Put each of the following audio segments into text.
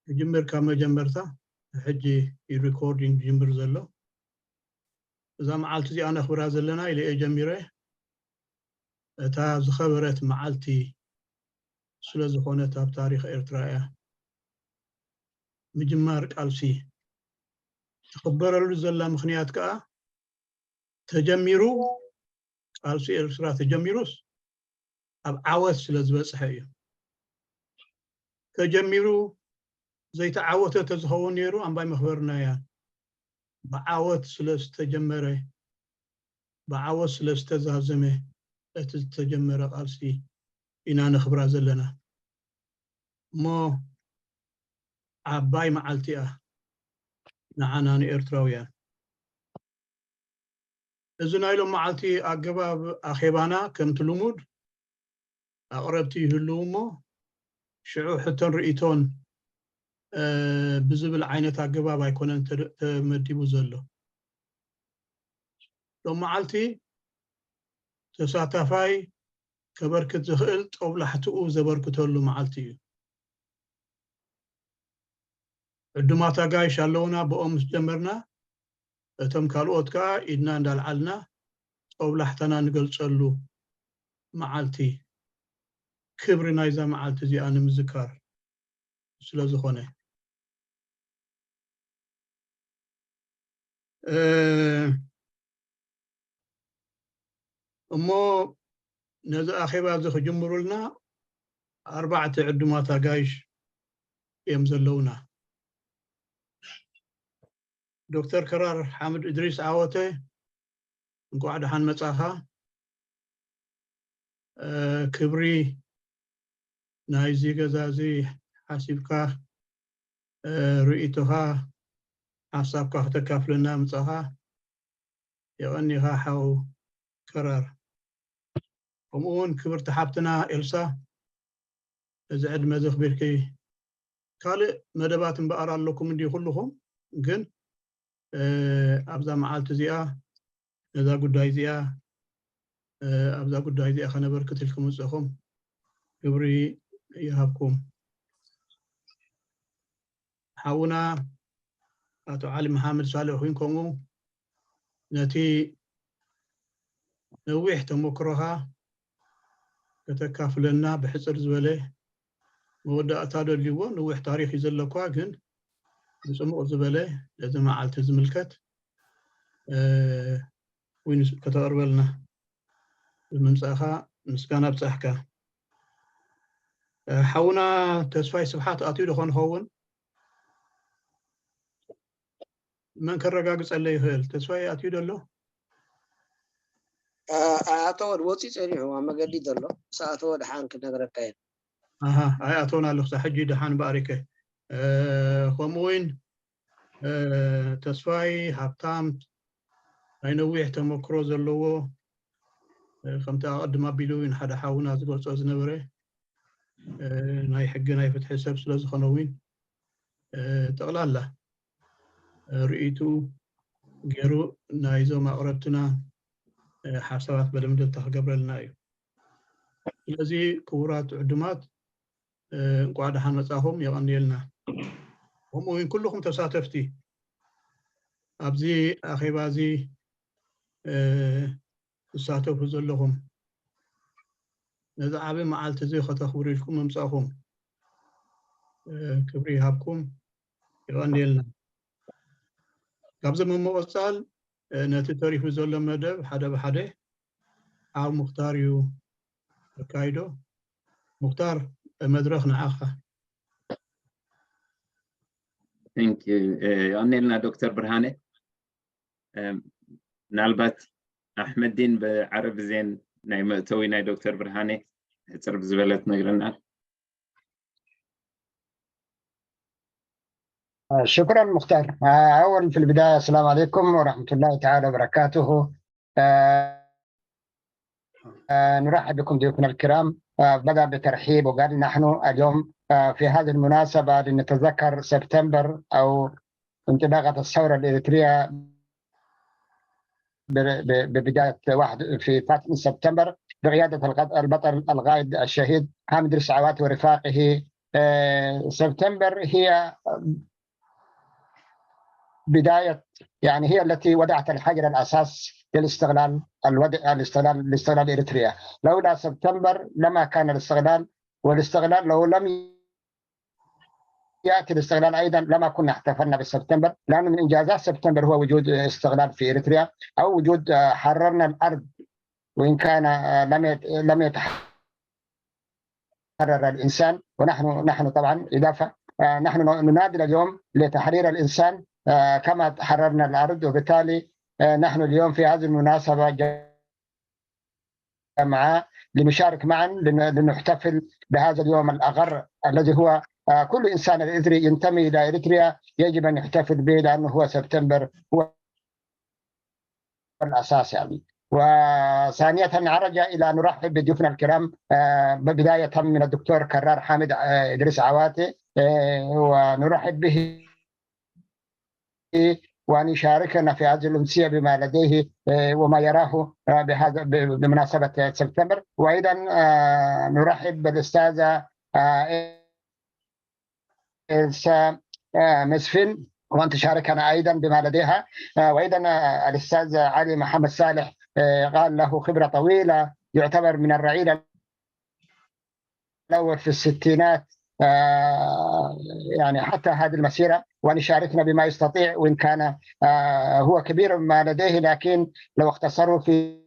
ክጅምር ካብ መጀመርታ፣ ሕጂ እዩ ሪኮርዲንግ ዝጅምር ዘሎ። እዛ መዓልቲ እዚኣ ነኽብራ ዘለና ኢለ እየ ጀሚረ። እታ ዝኸበረት መዓልቲ ስለ ዝኾነት ኣብ ታሪኽ ኤርትራ እያ። ምጅማር ቃልሲ ትኽበረሉ ዘላ ምኽንያት ከኣ፣ ተጀሚሩ፣ ቃልሲ ኤርትራ ተጀሚሩስ ኣብ ዓወት ስለ ዝበጽሐ እዩ። ተጀሚሩ ዘይተዓወተ ተዝኸውን ነይሩ፣ ኣምባይ መኽበርና እያ። ብዓወት ስለ ዝተጀመረ፣ ብዓወት ስለ ዝተዛዘመ፣ እቲ ዝተጀመረ ቃልሲ ኢና ነኽብራ ዘለና። እሞ ዓባይ መዓልቲ እያ ንዓና ንኤርትራውያን። እዚ ናይ ሎም መዓልቲ ኣገባብ ኣኼባና፣ ከምቲ ልሙድ፣ ኣቕረብቲ ይህልዉ እሞ፣ ሽዑ ሕቶን ርእይቶን፣ እ፣ ብዝብል ዓይነት ኣገባብ ኣይኮነን ተደ-፣ ተመዲቡ ዘሎ። ሎም መዓልቲ ተሳታፋይ ከበርክት ዝኽእል ጦብላሕትኡ ዘበርክተሉ መዓልቲ እዩ። ዕዱማት ኣጋይሽ ኣለዉና፣ ብኦም ምስ ጀመርና፣ እቶም ካልኦት ከኣ ኢድና እንዳልዓልና ጦብላሕታና ንገልጸሉ መዓልቲ፣ ክብሪ ናይዛ መዓልቲ እዚኣ ንምዝካር ስለ ዝኾነ። እ፣ እሞ ነዚ ኣኼባ እዚ ክጅምሩልና ኣርባዕተ ዕዱማት ኣጋይሽ እዮም ዘለውና። ዶክተር ከራር ሓምድ እድሪስ ዓወተ፣ እንቋዕ ደሓን መጻኻ። እ፣ ክብሪ ናይዚ ገዛ እዚ ሓሲብካ፣ እ፣ ርእይቶኻ፣ ሓሳብካ ክተካፍለና ምጻኻ የቐኒኻ ሓው ከራር። ከምኡ እውን ክብርቲ ሓብትና ኤልሳ፣ እዚ ዕድመ ዘኽቢርኪ፣ ካልእ መደባት እምበኣር ኣለኩም እንዲ ኩልኹም፣ ግን፣ እ፣ ኣብዛ መዓልቲ እዚኣ፣ ነዛ ጉዳይ እዚኣ፣ እ፣ ኣብዛ ጉዳይ እዚኣ ከነበርክት ኢልኩም ምጽእኹም፣ ክብሪ ይሃብኩም። ሓውና ኣቶ ዓሊ መሓመድ ሳልሕ እውን ከምኡ፣ ነቲ ነዊሕ ተመክሮኻ ከተካፍለና ብሕጽር ዝበለ፣ መወዳእታ ደልይዎ፣ ነዊሕ ታሪኽ እዩ ዘለኳ፣ ግን ብጽሙቕ ዝበለ ነዚ መዓልቲ ዝምልከት፣ እ፣ ዊንስ ከተቕርበልና ብምምጻእኻ ምስጋና ኣብጻሕካ። እ፣ ሓውና ተስፋይ ስብሓት ኣትዩ ዶ ኾን ኸውን? መን ከረጋግጸለይ ይኽእል? ተስፋይ ኣትዩ ዶ ኣሎ? ኣ-፣ ኣቶ ወድ ወጺኡ ጸኒሑ ኣብ መገዲ ዘሎ። ምስ ኣቶ ወድ ሓን ክነግረካ እየ። ኣሃ፣ ኣይ ኣቶና ኣለኹ፣ ክሳብ ሕጂ ደሓን ባሪከ። እ፣ ከምኡ እውን፣ እ፣ ተስፋይ ሃብታም ናይ ነዊሕ ተመክሮ ዘለዎ፣ እ፣ ከምቲ ኣቐድም ኣቢሉ እውን ሓደ ሓውና ዝገልጾ ዝነበረ፣ እ፣ ናይ ሕጊ ናይ ፍትሒ ሰብ ስለ ዝኾነ እውን፣ እ፣ ጠቕላላ፣ እ፣ ርእይቱ ገይሩ ናይዞም ኣቕረብትና፣ እ፣ ሓሳባት መደምደምታ ክገብረልና እዩ። ስለዚ ክቡራት ዕዱማት፣ እ፣ እንቋዕ ደሓን መጻኹም፣ የቐንየልና። ከምኡ እውን ኩልኹም ተሳተፍቲ፣ ኣብዚ ኣኼባ እዚ፣ እ፣ ትሳተፉ ዘለኹም፣ ነዚ ዓቢ መዓልቲ እዚ ከተኽብሩ ኢልኩም ምምጻእኹም፣ እ፣ ክብሪ ይሃብኩም፣ የቐንየልና። ካብዚ ብምቕጻል፣ እ፣ ነቲ ተሪፉ ዘሎ መደብ ሓደ ብሓደ ኣብ ሙኽታር እዩ ኣካይዶ። ሙኽታር፣ መድረኽ ንዓኻ። Thank you። እ፣ የቐንየልና ዶክተር ብርሃነ። እ፣ ምናልባት ኣሕመዲን ብዓረብ ዜን ናይ መእተዊ ናይ ዶክተር ብርሃነ ሕጽር ብዝበለ ትነግረና። شكرا مختار. آه، أولا في البداية السلام عليكم ورحمة الله تعالى وبركاته. آه، آه، نرحب بكم ضيوفنا الكرام. آه، بدأ بترحيب وقال نحن اليوم، آه، في هذه المناسبة لنتذكر سبتمبر أو انطلاقة الثورة الإريترية ب-، ب-، ببداية واحد في ثلاثة من سبتمبر بقيادة القد-، البطل القائد الشهيد حامد رسعوات ورفاقه آه، سبتمبر هي بداية، يعني هي التي وضعت الحجر الأساس للاستقلال، الوضع الاستقلال لاستقلال إريتريا. لولا سبتمبر لما كان الاستقلال، والاستقلال لو لم يأتي الاستقلال أيضا لما كنا احتفلنا بسبتمبر، لأن من إنجازات سبتمبر هو وجود استقلال في إريتريا، أو وجود، آه، حررنا الأرض، وإن كان، آه، لم يت- لم يتحرر الإنسان، ونحن نحن طبعا إضافة، آه، نحن نناضل اليوم لتحرير الإنسان، آه، كما حررنا الأرض. وبالتالي، آه، نحن اليوم في هذه المناسبة جمعاء لنشارك معا، لن- لنحتفل بهذا اليوم الأغر الذي هو، آه، كل إنسان إريتري ينتمي إلى إريتريا يجب أن يحتفل به، لأنه هو سبتمبر هو الأساس يعني. وثانية، عرج إلى نرحب بضيوفنا الكرام، آه، بداية من الدكتور كرار حامد، آه، إدريس عواتي، آه، ونرحب به وأن يشاركنا في هذه الأمسية بما لديه، آه، وما يراه، آه، بهذا، ب- بمناسبة سبتمبر. وأيضا، آه، نرحب بالأستاذة، آه، إلسا، آه، مسفن، وأن تشاركنا أيضا بما لديها. آه، وأيضا، آه، الأستاذ علي محمد صالح، آه، قال له خبرة طويلة، يعتبر من الرعيل الأول في الستينات، آه، يعني حتى هذه المسيرة، وأن يشاركنا بما يستطيع، وإن كان، آه، هو كبير ما لديه، لكن لو اختصروا في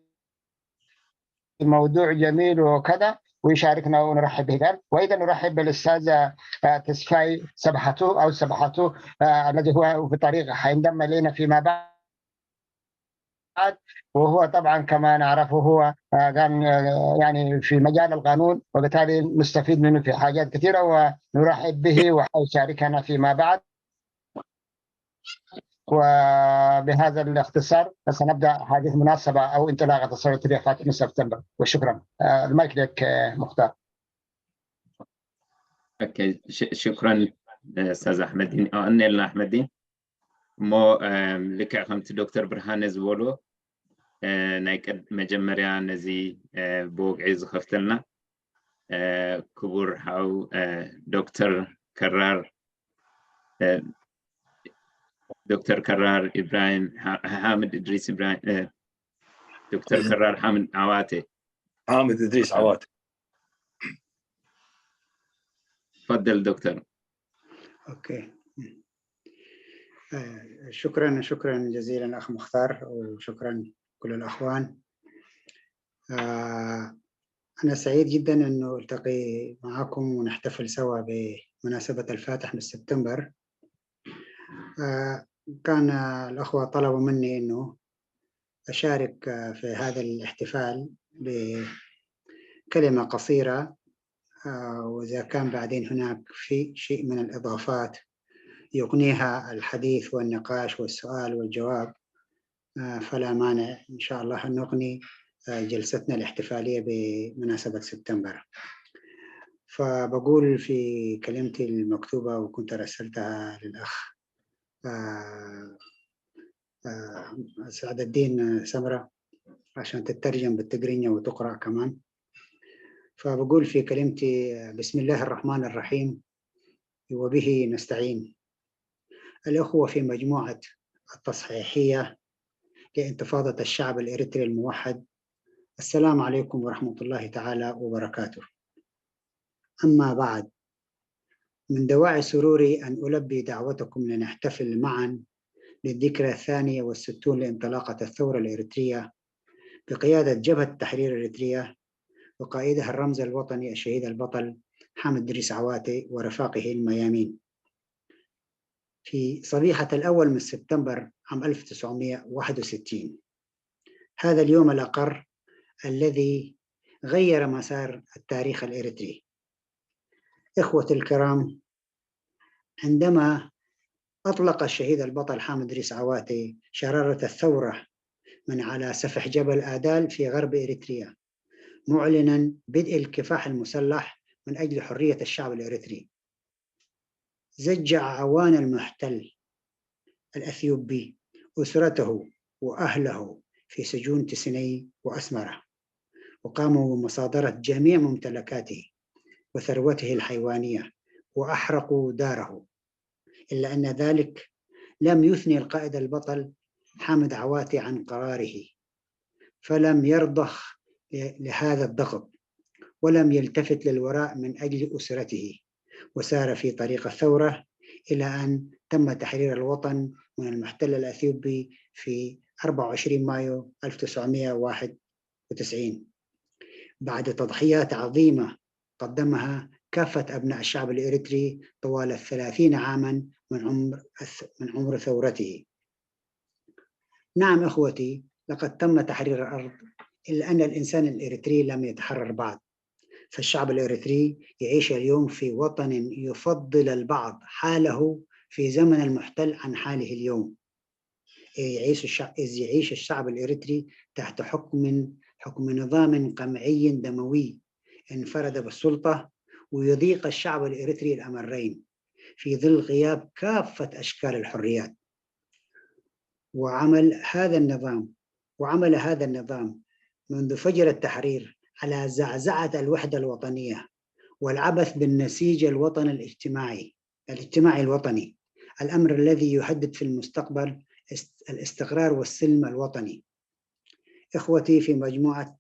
موضوع جميل وكذا، ويشاركنا ونرحب به. وأيضا نرحب بالأستاذ، آه، تسفاي سبحتو أو سبحتو، آه، الذي هو في الطريق حينضم إلينا فيما بعد. وهو طبعا كما نعرفه هو، آه، كان، آه، يعني في مجال القانون، وبالتالي نستفيد منه في حاجات كثيرة، ونرحب به وحيشاركنا فيما بعد. وبهذا الاختصار سنبدأ هذه المناسبة أو انطلاقة الثورة التريقية في سبتمبر. وشكرا. آه، المايك لك، آه، مختار. ኦኬ፣ ሽ- ሽኩረን፣ እ፣ ኡስታዝ ኣሕመዲን። ኦ፣ እነ ኢልና ኣሕመዲን። እሞ፣ እም፣ ልክዕ ከምቲ ዶክተር ብርሃነ ዝበሎ፣ እ፣ ናይ ቀድ-፣ መጀመርያ ነዚ፣ እ፣ ብወግዒ ዝኸፍተልና፣ እ፣ ክቡር ሓው፣ እ፣ ዶክተር ከራር፣ እ፣ ዶክተር ከራር ኢብራሂም፣ ሓ-፣ ሓምድ እድሪስ ኢብራሂም፣ እ፣ ዶክተር ከራር ሓምድ ዓዋቴ። ሓምድ እድሪስ ዓዋቴ። تفضل دكتور. أوكي. آه، شكرا، شكرا جزيلا أخ مختار، وشكرا كل الأخوان. آه، أنا سعيد جدا أنه ألتقي معكم ونحتفل سوا بمناسبة الفاتح من سبتمبر. آه، كان الأخوة طلبوا مني أنه أشارك، آه، في هذا الاحتفال بكلمة قصيرة، آه، وإذا كان بعدين هناك في شيء من الإضافات يغنيها الحديث والنقاش والسؤال والجواب، آه، فلا مانع إن شاء الله أن نغني، آه، جلستنا الاحتفالية بمناسبة سبتمبر. فبقول في كلمتي المكتوبة، وكنت رسلتها للأخ، آه، آه، سعد الدين سمرة عشان تترجم بالتقرينية وتقرأ كمان. فبقول في كلمتي، آه، بسم الله الرحمن الرحيم وبه نستعين. الأخوة في مجموعة التصحيحية لانتفاضة الشعب الإريتري الموحد، السلام عليكم ورحمة الله تعالى وبركاته. أما بعد، من دواعي سروري أن ألبي دعوتكم لنحتفل معا للذكرى الثانية والستون لانطلاقة الثورة الإريترية بقيادة جبهة التحرير الإريترية وقائدها الرمز الوطني الشهيد البطل حامد إدريس عواتي ورفاقه الميامين في صبيحة الأول من سبتمبر عام ألف وتسعمية وواحد وستين. هذا اليوم الأقر الذي غير مسار التاريخ الإريتري. إخوة الكرام، عندما أطلق الشهيد البطل حامد إدريس عواتي شرارة الثورة من على سفح جبل آدال في غرب إريتريا، معلنا بدء الكفاح المسلح من أجل حرية الشعب الإريتري، زج أعوان المحتل الأثيوبي أسرته وأهله في سجون تسني وأسمرة، وقاموا بمصادرة جميع ممتلكاته وثروته الحيوانية وأحرقوا داره، إلا أن ذلك لم يثني القائد البطل حامد عواتي عن قراره، فلم يرضخ لهذا الضغط، ولم يلتفت للوراء من أجل أسرته، وسار في طريق الثورة إلى أن تم تحرير الوطن من المحتل الأثيوبي في أربعة وعشرين مايو ألف وتسعمية وواحد وتسعين، بعد تضحيات عظيمة قدمها كافة أبناء الشعب الإريتري طوال الثلاثين عاما من عمر من عمر ثورته. نعم إخوتي، لقد تم تحرير الأرض، إلا أن الإنسان الإريتري لم يتحرر بعد. فالشعب الإريتري يعيش اليوم في وطن يفضل البعض حاله في زمن المحتل عن حاله اليوم. يعيش الشعب، إذ يعيش الشعب الإريتري تحت حكم حكم نظام قمعي دموي انفرد بالسلطة، ويضيق الشعب الإريتري الأمرين في ظل غياب كافة أشكال الحريات. وعمل هذا النظام وعمل هذا النظام منذ فجر التحرير على زعزعة الوحدة الوطنية والعبث بالنسيج الوطني الاجتماعي الاجتماعي الوطني، الأمر الذي يهدد في المستقبل الاستقرار والسلم الوطني. إخوتي في مجموعة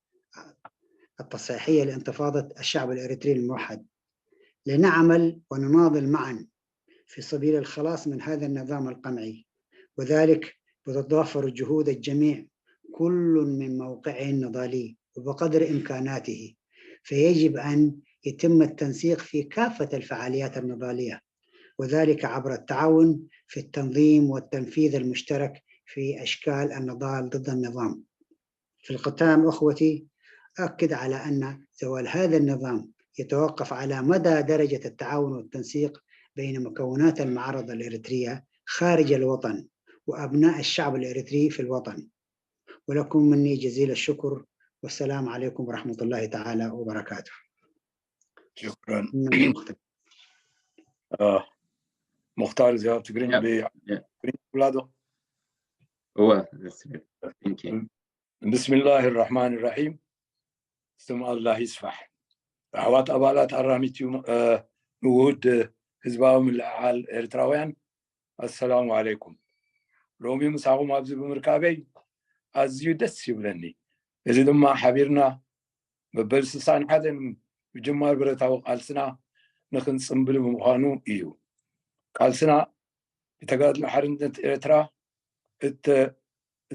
التصحيحية لانتفاضة الشعب الإريتري الموحد، لنعمل ونناضل معا في سبيل الخلاص من هذا النظام القمعي، وذلك بتضافر جهود الجميع، كل من موقعه النضالي وبقدر إمكاناته، فيجب أن يتم التنسيق في كافة الفعاليات النضالية، وذلك عبر التعاون في التنظيم والتنفيذ المشترك في أشكال النضال ضد النظام. في الختام أخوتي، أؤكد على أن زوال هذا النظام يتوقف على مدى درجة التعاون والتنسيق بين مكونات المعارضة الإريترية خارج الوطن وأبناء الشعب الإريتري في الوطن. ولكم مني جزيل الشكر، والسلام عليكم ورحمة الله تعالى وبركاته. شكرا. مختار زيارة تقرين بتقرين ولاده. هو بسم الله الرحمن الرحيم. ስም ኣላህ ይስፋሕ። ኣሕዋት ኣባላት ኣራሚት ንውሁድ ህዝባዊ ምልዕዓል ኤርትራውያን፣ ኣሰላሙ ዓለይኩም። ሎሚ ምሳኹም ኣብዚ ብምርካበይ ኣዝዩ ደስ ይብለኒ። እዚ ድማ ሓቢርና መበል ስሳን ሓደን ምጅማር ብረታዊ ቃልስና ንክንጽምብል ብምዃኑ እዩ። ቃልስና ብተጋድሎ ሓርነት ኤርትራ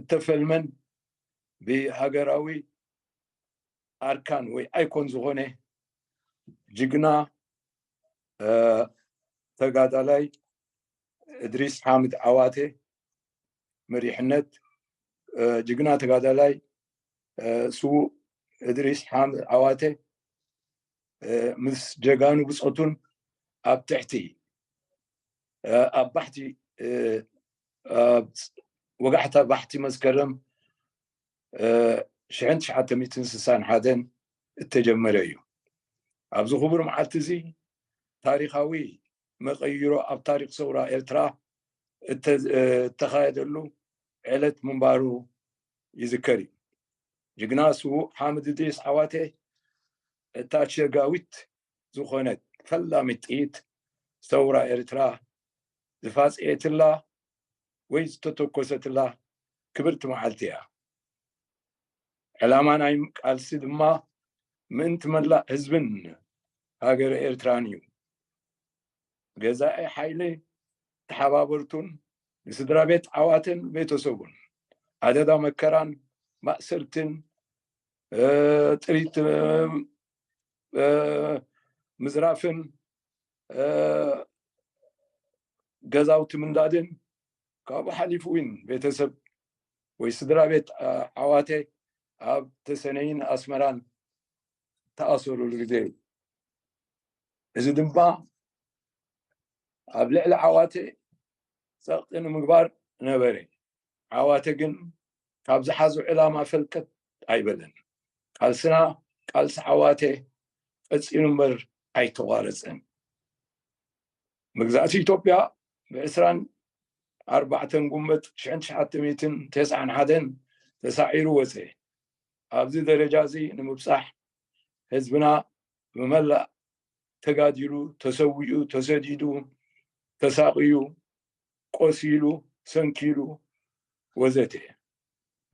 እተፈልመን ብሃገራዊ ኣርካን ወይ ኣይኮን ዝኾነ ጅግና ተጋዳላይ እድሪስ ሓምድ ዓዋተ መሪሕነት፣ ጅግና ተጋዳላይ ስዉእ እድሪስ ሓምድ ዓዋተ ምስ ጀጋኑ ብጾቱን ኣብ ትሕቲ ኣብ ባሕቲ ወጋሕታ ባሕቲ መስከረም ሽሕን ትሽዓተ ሚእትን ስሳን ሓደን እተጀመረ እዩ። ኣብዚ ክቡር መዓልቲ እዚ ታሪኻዊ መቐይሮ ኣብ ታሪኽ ሰውራ ኤርትራ እተኻየደሉ ዕለት ምንባሩ ይዝከር እዩ። ጅግና ስዉእ ሓምድ እድሪስ ዓዋተ እታ ሸጋዊት ዝኾነት ፈላሚት ጥይት ሰውራ ኤርትራ ዝፋጸየትላ ወይ ዝተተኮሰትላ ክብርቲ መዓልቲ እያ። ዕላማ ናይ ቃልሲ ድማ ምእንቲ መላእ ህዝብን ሃገረ ኤርትራን እዩ። ገዛኢ ሓይሊ ተሓባበርቱን ንስድራ ቤት ዓዋተን ቤተሰቡን ኣደዳ መከራን ማእሰርትን ጥሪት ምዝራፍን ገዛውቲ ምንዳድን ካብኡ ሓሊፉ እውን ቤተሰብ ወይ ስድራ ቤት ዓዋተ ኣብ ተሰነይን ኣስመራን ተኣሰሩሉ ግዜ እዩ። እዚ ድማ ኣብ ልዕሊ ዓዋተ ጸቕጢ ንምግባር ነበረ። ዓዋተ ግን ካብ ዝሓዞ ዕላማ ፈልቀት ኣይበለን። ቃልስና ቃልሲ ዓዋተ ቀጺሉ እምበር ኣይተቋረጸን። መግዛእቲ ኢትዮጵያ ብዕስራን ኣርባዕተን ጉንበት ሽሕን ትሽዓተ ሚእትን ተስዓን ሓደን ተሳዒሩ ወጸ። ኣብዚ ደረጃ እዚ ንምብጻሕ ህዝብና ብመላእ ተጋዲሉ፣ ተሰዊኡ፣ ተሰዲዱ፣ ተሳቕዩ፣ ቆሲሉ፣ ሰንኪሉ ወዘተ።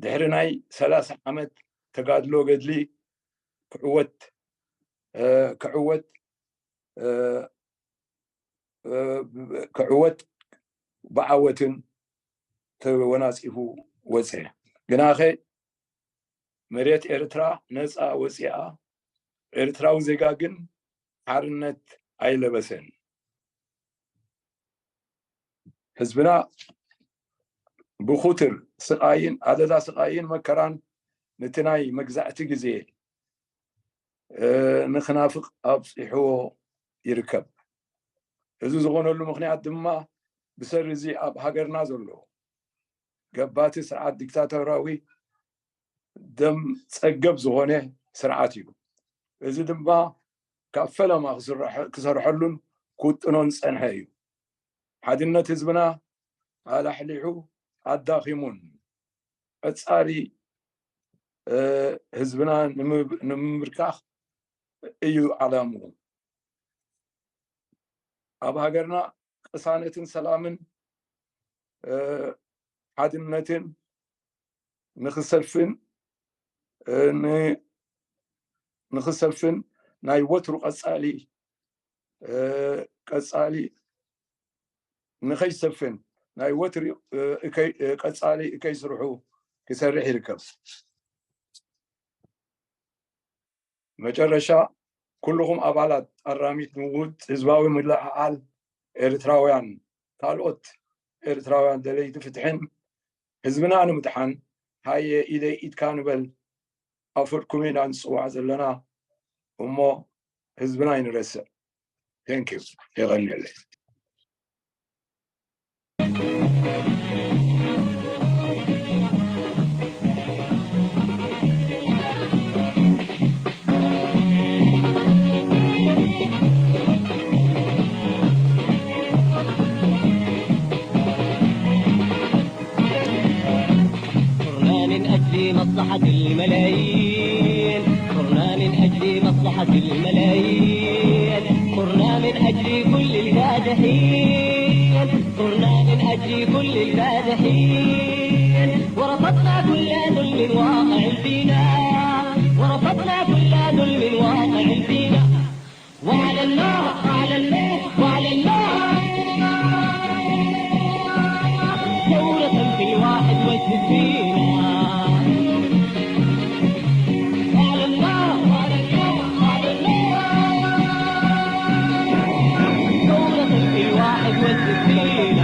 ድሕሪ ናይ ሰላሳ ዓመት ተጋድሎ ገድሊ ክዕወት ክዕወት ክዕወት ብዓወትን ተወናፂፉ ወፀ። ግናኸ መሬት ኤርትራ ነፃ ወፂኣ፣ ኤርትራዊ ዜጋ ግን ሓርነት ኣይለበሰን። ህዝብና ብኹትር ስቓይን ኣደዳ ስቓይን መከራን ነቲ ናይ መግዛእቲ ግዜ ንክናፍቕ ኣብፂሕዎ ይርከብ። እዚ ዝኾነሉ ምኽንያት ድማ ብሰሪ እዚ ኣብ ሃገርና ዘሎ ገባቲ ስርዓት ዲክታቶራዊ ደም ጸገብ ዝኾነ ስርዓት እዩ። እዚ ድማ ካብ ፈለማ ክስርሐሉን ክውጥኖን ዝጸንሐ እዩ። ሓድነት ህዝብና ኣላሕሊሑ ኣዳኺሙን ቀጻሊ ህዝብና ንምብርካኽ እዩ ዓላምኡ። ኣብ ሃገርና ቅሳነትን ሰላምን ሓድነትን ንክሰፍን ንክሰፍን ናይ ወትሩ ቀጻሊ ቀጻሊ ንኸይሰፍን ናይ ወትሪ ቀጻሊ እከይ ስርሑ ክሰርሕ ይርከብ። መጨረሻ ኩልኹም ኣባላት ኣራሚት ምውት ህዝባዊ ምልዕዓል ኤርትራውያን ካልኦት ኤርትራውያን ደለይቲ ፍትሕን ህዝብና ንምድሓን ሃየ ኢደይ ኢድካ ንበል ኣፈድኩም ኢና ንፅዋዕ ዘለና እሞ ህዝብና ይንረስዕ። Thank you። የቐንየለይ። صرنا من أجل مصلحة الملايين، صرنا من أجل مصلحة الملايين، صرنا من أجل كل الكادحين، صرنا من أجل كل الكادحين، ورفضنا كل ظلم واقع فينا، ورفضنا كل ظلم واقع فينا. وعلى الله، وعلى الله، وعلى الله. ثورة في الواحد والستين. وعلى الله، وعلى الله، وعلى الله. ثورة في الواحد والستين.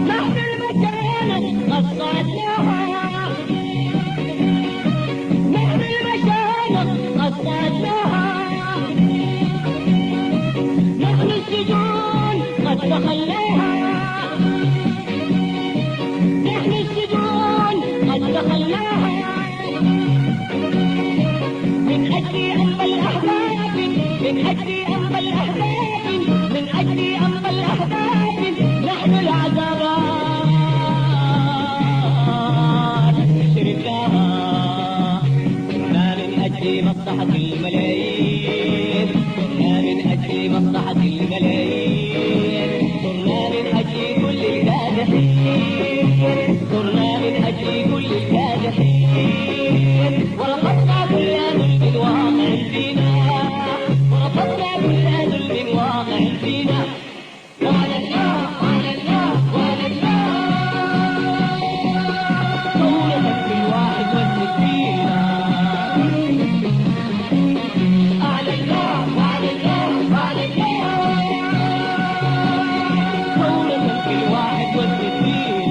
نحن المشايخ قد صعدناها، نحن المشايخ قد صعدناها، نحن السجون قد دخلناها، نحن السجون قد دخلناها. من أجل أنبا الأحباب، من أجل أنبا الأحباب، من أجل أنبا الأحباب، نحن العذابات شربناها. صرنا من أجل مصلحة الملايين، صرنا من أجل مصلحة الملايين، صرنا من أجل كل الكادحين، صرنا من أجل كل الكادحين، ورفضنا كل ظلم واقع فينا، ورفضنا كل ظلم واقع فينا. وعلى الله، وعلى الله، وعلى الله. ثورة في الواحد والستين. على الله، وعلى الله، وعلى الله. ثورة في الواحد والستين.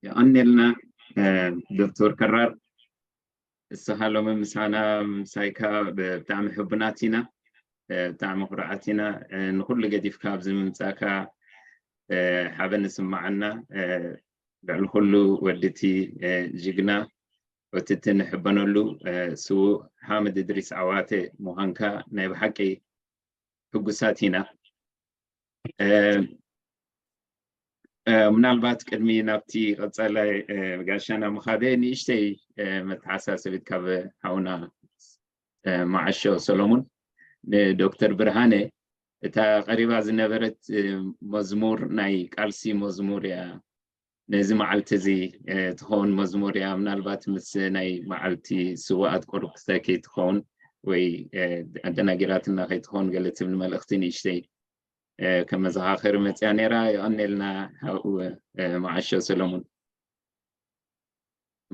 የቐኔልና ዶክተር ከራር፣ እስኻ ሎሚ ምሳና ምሳይካ ብጣዕሚ ሕቡናት ኢና። ብጣዕሚ ኩርዓት ኢና። ንኩሉ ገዲፍካ ኣብዚ ምምፃእካ ሓበን ንስማዓና። ልዕሊ ኩሉ ወድቲ ጅግና ወትቲ ንሕበነሉ ስዉእ ሓምድ እድሪስ ዓዋተ ምዃንካ ናይ ብሓቂ ሕጉሳት ኢና። ምናልባት ቅድሚ ናብቲ ቀፃላይ ጋሻና ምኻደ ንእሽተይ መተሓሳሰቢት ካብ ሓውና መዓሾ ሰሎሙን ንዶክተር ብርሃነ፣ እታ ቀሪባ ዝነበረት መዝሙር ናይ ቃልሲ መዝሙር እያ። ነዚ መዓልቲ እዚ ትኸውን መዝሙር እያ። ምናልባት ምስ ናይ መዓልቲ ስዋኣት ቆርክተ ከይትኸውን ወይ ኣደናጊራትና ከይትኸውን ገለ ትብል መልእኽቲ ንእሽተይ ከመዘኻኸሪ መፅያ ነይራ። የቐኔልና ሓው መዓሾ ሰለሙን።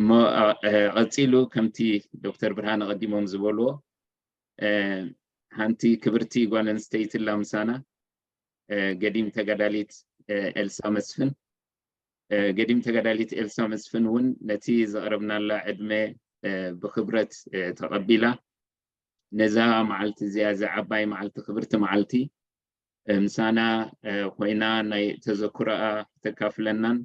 እሞ ቀፂሉ ከምቲ ዶክተር ብርሃን ኣቐዲሞም ዝበልዎ ሓንቲ ክብርቲ ጓል ኣንስተይቲ ኣላ ምሳና፣ ገዲም ተጋዳሊት ኤልሳ መስፍን። ገዲም ተጋዳሊት ኤልሳ መስፍን እውን ነቲ ዘቕረብናላ ዕድመ ብክብረት ተቐቢላ፣ ነዛ መዓልቲ እዚኣ፣ እዛ ዓባይ መዓልቲ፣ ክብርቲ መዓልቲ ምሳና ኮይና ናይ ተዘክሮኣ ክተካፍለናን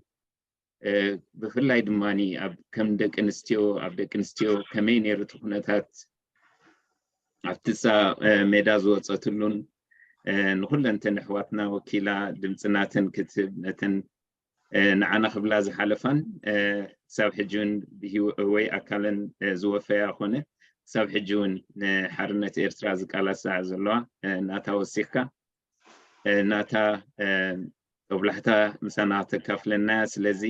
ብፍላይ ድማ ኣብ ከም ደቂ ኣንስትዮ፣ ኣብ ደቂ ኣንስትዮ ከመይ ነይሩ እቲ ኩነታት ኣብቲ ሳ ሜዳ ዝወፀትሉን ንኩለንተን ኣሕዋትና ወኪላ ድምፂ ናተን ክትህብ ነተን ንዓና ክብላ ዝሓለፋን ክሳብ ሕጂ እውን ብህይወ- ወይ ኣካለን ዝወፈያ ኮነ ክሳብ ሕጂ እውን ንሓርነት ኤርትራ ዝቃላሳ ዘለዋ ናታ ወሲኽካ ናታ ጦብላሕታ ምሳና ተካፍለና። ስለዚ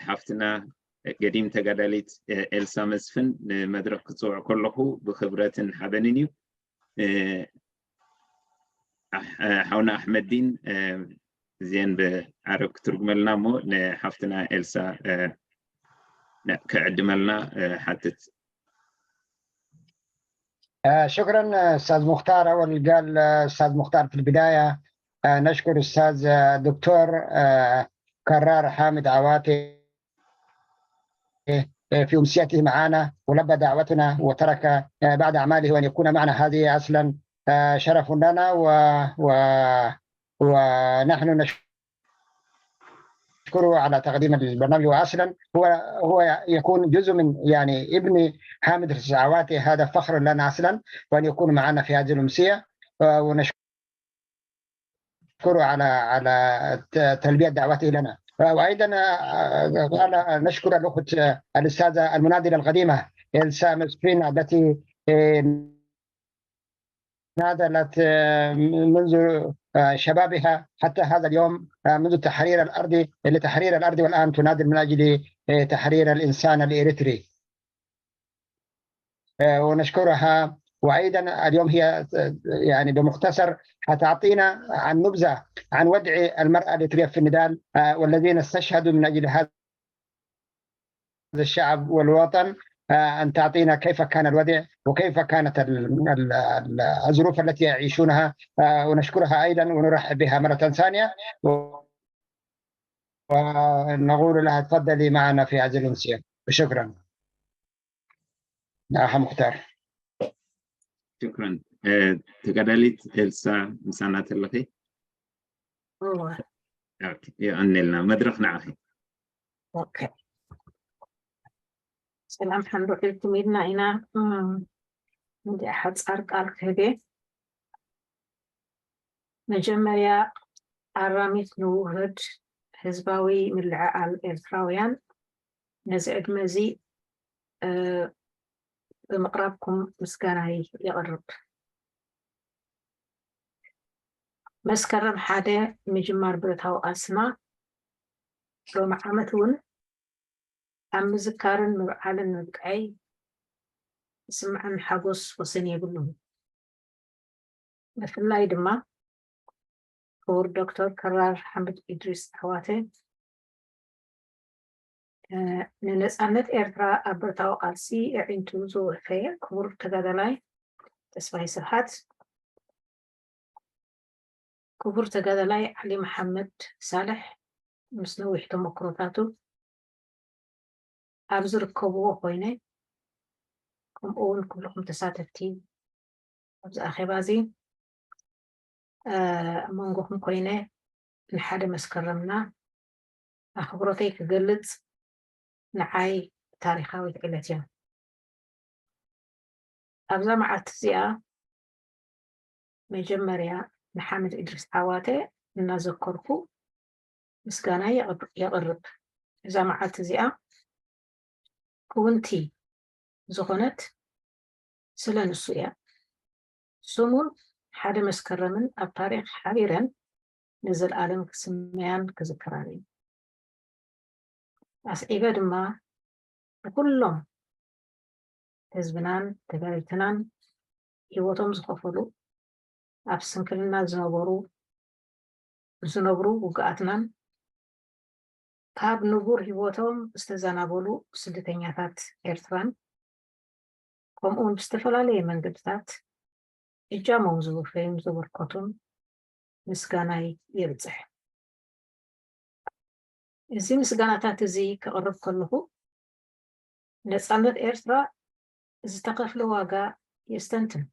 ሓፍትና ገዲም ተጋዳሊት ኤልሳ መስፍን ንመድረክ ክፅውዕ ከለኹ ብክብረትን ሓበንን እዩ። ሓውና ኣሕመዲን እዚአን ብዓረብ ክትርጉመልና እሞ ንሓፍትና ኤልሳ ክዕድመልና ሓትት። شكرا أستاذ مختار. أول قال أستاذ مختار في البداية، نشكر أستاذ دكتور كرار حامد عواتي في أمسيته معنا ولبى دعوتنا وترك بعد أعماله وأن يكون معنا، هذه أصلا شرف لنا و... و... ونحن نشكر نشكره على تقديم البرنامج. وأصلا هو هو يكون جزء من، يعني، ابن حامد السعواتي، هذا فخر لنا أصلا، وأن يكون معنا في هذه الأمسية. ونشكره على على تلبية دعوته لنا. وأيضا قال نشكر الأخت الأستاذة المناضلة القديمة إلسا مسفين التي ناضلت منذ شبابها حتى هذا اليوم، منذ تحرير الأرض لتحرير الأرض، والآن تناضل من أجل تحرير الإنسان الإريتري. ونشكرها. وأيضا اليوم هي، يعني، بمختصر حتعطينا عن نبذة عن وضع المرأة الإريترية في النضال والذين استشهدوا من أجل هذا الشعب والوطن، أن تعطينا كيف كان الوضع وكيف كانت الظروف التي يعيشونها. ونشكرها أيضا ونرحب بها مرة ثانية ونقول لها تفضلي معنا في هذه الأمسية. شكرا. نعم مختار. شكرا. ተጋዳሊት ኤልሳ ምሳና ተለኺ? የቐኔልና። መድረኽ ንዓኺ። ኦኬ። ሰላም ሓንዶ ሒዝኩም ኢልና ኢና። እም፣ እንዲኣ ሓጻር ቃል ክህቤ። መጀመርያ ኣራሚት ንውህድ ህዝባዊ ምልዕዓል ኤርትራውያን ነዚ ዕድመ እዚ፣ እ፣ ብምቕራብኩም ምስጋናይ የቕርብ። መስከረም ሓደ ምጅማር ብረታዊ ቃልስና ሎሚ ዓመት እውን ኣብ ምዝካርን ምብዓልን ምብቅዐይ ዝስምዓኒ ሓጎስ ወሰን የብሉን። ብፍላይ ድማ ክቡር ዶክተር ከራር ሓምድ ኢድሪስ ዓዋተ፣ እ፣ ንነጻነት ኤርትራ ኣብ ብረታዊ ቃልሲ ኣዒንቱ ዝወፈየ ክቡር ተጋዳላይ ተስፋይ ስብሓት፣ ክቡር ተጋዳላይ ዓሊ መሓመድ ሳልሕ ምስ ነዊሕ ተመክሮታቱ ኣብ ዝርከብዎ ኮይነ፣ ከምኡ እውን ኩልኹም ተሳተፍቲ ኣብዚ ኣኼባ እዚ፣ እ፣ ኣብ መንጎኹም ኮይነ ንሓደ መስከረምና ኣኽብሮተይ ክገልጽ ንዓይ ታሪኻዊት ዕለት እያ። ኣብዛ መዓልቲ እዚኣ መጀመርያ ንሓምድ እድሪስ ዓዋተ እናዘከርኩ ምስጋና የቕርብ። እዛ መዓልቲ እዚኣ ክውንቲ ዝኾነት ስለ ንሱ እያ። ስሙን ሓደ መስከረምን ኣብ ታሪኽ ሓቢረን ንዘለኣለም ክስመያን ክዝከራን እዩ። ኣስዒበ ድማ ንኩሎም ህዝብናን ተጋደልትናን ህይወቶም ዝኸፈሉ፣ ኣብ ስንክልና ዝነበሩ፣ ዝነብሩ ውግኣትናን ካብ ንቡር ህይወቶም ዝተዘናበሉ ስደተኛታት ኤርትራን፣ ከምኡውን ብዝተፈላለየ መንገድታት እጃሞም ዝወፈዩን ዘበርከቱን ምስጋናይ የብጽሕ። እዚ ምስጋናታት እዚ ከቕርብ ከለኹ፣ ነጻነት ኤርትራ ዝተኸፍለ ዋጋ የስተንትን።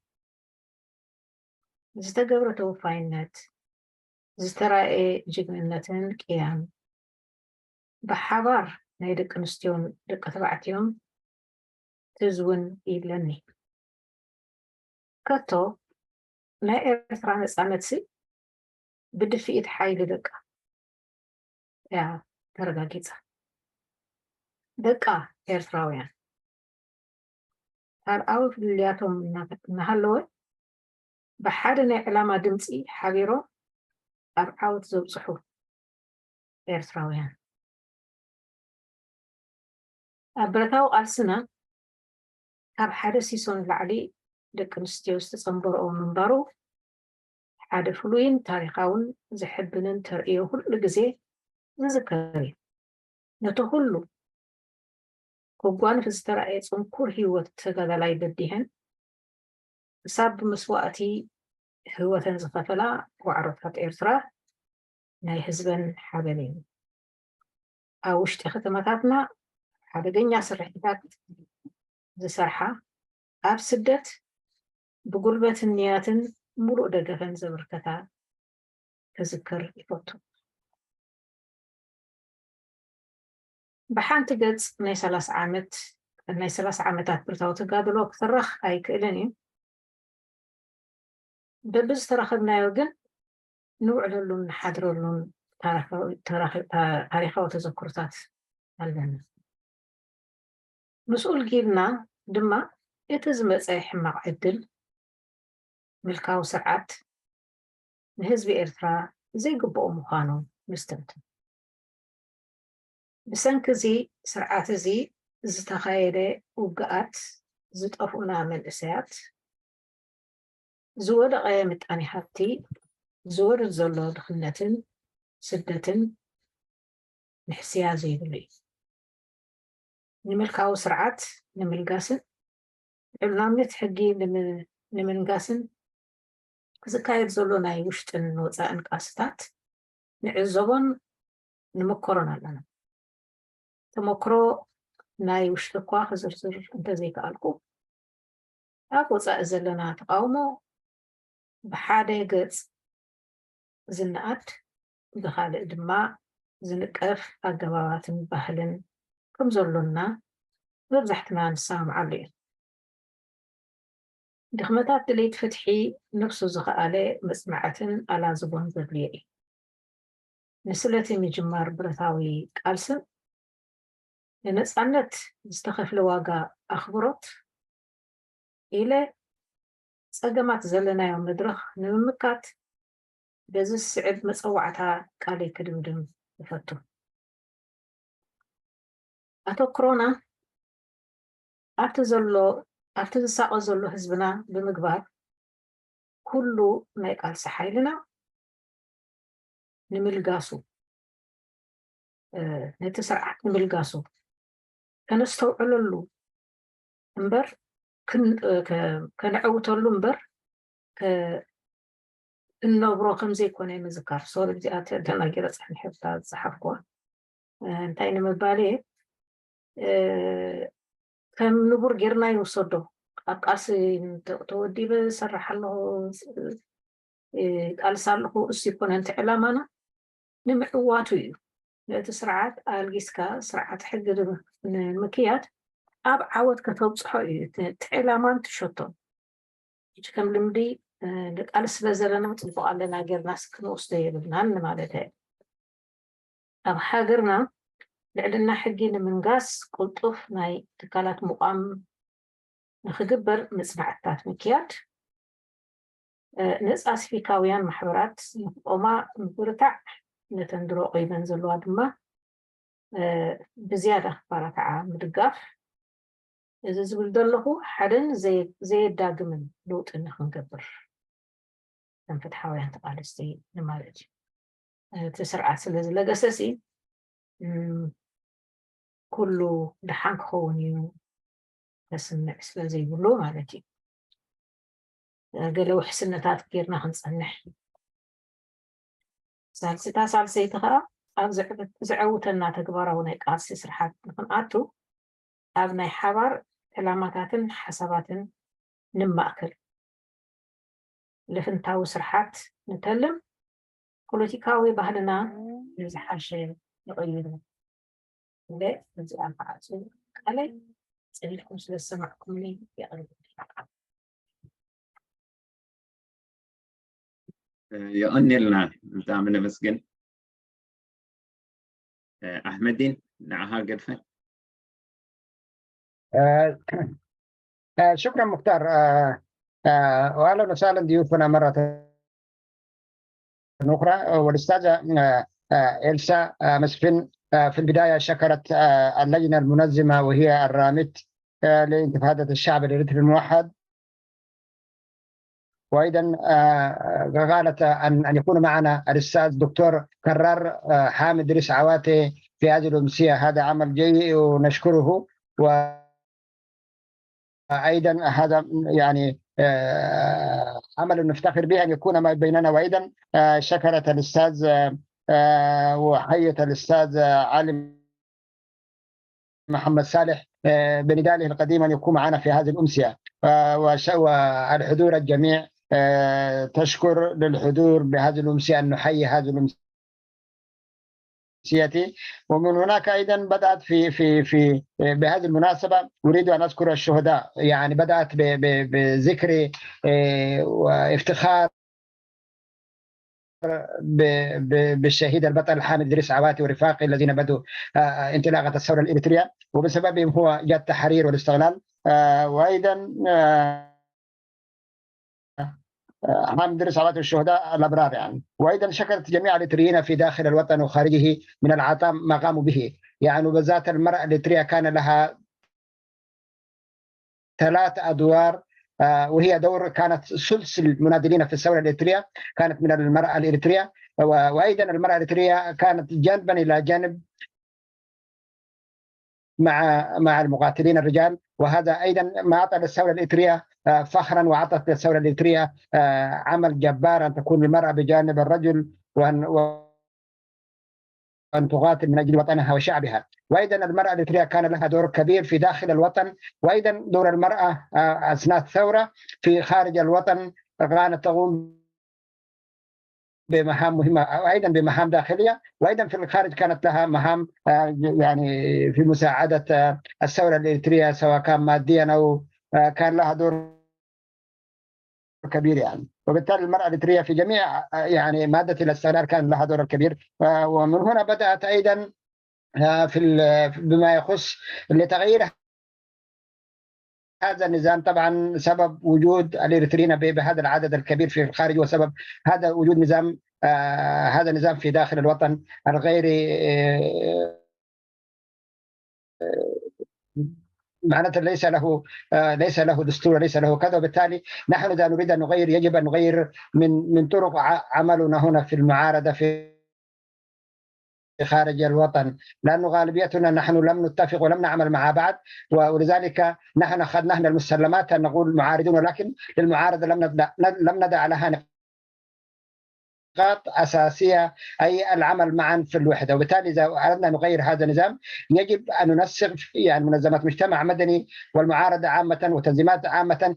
ዝተገብረ ተወፋይነት፣ ዝተራእየ ጅግንነትን ቅያን፣ ብሓባር ናይ ደቂ ኣንስትዮን ደቂ ተባዕትዮን ትዝ እውን ይብለኒ። ከቶ ናይ ኤርትራ ነጻነትሲ ብድፍኢት ሓይሊ ደቃ እያ ተረጋጊጻ። ደቃ ኤርትራውያን ካልኣዊ ፍልልያቶም እና-፣ እናሃለወ ብሓደ ናይ ዕላማ ድምጺ ሓቢሮም ኣብ ዓወት ዘብጽሑ ኤርትራውያን። ኣብ ብረታዊ ቃልስና ካብ ሓደ ሲሶ ንላዕሊ ደቂ ኣንስትዮ ዝተጸንበርኦ ምንባሩ ሓደ ፍሉይን ታሪኻውን ዘሕብንን ተርእዮ ኩሉ ግዜ ዝዝከር እዩ። ነቲ ኩሉ ክጓንፍ ዝተራእየ ጽንኩር ህይወት ተጋዳላይ በዲሀን ክሳብ ብመስዋእቲ ህይወተን ዝኸፈላ ዋዕሮታት ኤርትራ ናይ ህዝበን ሓበን እዩ። ኣብ ውሽጢ ከተማታትና ሓደገኛ ስርሒታት ዝሰርሓ፣ ኣብ ስደት ብጉልበትን ንያትን ሙሉእ ደገፈን ዘበርከታ ክዝክር ይፈቱ። ብሓንቲ ገጽ ናይ ሰላሳ ዓመት፣ ናይ ሰላሳ ዓመታት ብረታዊ ተጋድሎ ክተረኽ ኣይክእልን እዩ። በብዝተረኸብናዮ ግን ንውዕለሉን ንሓድረሉን ታሪኻዊ፣ ታሪኻዊ፣ ታሪኻዊ ተዘክሮታት ኣለና። ምስኡ ኣልጊብና ድማ እቲ ዝመጸ ሕማቕ ዕድል ምልካዊ ስርዓት ንህዝቢ ኤርትራ ዘይግብኦ ምዃኑ ንስተንትን። ብሰንኪ እዚ ስርዓት እዚ ዝተኻየደ ውግኣት ዝጠፍኡና መንእሰያት፣ ዝወደቐ ምጣኔ ሃብቲ፣ ዝወርድ ዘሎ ድኽነትን ስደትን ንሕስያ ዘይብሉ እዩ። ንምልካዊ ስርዓት ንምልጋስን ልዑላውነት ሕጊ ንም-፣ ንምንጋስን ዝካየድ ዘሎ ናይ ውሽጥን ወጻእን ቃልስታት ንዕዘቦን ንምኮሮን ኣለና። ተመክሮ ናይ ውሽጢ እኳ ክዝርዝር እንተዘይከኣልኩ፣ ኣብ ወጻኢ ዘለና ተቃውሞ ብሓደ ገጽ ዝነኣድ፣ ብኻልእ ድማ ዝንቀፍ ኣገባባትን ባህልን ከም ዘሎና መብዛሕትና ንሰማምዓሉ እዩ። ድኽመታት ድሌት ፍትሒ ነብሱ ዝኸኣለ መጽናዕትን ኣላዝቦን ዘድልዮ እዩ። ንስለቲ ምጅማር ብረታዊ ቃልስን ንነጻነት ዝተኸፍለ ዋጋ ኣኽብሮት ኢለ ጸገማት ዘለናዮ መድረኽ ንምምካት በዚ ዝስዕብ መጸዋዕታ ቃለይ ክድምድም እፈቱ። ኣተኩሮና ኣብቲ ዘሎ ኣብቲ ዝሳቐ ዘሎ ህዝብና ብምግባር ኩሉ ናይ ቃልሲ ሓይልና ንምልጋሱ ነቲ ስርዓት ንምልጋሱ ከነስተውዕለሉ እምበር ከነዐውተሉ እምበር እንነብሮ ከምዘይኮነ ምዝካር። ሶሪ እዚኣ ተደናጊረ ፀኒሐ ዝፀሓፍኩዋ እንታይ ንምባል እየ ከም ንቡር ጌርና ይውሰዶ ኣብ ቃልሲ ተወዲበ ዝሰርሕ ኣለኹ ቃልሲ ኣለኹ እሱ ይኮነ እንተ ዕላማና ንምዕዋቱ እዩ ነቲ ስርዓት ኣልጊስካ ስርዓት ሕጊ ንምክያድ ኣብ ዓወት ከተብፅሖ እዩ እቲ ዕላማን ትሸቶን ሕጂ ከም ልምዲ ንቃልሲ ስለ ዘለና ፅቡቅ ኣለና ጌርናስ ክንወስዶ የብልናን ማለት እዩ ኣብ ሃገርና ልዕልና ሕጊ ንምንጋስ ቅልጡፍ ናይ ትካላት ምቋም ንክግበር መፅናዕትታት ምክያድ ነፃ ሲቪካውያን ማሕበራት ንክቆማ ምብርታዕ ነተን ድሮ ቆይመን ዘለዋ ድማ ብዝያዳ ክባራትዓ ምድጋፍ እዚ ዝብል ዘለኹ ሓደን ዘየዳግምን ለውጢ ንክንገብር ከም ፍትሓውያን ተቃለስቲ ንማለት እዩ እቲ ስርዓት ስለ ዝለገሰ ሲ ኩሉ ደሓን ክኸውን እዩ ተስምዕ ስለ ዘይብሉ ማለት እዩ ገለ ውሕስነታት ጌርና ክንፀንሕ ሳልስታ ሳልሰይቲ ከዓ ኣብ ዘዕውተና ተግባራዊ ናይ ቃልሲ ስርሓት ንክንኣቱ ኣብ ናይ ሓባር ዕላማታትን ሓሳባትን ንማእክል ልፍንታዊ ስርሓት ንተልም ፖለቲካዊ ባህልና ንዝሓሸ ንቕይሩ እለ እዚኣ ከዓ ቃለይ ፀኒሕኩም ስለ ዝሰማዕኩምኒ የቐርብ የቐንየልና ብጣዕሚ ነመስግን ኣሕመዲን ንዓኻ ገድፈ شكرا مختار واهلا وسهلا ضيوفنا مره اخرى والاستاذه إلسا مسفن في البداية شكرت اللجنة المنظمة وهي الرامت لانتفاضة الشعب الإريتري الموحد وأيضا قالت أن أن يكون معنا الأستاذ دكتور كرار حامد إدريس عواتي في هذه الأمسية هذا عمل جيد ونشكره و أيضا هذا يعني عمل نفتخر به أن يكون ما بيننا وأيضا شكرت الأستاذ وحيت الأستاذ علي محمد صالح بنضاله القديم أن يكون معنا في هذه الأمسية والحضور الجميع تشكر للحضور بهذه الأمسية أن نحيي هذه الأمسية ومن هناك ايضا بدات في في في بهذه المناسبه اريد ان اذكر الشهداء يعني بدات بذكر وافتخار بالشهيد البطل حامد ادريس عواتي ورفاقه الذين بدوا انطلاقه الثوره الاريتريه وبسببهم هو جاء التحرير والاستقلال وايضا حامد ادريس عواتي الشهداء الابرار يعني وايضا شكرت جميع الاريتريين في داخل الوطن وخارجه من العطاء ما قاموا به يعني وبالذات المراه الاريتريه كان لها ثلاث ادوار وهي دور كانت ثلث المناضلين في الثوره الاريتريه كانت من المراه الاريتريه وايضا المراه الاريتريه كانت جنبا الى جنب مع مع المقاتلين الرجال وهذا ايضا ما اعطى للثوره الاريتريه فخرا واعطت للثوره الاريتريه عمل جبار ان تكون المراه بجانب الرجل وان وان تقاتل من اجل وطنها وشعبها، وايضا المراه الاريتريه كان لها دور كبير في داخل الوطن، وايضا دور المراه اثناء الثوره في خارج الوطن كانت تقوم بمهام مهمة، أو أيضًا بمهام داخلية، وأيضًا في الخارج كانت لها مهام، آه، يعني في مساعدة، آه، الثورة الإريترية، سواء كان ماديًا أو، آه، كان لها دور كبير يعني. وبالتالي المرأة الإريترية في جميع، آه، يعني مادة الاستعمار كان لها دور كبير. آه، ومن هنا بدأت أيضًا، آه، في ال-، بما يخص لتغيير هذا النظام. طبعًا سبب وجود الإريتريين ب-، بهذا العدد الكبير في الخارج، وسبب هذا وجود نظام، آه، هذا النظام في داخل الوطن الغير، آه، معناته ليس له، آه، ليس له دستور، ليس له كذا. وبالتالي نحن إذا نريد أن نغير، يجب أن نغير من، من طرق ع-، عملنا هنا في المعارضة في خارج الوطن، لأنه غالبيتنا نحن لم نتفق ولم نعمل مع بعض، و-، ولذلك نحن أخذنا من المسلمات أن نقول معارضون، ولكن للمعارضة لم ندع، لم ندع لها نقاط أساسية، أي العمل معًا في الوحدة. وبالتالي إذا أردنا أن نغير هذا النظام، يجب أن ننسق، يعني منظمات مجتمع مدني والمعارضة عامة وتنظيمات عامة،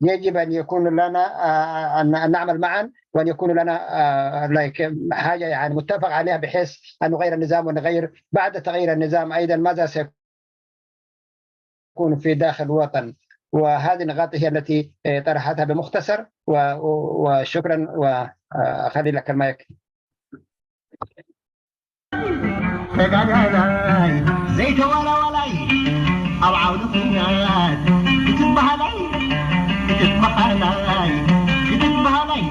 يجب أن يكون لنا، آه، أن، أن نعمل معًا، وأن يكون لنا، آه، like حاجة يعني متفق عليها، بحيث أن نغير النظام، ونغير بعد تغيير النظام أيضًا ماذا سيكون في داخل الوطن. وهذه النقاط هي التي، آه، طرحتها بمختصر، و-، و-، وشكرًا، وأخلي لك المايك. ተጋዳላይ ዘይተዋላዋላይ ኣብ ዓውዲ ኩናት ክትበሃላይ ክትበሃላይ ክትበሃላይ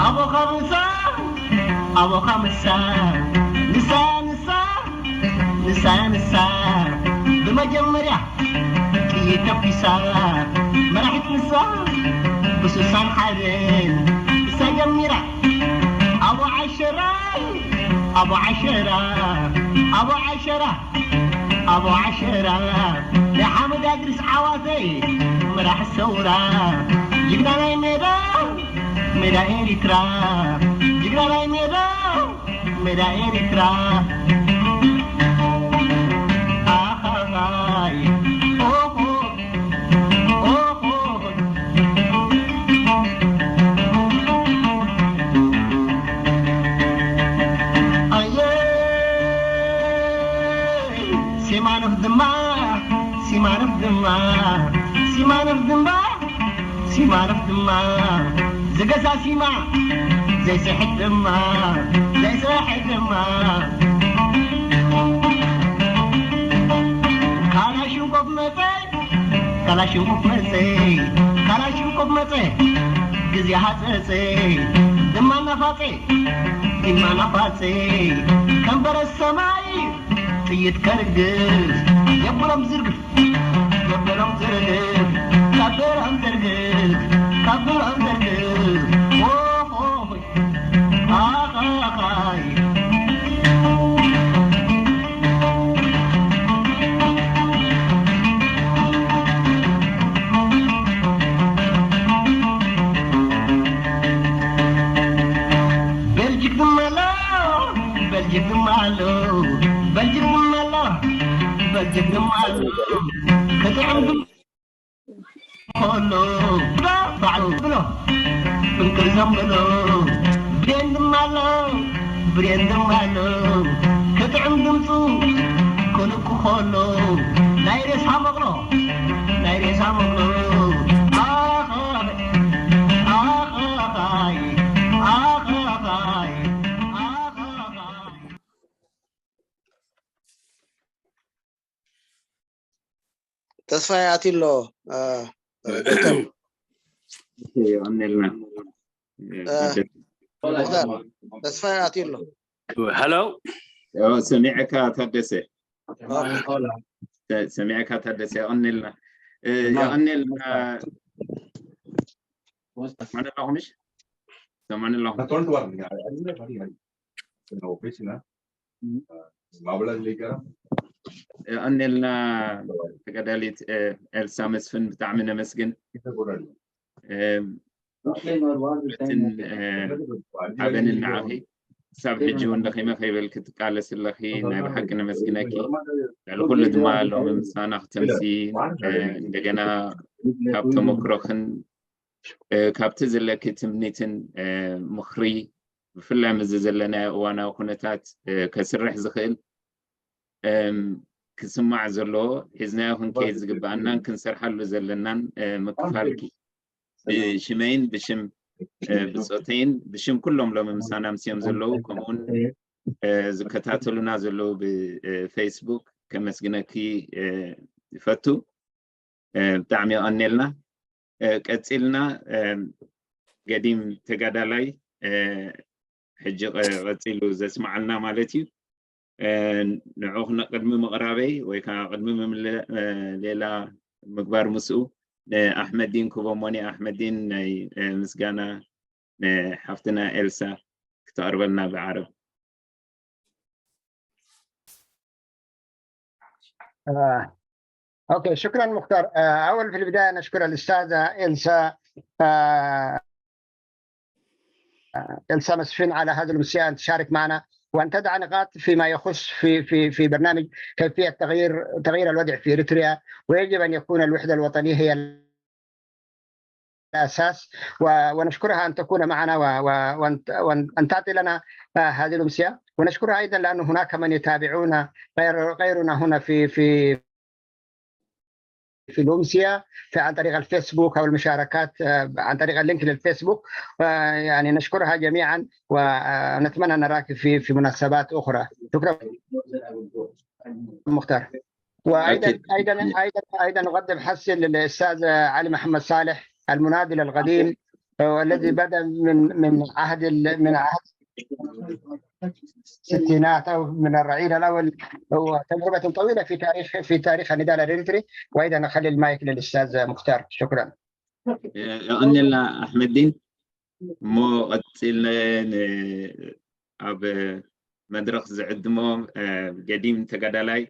ኣቦኻ ምሳ ኣቦኻ ምሳ ንሳ ንሳ ንሳ ንሳ ብመጀመርያ ጥይት ተኩሳ መራሒት ንሳ ብስሳን ሓደን ንሳ ጀሚራ ኣቡ ዓሸራ ኣቡ ዓሸራ ኣቡ ዓሸራ ኣቡ ዓሸራ ናይ ሓመድ ኣድሪስ ዓዋተይ መራሒ ሰውራ ጅግና ናይ ሜዳ ሜዳ ኤሪትራ ጅግና ናይ ሜዳ ሜዳ ኤሪትራ ኣሃሃይ ኦሆ ኦሆ ኣየ ሲማኖፍ ድማ ሲማኖፍ ድማ ሲማኖፍ ድማ ሲማኖፍ ድማ ዝገዛ ሲማ ዘይስሕት ድማ ዘይስሕት ድማ ካላሽንኮፍ መጸ ካላሽንኮፍ መጸ ካላሽንኮፍ መጸ ግዜ ሃጸጸ ድማ ናፋጸ ድማ ናፋጸ ከም በረስ ሰማይ ጥይት ከርግፍ የብሎም ዝርግፍ የብሎም ዝርግፍ ካብሎም ዝርግፍ ካብሎም ዝርግፍ ኦሆይ ኣኻኻይ በልጅግ ድማ ኣሎ በልጅግ ድማ ኣሎ በልጅግ ድማ ኣሎ በልጅግ ድማ ኣሎ ክጥዕም ድማ ከሎ ባዕሉ ብሎ ፍንቅል ዘምሎ ብሬን ድማ ኣሎ ብሬን ድማ ኣሎ ክጥዕም ድምፁ ክልቁ ከሎ ናይ ሬሳ መቕሎ ናይ ሬሳ መቕሎ ኣኸ ኣኸኻይ ኣኸኻይ ኣኸኻይ ተስፋይ ኣትዩ ኣሎ። ዶክተር የቐንየልና። ዶክተር ተስፋይ ኣትዩ ኣሎ። ሄሎ ሰሚዕካ ታደሰ፣ ሰሚዕካ ታደሰ፣ የቐንየልና። የቐንየልና። ሰማዕኒ ኣለኹምሽ? ሰማዕኒ ኣለኹም? የቐንየልና ተጋዳሊት ኤልሳ መስፍን፣ ብጣዕሚ ነመስግን። እትን ሓበንን ንዓኺ። ክሳብ ሕጂ እውን ደኺመ ከይበልኪ ትቃለሲ ኣለኺ። ናይ ብሓቂ ነመስግነኪ። ልዕሊ ኩሉ ድማ ሎሚ ምሳና ክተምሲ፣ እ፣ እንደገና ካብ ተመክሮኽን፣ እ፣ ካብቲ ዘለኪ ትምኒትን፣ እ፣ ምኽሪ፣ ብፍላይ ምስዚ ዘለናዮ እዋናዊ ኩነታት፣ እ፣ ከስርሕ ዝኽእል፣ እም፣ ክስማዕ ዘለዎ፣ ሒዝናዮ ክንከይድ ዝግብኣናን ክንሰርሓሉ ዘለናን፣ እ፣ ምክፋልኪ። ብሽመይን ብሽም፣ እ፣ ብጾተይን ብሽም ኩሎም ሎሚ ምሳና ኣምስዮም ዘለዉ፣ ከምኡውን፣ እ፣ ዝከታተሉና ዘለዉ ብ፣ እ፣ ፌስቡክ ከመስግነኪ፣ እ፣ ይፈቱ። እ፣ ብጣዕሚ የቐንየልና። እ፣ ቀጺልና፣ እ፣ ገዲም ተጋዳላይ፣ እ፣ ሕጂ ቀ-፣ ቀጺሉ ዘስምዓልና ማለት እዩ። እ፣ ንዑ ክነ-፣ ቅድሚ ምቕራበይ ወይ ከዓ ቅድሚ ምምለ-፣ እ፣ ሌላ ምግባር ምስኡ ንኣሕመዲን ክቦሞኒ። ኣሕመዲን ናይ፣ እ፣ ምስጋና ንሓፍትና ኤልሳ ክተቕርበልና ብዓረብ። آه. أوكي، شكرا مختار. آه، أول في البداية نشكر الأستاذة إلسا، آه، إلسا مسفين على هذه الأمسية أن تشارك معنا وأن تضع نقاط فيما يخص في في في برنامج كيفية تغيير تغيير الوضع في إريتريا، ويجب أن يكون الوحدة الوطنية هي الأساس، و- ونشكرها أن تكون معنا و- و- وأن وأن أن تعطي لنا، آه، هذه الأمسية، ونشكرها أيضا لأنه هناك من يتابعونا غير غيرنا هنا في في في الأمسية في عن طريق الفيسبوك أو المشاركات، آه، عن طريق اللينك للفيسبوك. آه، يعني نشكرها جميعا ونتمنى أن نراك في في مناسبات أخرى. شكرا مختار. وأيضا أيضا أيضا أيضا أقدم حسي للأستاذ علي محمد صالح المناضل القديم، آه، الذي بدأ من من عهد ال- من عهد الستينات أو من الرعيل الأول. هو تجربة طويلة في تاريخ في تاريخ النضال الإريتري. وأيضا أخلي المايك للأستاذ مختار. شكرا. የቐንየልና ኣሕመዲን። እሞ ቀፂለ ን-፣ ኣብ መድረኽ ዝዕድሞ፣ እ፣ ገዲም ተጋዳላይ፣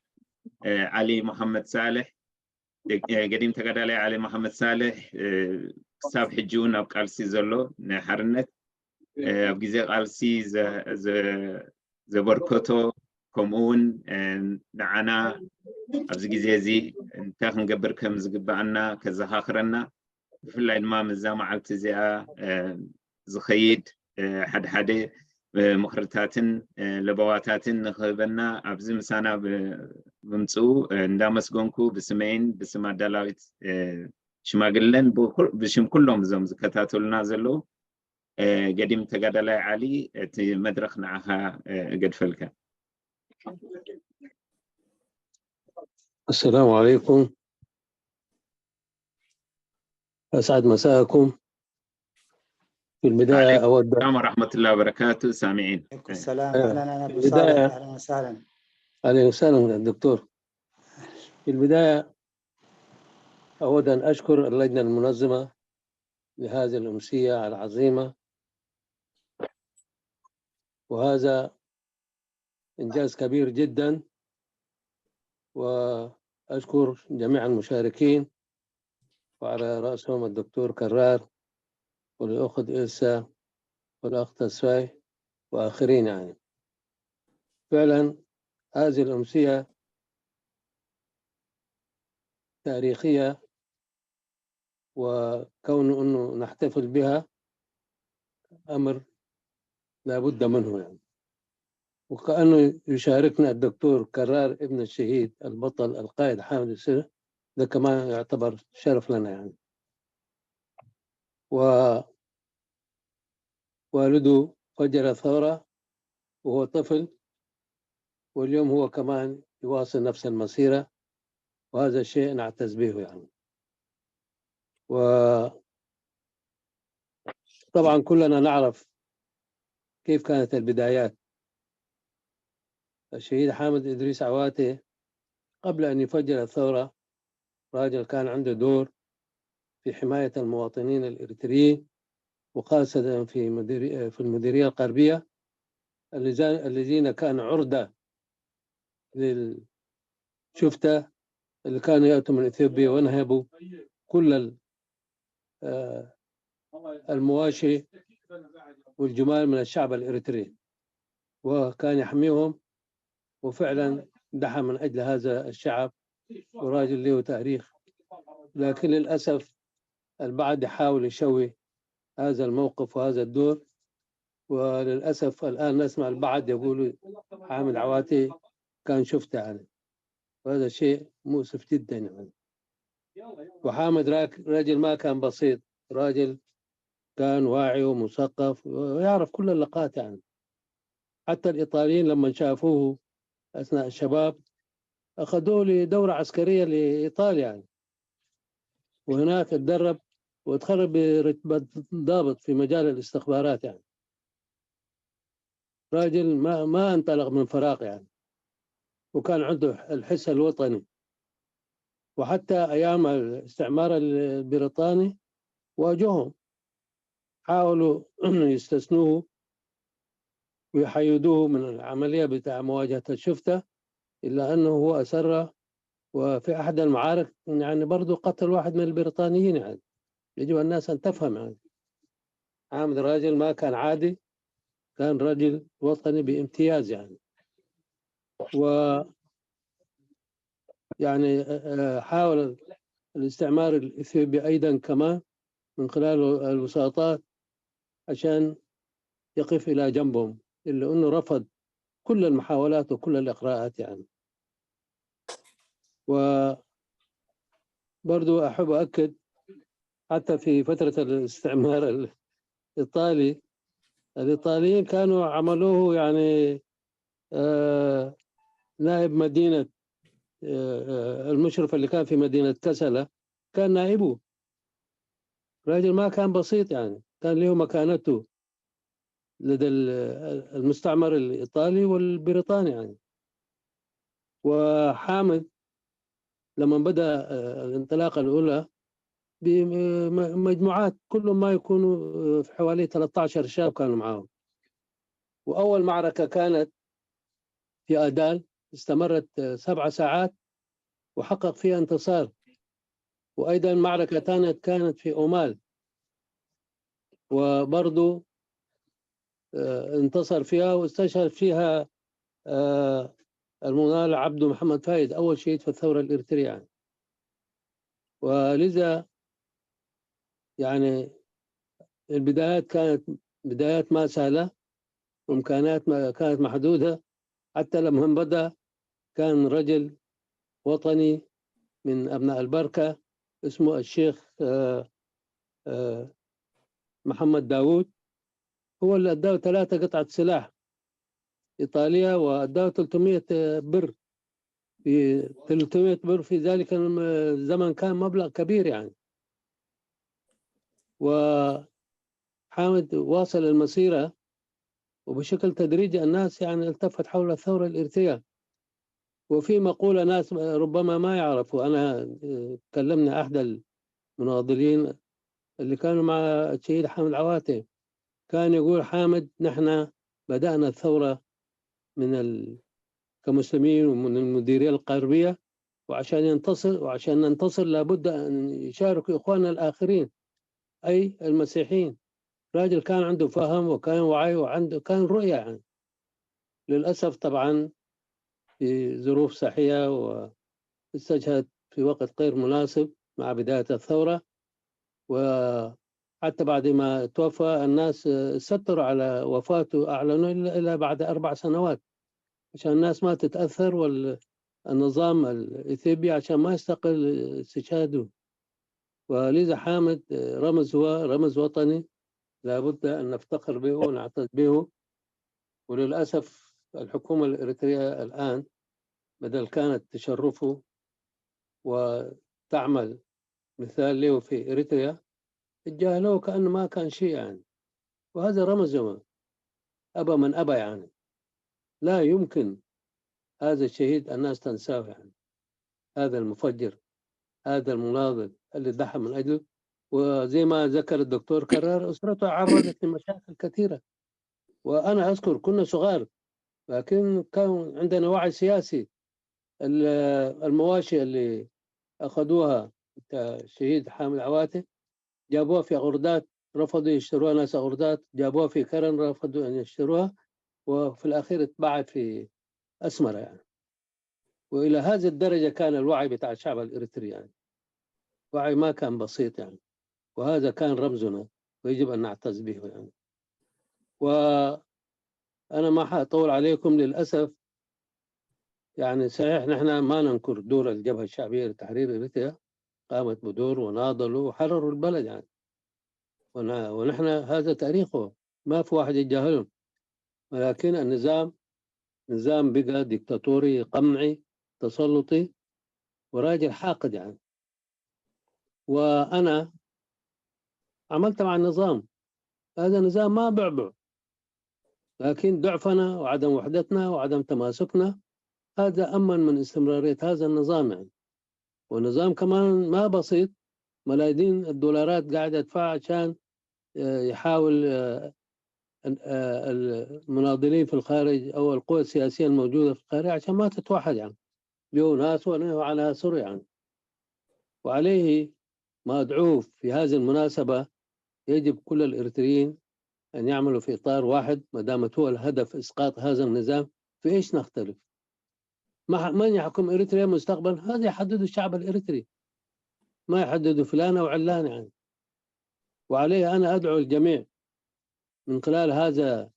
እ፣ ዓሊ መሓመድ ሳልሕ፣ እ፣ ገዲም ተጋዳላይ ዓሊ መሓመድ ሳልሕ፣ እ፣ ክሳብ ሕጂ እውን ኣብ ቃልሲ ዘሎ ንሓርነት፣ እ፣ ኣብ ግዜ ቃልሲ ዘ-፣ ዘ-፣ ዘበርከቶ፣ ከምኡ እውን፣ እ፣ ንዓና ኣብዚ ግዜ እዚ እንታይ ክንገብር ከም ዝግብኣና ከዘኻኽረና፣ ብፍላይ ድማ ምስዛ መዓልቲ እዚኣ፣ እ፣ ዝኸይድ፣ እ፣ ሓድሓደ፣ እ፣ ምኽርታትን፣ እ፣ ለበዋታትን ንኽህበና ኣብዚ ምሳና ብ-፣ ብምምፅኡ፣ እ፣ እንዳመስገንኩ ብስመይን ብስም ኣዳላዊት፣ እ፣ ሽማግለን ብኩ-፣ ብሽም ኩሎም እዞም ዝከታተሉና ዘለዉ፣ እ፣ ገዲም ተጋዳላይ ዓሊ፣ እቲ መድረኽ ንዓኻ፣ እ፣ እገድፈልካ። السلام عليكم. أسعد مساءكم. في البداية عليكم أود السلام ورحمة الله وبركاته. سامعين. عليكم السلام. آه، اهلا انا ابو في البداية صالح، اهلا وسهلا. أهلا وسهلا دكتور. في البداية أود أن أشكر اللجنة المنظمة لهذه الأمسية العظيمة، وهذا إنجاز كبير جدا، وأشكر جميع المشاركين وعلى رأسهم الدكتور كرار والأخت إلسا والأخ تسفاي وآخرين يعني. فعلا هذه الأمسية تاريخية، وكون أنه نحتفل بها أمر لا بد منه يعني. وكأنه يشاركنا الدكتور كرار ابن الشهيد البطل القائد حامد السر، ده كمان يعتبر شرف لنا يعني. ووالده فجر الثورة وهو طفل، واليوم هو كمان يواصل نفس المسيرة، وهذا الشيء نعتز به يعني. وطبعا كلنا نعرف كيف كانت البدايات. الشهيد حامد إدريس عواتي قبل أن يفجر الثورة راجل كان عنده دور في حماية المواطنين الإريتريين، وخاصة في مديري-، في المديرية الغربية، الذين كانوا عرضة للشفتة اللي كانوا يأتوا من إثيوبيا وينهبوا كل ال-، آه، المواشي والجمال من الشعب الإريتري. وكان يحميهم، وفعلا ضحى من أجل هذا الشعب، وراجل له تاريخ. لكن للأسف البعض يحاول يشوه هذا الموقف وهذا الدور، وللأسف الآن نسمع البعض يقول حامد عواتي كان شفته يعني، وهذا شيء مؤسف جدا يعني. وحامد راك- راجل ما كان بسيط، راجل كان واعي ومثقف ويعرف كل اللقات يعني. حتى الإيطاليين لما شافوه أثناء الشباب أخذوه لدورة عسكرية لإيطاليا يعني. وهناك اتدرب وتخرج برتبة ضابط في مجال الاستخبارات يعني. راجل ما ما انطلق من فراغ يعني، وكان عنده الحس الوطني. وحتى أيام الاستعمار البريطاني واجههم، حاولوا يستثنوه ويحيدوه من العملية بتاع مواجهة الشفتة، إلا أنه هو أصر، وفي أحد المعارك يعني برضو قتل واحد من البريطانيين يعني. يجب الناس أن تفهم يعني، حامد راجل ما كان عادي، كان رجل وطني بامتياز يعني. و يعني آه، حاول الاستعمار الإثيوبي أيضا كمان من خلال الوساطات عشان يقف إلى جنبهم، إلا أنه رفض كل المحاولات وكل الإغراءات يعني. وبرضو أحب أؤكد حتى في فترة الاستعمار الإيطالي، الإيطاليين كانوا عملوه يعني آه، نائب مدينة آه، آه، المشرف اللي كان في مدينة كسلة كان نائبه. راجل ما كان بسيط يعني، كان له مكانته لدى المستعمر الإيطالي والبريطاني يعني. وحامد لما بدأ آه، الانطلاقة الأولى بمجموعات، كلهم ما يكونوا آه، في حوالي ثلاثة عشر شاب كانوا معاهم. وأول معركة كانت في آدال، استمرت آه، سبع ساعات وحقق فيها انتصار. وأيضا معركة ثانية كانت في أومال، وبرضو آه، انتصر فيها واستشهد فيها آه، المنال عبد محمد فايد، أول شهيد في الثورة الإريترية يعني. ولذا يعني البدايات كانت بدايات ما سهلة، وإمكانات ما كانت محدودة. حتى لما بدأ كان رجل وطني من أبناء البركة اسمه الشيخ آه، آه، محمد داوود، هو اللي أداه ثلاثة قطعة سلاح إيطاليا، وأداه ثلاثمية بر. في ثلاثمية بر في ذلك الزمن كان مبلغ كبير يعني. وحامد واصل المسيرة، وبشكل تدريجي الناس يعني التفت حول الثورة الإريترية. وفي مقولة ناس ربما ما يعرفوا، أنا آه، كلمنا أحد المناضلين اللي كانوا مع الشهيد حامد عواتي، كان يقول حامد: "نحن بدأنا الثورة من ال... كمسلمين ومن المديرية الغربية، وعشان ينتصر، وعشان ننتصر لابد أن يشارك إخواننا الآخرين، أي المسيحيين". راجل كان عنده فهم وكان وعي وعنده كان رؤية يعني. للأسف طبعا في ظروف صحية واستشهد في وقت غير مناسب مع بداية الثورة، وحتى بعد ما توفى الناس ستروا على وفاته، أعلنوا إلا إلا بعد أربع سنوات عشان الناس ما تتأثر، والنظام الإثيوبي عشان ما يستقل استشهاده. ولذا حامد رمز، هو رمز وطني لابد أن نفتخر به ونعتز به. وللأسف الحكومة الإريترية الآن بدل كانت تشرفه وتعمل مثال له في إريتريا، تجاهلوه كأنه ما كان شيء يعني. وهذا رمز، أبى من أبى يعني. لا يمكن هذا الشهيد الناس تنساه يعني. هذا المفجر، هذا المناضل اللي ضحى من أجله. وزي ما ذكر الدكتور كرار، أسرته عرضت لمشاكل كثيرة. وأنا أذكر كنا صغار، لكن كان عندنا وعي سياسي. ال- المواشي اللي أخذوها الشهيد حامد عواتي جابوها في أغردات، رفضوا يشتروها ناس أغردات، جابوها في كرن، رفضوا أن يشتروها. وفي الأخير اتباعت في أسمرة يعني. وإلى هذه الدرجة كان الوعي بتاع الشعب الإريتري يعني. وعي ما كان بسيط يعني. وهذا كان رمزنا ويجب أن نعتز به يعني. وأنا ما حأطول عليكم للأسف. يعني صحيح نحن ما ننكر دور الجبهة الشعبية لتحرير إريتريا، قامت بدور وناضلوا وحرروا البلد يعني. ون- ونحن هذا تاريخه، ما في واحد يتجاهله. ولكن النظام نظام بقى ديكتاتوري، قمعي، تسلطي، وراجل حاقد يعني. وأنا عملت مع النظام. هذا النظام ما بعبع، لكن ضعفنا وعدم وحدتنا وعدم تماسكنا هذا أمن من استمرارية هذا النظام يعني. والنظام كمان ما بسيط، ملايين الدولارات قاعد يدفع عشان آه، يحاول آه، أن- آه، المناضلين في الخارج أو القوى السياسية الموجودة في الخارج عشان ما تتوحد يعني. له ناس وله عناصر يعني. وعليه ما أدعوه في هذه المناسبة، يجب كل الإريتريين أن يعملوا في إطار واحد. ما دامت هو الهدف إسقاط هذا النظام، في إيش نختلف؟ ما ح- من يحكم إريتريا مستقبلا؟ هذا يحدده الشعب الإريتري، ما يحدده فلان أو علان يعني. وعليه أنا أدعو الجميع من خلال هذا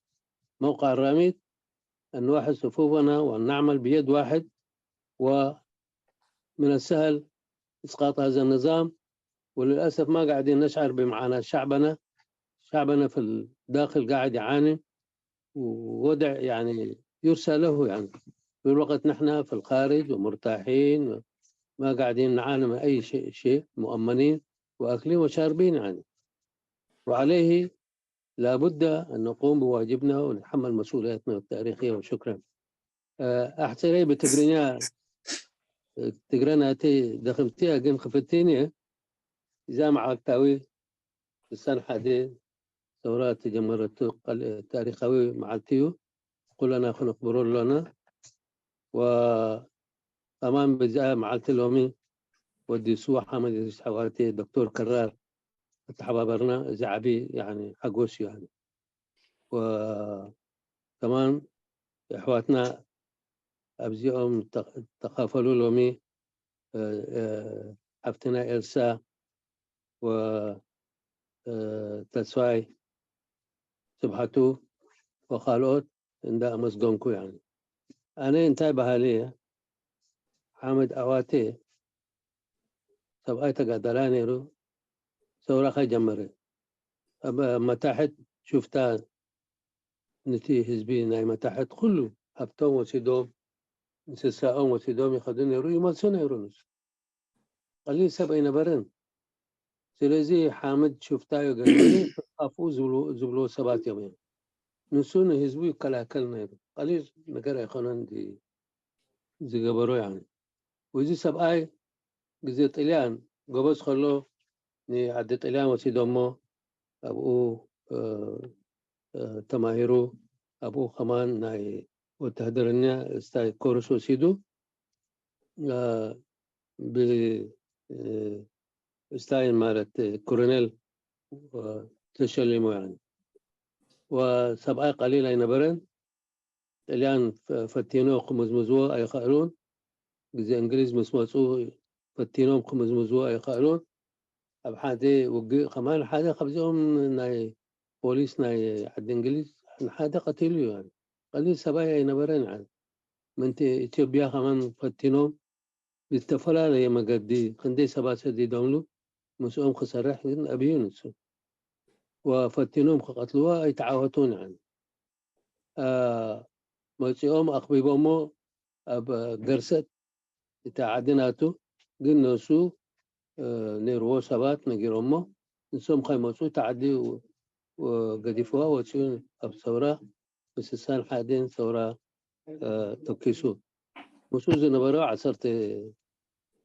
موقع الراميد أن نوحد صفوفنا وأن نعمل بيد واحد، ومن السهل إسقاط هذا النظام. وللأسف ما قاعدين نشعر بمعاناة شعبنا. شعبنا في الداخل قاعد يعاني، ووضع يعني يرثى له يعني. في الوقت نحن في الخارج ومرتاحين، ما قاعدين نعاني من أي شيء، شيء مؤمنين وأكلين وشاربين يعني. وعليه لابد أن نقوم بواجبنا ونتحمل مسؤوليتنا التاريخية. وشكرا. ኣሕፅረይ ብትግርኛ ትግረ ናተይ ደኽምቲ ግን ክፍትን እየ። እዛ መዓልታዊ ስሳን ሓደ ሰውራ ተጀመረቱ ታሪኻዊ መዓልቲ እዩ። ኩለና ክነኽብሮ ኣሎና። ወኣማን ብዛ መዓልቲ ሎሚ ወዲ ስዋ ሓመድ ሓዋርቴ ዶክተር ከራር ኣተሓባበርና፣ እዚ ዓቢ ሓጎስ እዩ። ወከማን ኣሕዋትና ኣብዚኦም ተኻፈሉ ሎሚ ሓፍትና ኤልሳ ወተስፋይ ስብሓቱ ወካልኦት እንዳ ኣመስገንኩ እየ። ኣነ እንታይ በሃሊ እየ፣ ሓመድ ኣዋቴ ሰብኣይ ተጋዳላይ ነይሩ። ሰውራ ከይጀመረ ኣብ መታሕት ሹፍታ ነቲ ህዝቢ ናይ መታሕት ኩሉ ሃብቶም ወሲዶም እንስሳኦም ወሲዶም ይኸዱ ነይሩ፣ ይመልሱ ነይሩ። ንሱ ቀሊል ሰብ ኣይነበረን። ስለዚ ሓመድ ሹፍታ እዩ ገለ ኣፍኡ ዝብልዎ ሰባት እዮም እዮም። ንሱ ንህዝቡ ይከላከል ነይሩ። ቀሊል ነገር ኣይኮነን ዝገበሮ። እዚ ሰብኣይ ግዜ ጥልያን ጎበዝ ከሎ ንዓዲ ጥልያን ወሲዶሞ ኣብኡ ተማሂሩ። ኣብኡ ከማን ናይ ወታደርኛ ስታይ ኮርስ ወሲዱ ብስታይን ማለት ኮሎኔል ተሸሊሙ። ሰብኣይ ቀሊል ኣይነበረን። ጥልያን ፈቲኖ ክምዝምዝዎ ኣይኸእሉን። ግዜ እንግሊዝ ምስ መፁ ፈቲኖም ክምዝምዝዎ ኣይኸእሉን። ኣብ ሓደ ውግእ ከማን ሓደ ካብዚኦም ናይ ፖሊስ ናይ ዓዲ እንግሊዝ ንሓደ ቀቲሉ እዩ። ቀሊል ሰብኣይ ኣይነበረን። ምእንቲ ኢትዮጵያ ከማን ፈቲኖም ብዝተፈላለየ መገዲ ክንደይ ሰባት ሰዲዶምሉ ምስኦም ክሰርሕ ግን ኣብዩ ንሱ። ወፈቲኖም ክቐትልዎ ኣይተዓወቱን። መፂኦም ኣኽቢቦሞ ኣብ ገርሰት እቲ ዓዲ ናቱ ግን ነሱ ነይርዎ ሰባት ነጊሮሞ ንሶም ከይመፁ እቲ ዓዲ ገዲፍዋ ወፂኡ ኣብ ሰውራ ብስሳን ሓደን ሰውራ ተኪሱ። ምስኡ ዝነበሩ ዓሰርተ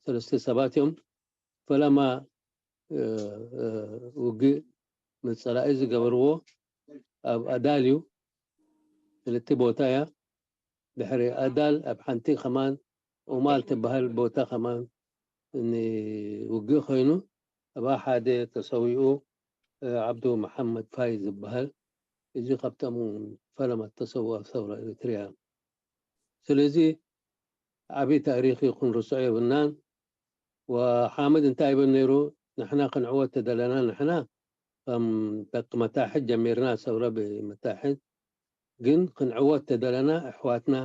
ሰለስተ ሰባት እዮም። ፈለማ ውግእ ምስ ፀላኢ ዝገበርዎ ኣብ ኣዳል እዩ። ክልተ ቦታ እያ። ድሕሪ ኣዳል ኣብ ሓንቲ ከማን ኡማል ትበሃል ቦታ ከማን ውግእ ኮይኑ ኣብኣ ሓደ ተሰዊኡ ዓብዱ መሓመድ ፋይ ዝበሃል እዚ ካብቶም ፈለማ ዝተሰውኡ ኣብ ሰውራ ኤሪትርያ። ስለዚ ዓብዪ ታሪኽ እዩ፣ ክንርስዖ የብልናን። ወሓመድ እንታይ ይብል ነይሩ? ንሕና ክንዕወት ተደለና፣ ንሕና ከም ደቂ መታሕት ጀሚርና ሰውራ ብመታሕት፣ ግን ክንዕወት ተደለና ኣሕዋትና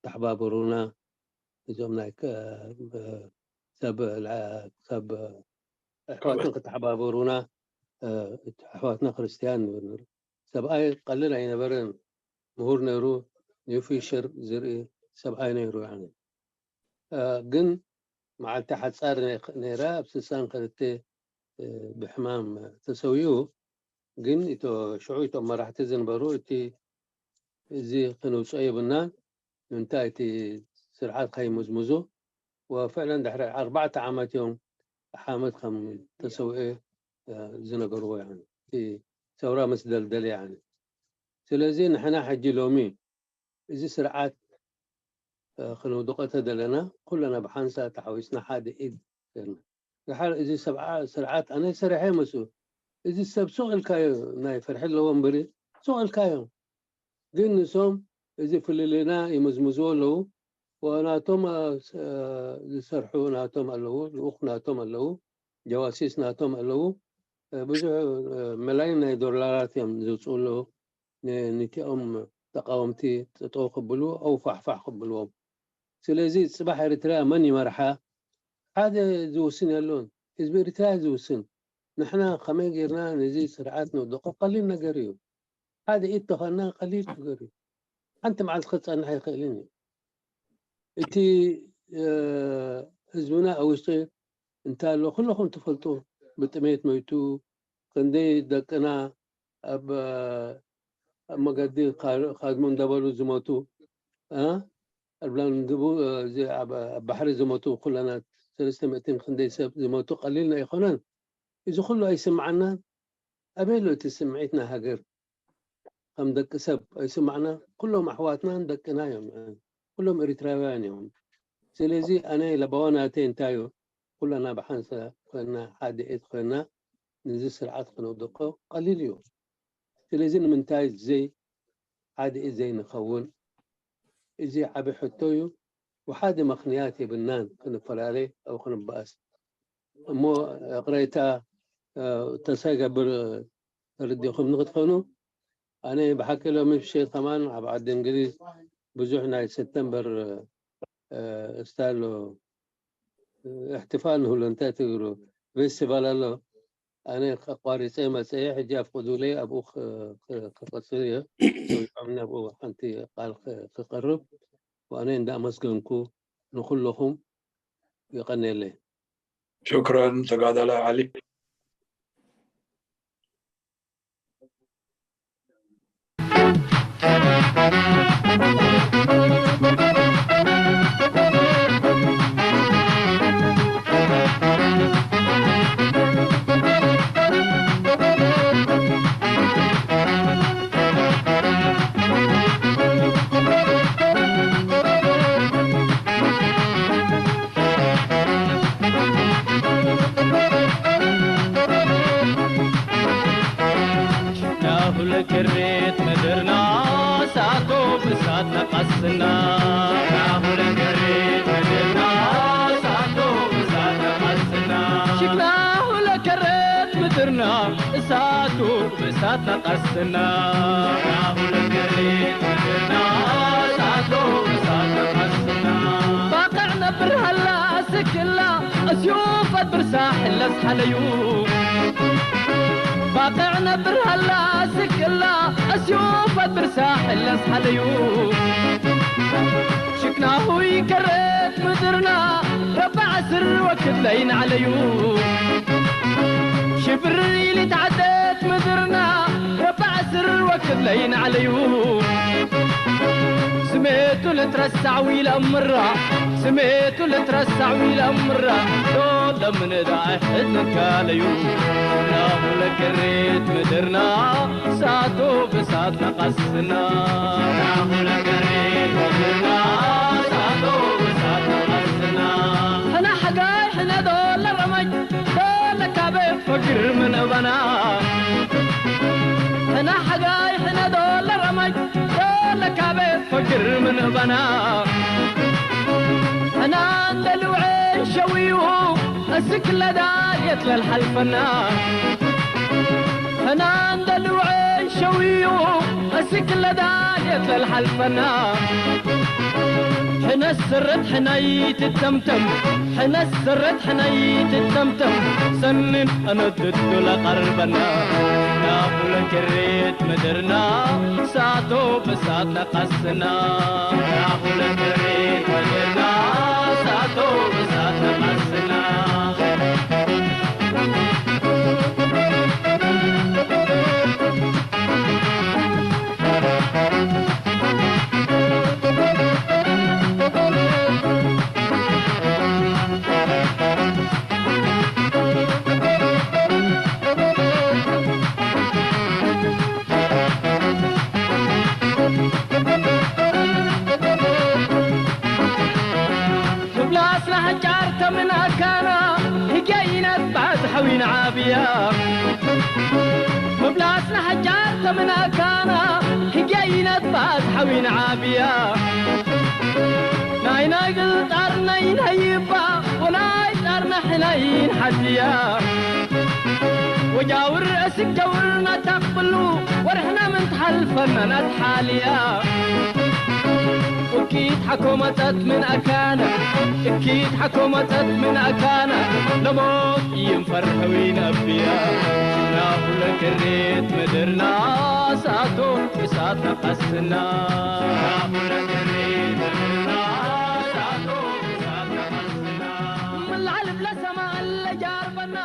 ተሓባበሩና፣ እዞም ናይ ከ-፣ ሰብ ላ-፣ ሰብ ኣሕዋትና ክተሓባበሩና፣ ኣሕዋትና ክርስትያን ንብል ነይሩ። ሰብኣይ ቀልል ኣይነበረን፣ ምሁር ነይሩ፣ ኒው ፊሸር ዝርኢ ሰብኣይ ነይሩ። ያኒ ግን መዓልቲ ሓጻር ነይራ፣ ኣብ ስሳን ክልተ ብሕማም ተሰዊኡ። ግን እቶ ሽዑ እቶም መራሕቲ ዝነበሩ እቲ እዚ ክንውፅኦ የብልናን፣ ንምንታይ እቲ ስርዓት ከይምዝምዙ። ወፍዕለን ድሕሪ ኣርባዕተ ዓመት እዮም ሓመድ ከም ተሰውኤ ዝነገርዎ። ያኒ እቲ ሰውራ ምስ ደልደለ ያኒ። ስለዚ ንሕና ሕጂ ሎሚ እዚ ስርዓት ክንውድቆ ተደለና ኩለና ብሓንሳ ተሓዊስና ሓደ ኢድ ገርና። ድሓር እዚ ሰብዓ ስርዓት ኣነ ሰሪሐ መስሉ። እዚ ሰብ ሱቕ ኢልካዮ፣ ናይ ፍርሒ ኣለዎ እምበሪ ሱቕ ኢልካዮ። ግን ንሶም እዚ ፍልልይና ይምዝምዝዎ ኣለዉ። ወናቶም ዝሰርሑ ናቶም ኣለዉ፣ ልኡኽ ናቶም ኣለዉ፣ ጀዋሲስ ናቶም ኣለዉ። ብዙሕ መላይን ናይ ዶላራት እዮም ዝውፅኡ ኣለዉ። ንቲኦም ተቃወምቲ ጠጠው ክብሉ ኣው ፋሕፋሕ ክብልዎም። ስለዚ ፅባሕ ኤርትራ መን ይመርሓ ሓደ ዝውስን የሎን። ህዝቢ ኤርትራ ዝውስን። ንሕና ከመይ ጌርና ነዚ ስርዓት ንውድቆ ቀሊል ነገር እዩ። ሓደ ኢድ ተኾንና ቀሊል ነገር እዩ። ሓንቲ መዓልቲ ክፀንሕ ኣይኽእልን እዩ። እቲ ህዝብና ኣብ ውሽጢ እንታይ ኣሎ ኩለኹም ትፈልጡ። ብጥሜት መይቱ፣ ክንደይ ደቅና ኣብ ኣብ መገዲ ካድሞ እንዳበሉ ዝሞቱ፣ ኣልብላን ድቡ ኣብ ባሕሪ ዝሞቱ ኩለና ሰለስተ ሚእትን ክንደይ ሰብ ዝሞቱ ቀሊልና ኣይኮነን። እዚ ኩሉ ኣይስምዓናን። ኣበይ ኣሎ እቲ ስምዒት ናይ ሃገር? ከም ደቂ ሰብ ኣይስምዓና። ኩሎም ኣሕዋትናን ደቅና እዮም። ኩሎም ኤሪትራውያን እዮም። ስለዚ ኣነ ለባዋ ናተይ እንታይ እዩ? ኩለና ብሓንሳ ኮይና ሓደ ኢድ ኮይና ነዚ ስርዓት ክነውድቆ ቀሊል እዩ። ስለዚ ንምንታይ ዘይ ሓደ ኢድ ዘይንኸውን? እዚ ዓቢ ሕቶ እዩ። ወሓደ ምኽንያት የብልናን ክንፈላለ ኣብ ክንበኣስ። እሞ ይቕሬታ ተስፋ ይገብር ተረዲእኹምኒ ክትኾኑ። ኣነ ብሓቂ ሎሚ ምሸት ከማን ኣብ ዓዲ እንግሊዝ ብዙሕ ናይ ሰፕተምበር ስታይል እሕትፋል ንብሎ እንታይ ትግሩ ፌስቲቫል ኣሎ። ኣነ ኣቋሪፀ መፀየ ሕጂ ኣፍቅዱለይ ኣብኡ ክቐፅል እየ። ሰዊዖምኒ ኣብኡ ሓንቲ ቃል ክቐርብ ኣነ እንዳኣመስገንኩ ንኩለኹም ይቐንየለይ። ሽክረን ተጋዳላይ ዓሊ። ናሁለ ክሬት ምድርና እሳቱ ብእሳት ነቐስና። ናሁለ ክሬት ምድርና እሳቱ ብእሳት ነቐስና። ሽግና ሁለ ከሬት ምድርና እሳቱ ብእሳት ነቐስና። ናሁለ ከሬት ምድርና እሳቱ ብእሳት ነቐስና። ባቕዕ ነብር ሃላ ስክላ እስዩ ፈት ብርሳ ሕለስ ሓለዩ። ባቕዕ ነብር ሃላ ስክላ እስዩ ፈት ብርሳ ሕለስ ሓለዩ። ሽክናሁ ይከረት ምድርና ረባዕ ስር ወክድ ለይን ዓለዩ። ሽብር ኢሊ ተዓደት ምድርና ረባዕ ስር ወክድ ለይን ዓለዩ። ስሜቱ ልትረሳዕ ዊላ ምራ ስሜቱ ልትረሳዕ ዊላ ምራ ዶ ለምንዳ ኣይሕትካለዩ። ናሁ ለከሬት ምድርና እሳቱ ብእሳት ነቐስና። ናሁ ለከሬት ምድርና እሳቱ ብእሳት ነቐስና። ሕና ሓጋይ ሕነ ዶ ለረመይ ዶ ለካበ ፈግር ምን እበና። ሕና ሓጋይ ሕነ ፈግር ምን እባና ሕና እንደ ልውዐ ሸውዩ እስክ ለዳል የትለል ሓልፈና ሕና እንደ ልውዐ ሸውዩ እስክ ለዳል የትለል ሓልፈና ሕነ ስርት ሕናይ ትተምተም ሕነ ስርት ሕናይ ትተምተም ሰንን ኣነትቱ ለቐርበና ናኹለ ክሬት ምድርና ሳቶ ብሳት ነቐስና ናኹለ ክሬት ምድርና ሳቶ ብሳት ነቐስና ብላስና ሕጫር ተምናካና ህገይነት ባዝ ሓዊና ዓብያ ብላስና ሕጫር ተምናካና ህገይነት ባዝ ሓዊና ዓብያ ናይ ናይ ግልጣር ናይ ናይ ይባ ወላይ ጣር ናይ ናይ ሓዝያ ወጃውር እስክ ጀውር ናታቅብሉ ወርሕና ምን ትሓልፈና ናትሓልያ እኪት ሓኮ መጸት ምን ኣካና እኪት ሓኮ መጸት ምን ኣካና ለሞት ይንፈርሐዊ ነብያ ናኹለ ክሬት ምድርና ሳቶ እሳት ነቐስና ናኹለ ክሬት ምድርና ሳቶ እሳት ነቐስና ምላዕል ብለሰማ ኣለጃርበና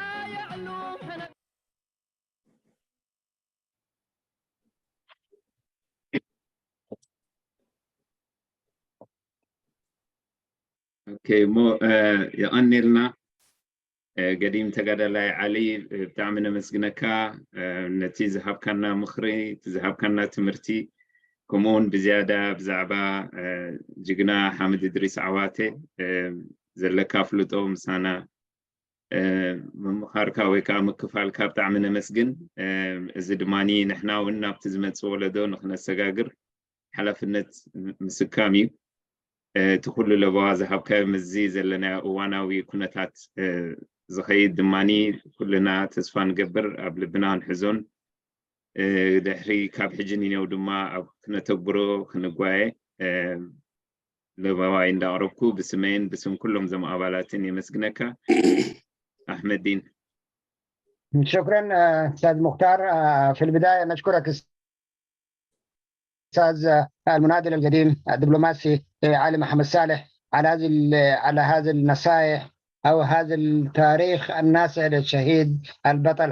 ዓየዕሉም ሕነ ኦኬ እሞ የቐኒልና ገዲም ተጋዳላይ ዓሊ፣ ብጣዕሚ ነመስግነካ ነቲ ዝሃብካና ምኽሪ፣ እቲ ዝሃብካና ትምህርቲ፣ ከምኡ እውን ብዝያዳ ብዛዕባ ጅግና ሓምድ እድሪስ ዓዋተ ዘለካ ኣፍልጦ ምሳና ምምኻርካ ወይ ከዓ ምክፋልካ ብጣዕሚ ነመስግን። እዚ ድማ ንሕና እውን ናብቲ ዝመፅእ ወለዶ ንክነሰጋግር ሓላፍነት ምስካም እዩ። እቲ ኩሉ ለበዋ ዝሃብካዮ ምስዚ ዘለናዮ እዋናዊ ኩነታት ዝኸይድ ድማ ኩልና ተስፋ ንገብር፣ ኣብ ልብና ክንሕዞን ድሕሪ ካብ ሕጂ ንኔው ድማ ኣብ ክነተግብሮ ክንጓየ ለበዋይ እንዳቕረብኩ ብስመይን ብስም ኩሎም ዞም ኣባላትን የመስግነካ። ኣሕመዲን። شكرا أستاذ مختار. في البداية نشكرك أستاذ المناضل القديم الدبلوماسي علي محمد صالح على هذه على هذه النصائح أو هذا التاريخ الناصع للشهيد البطل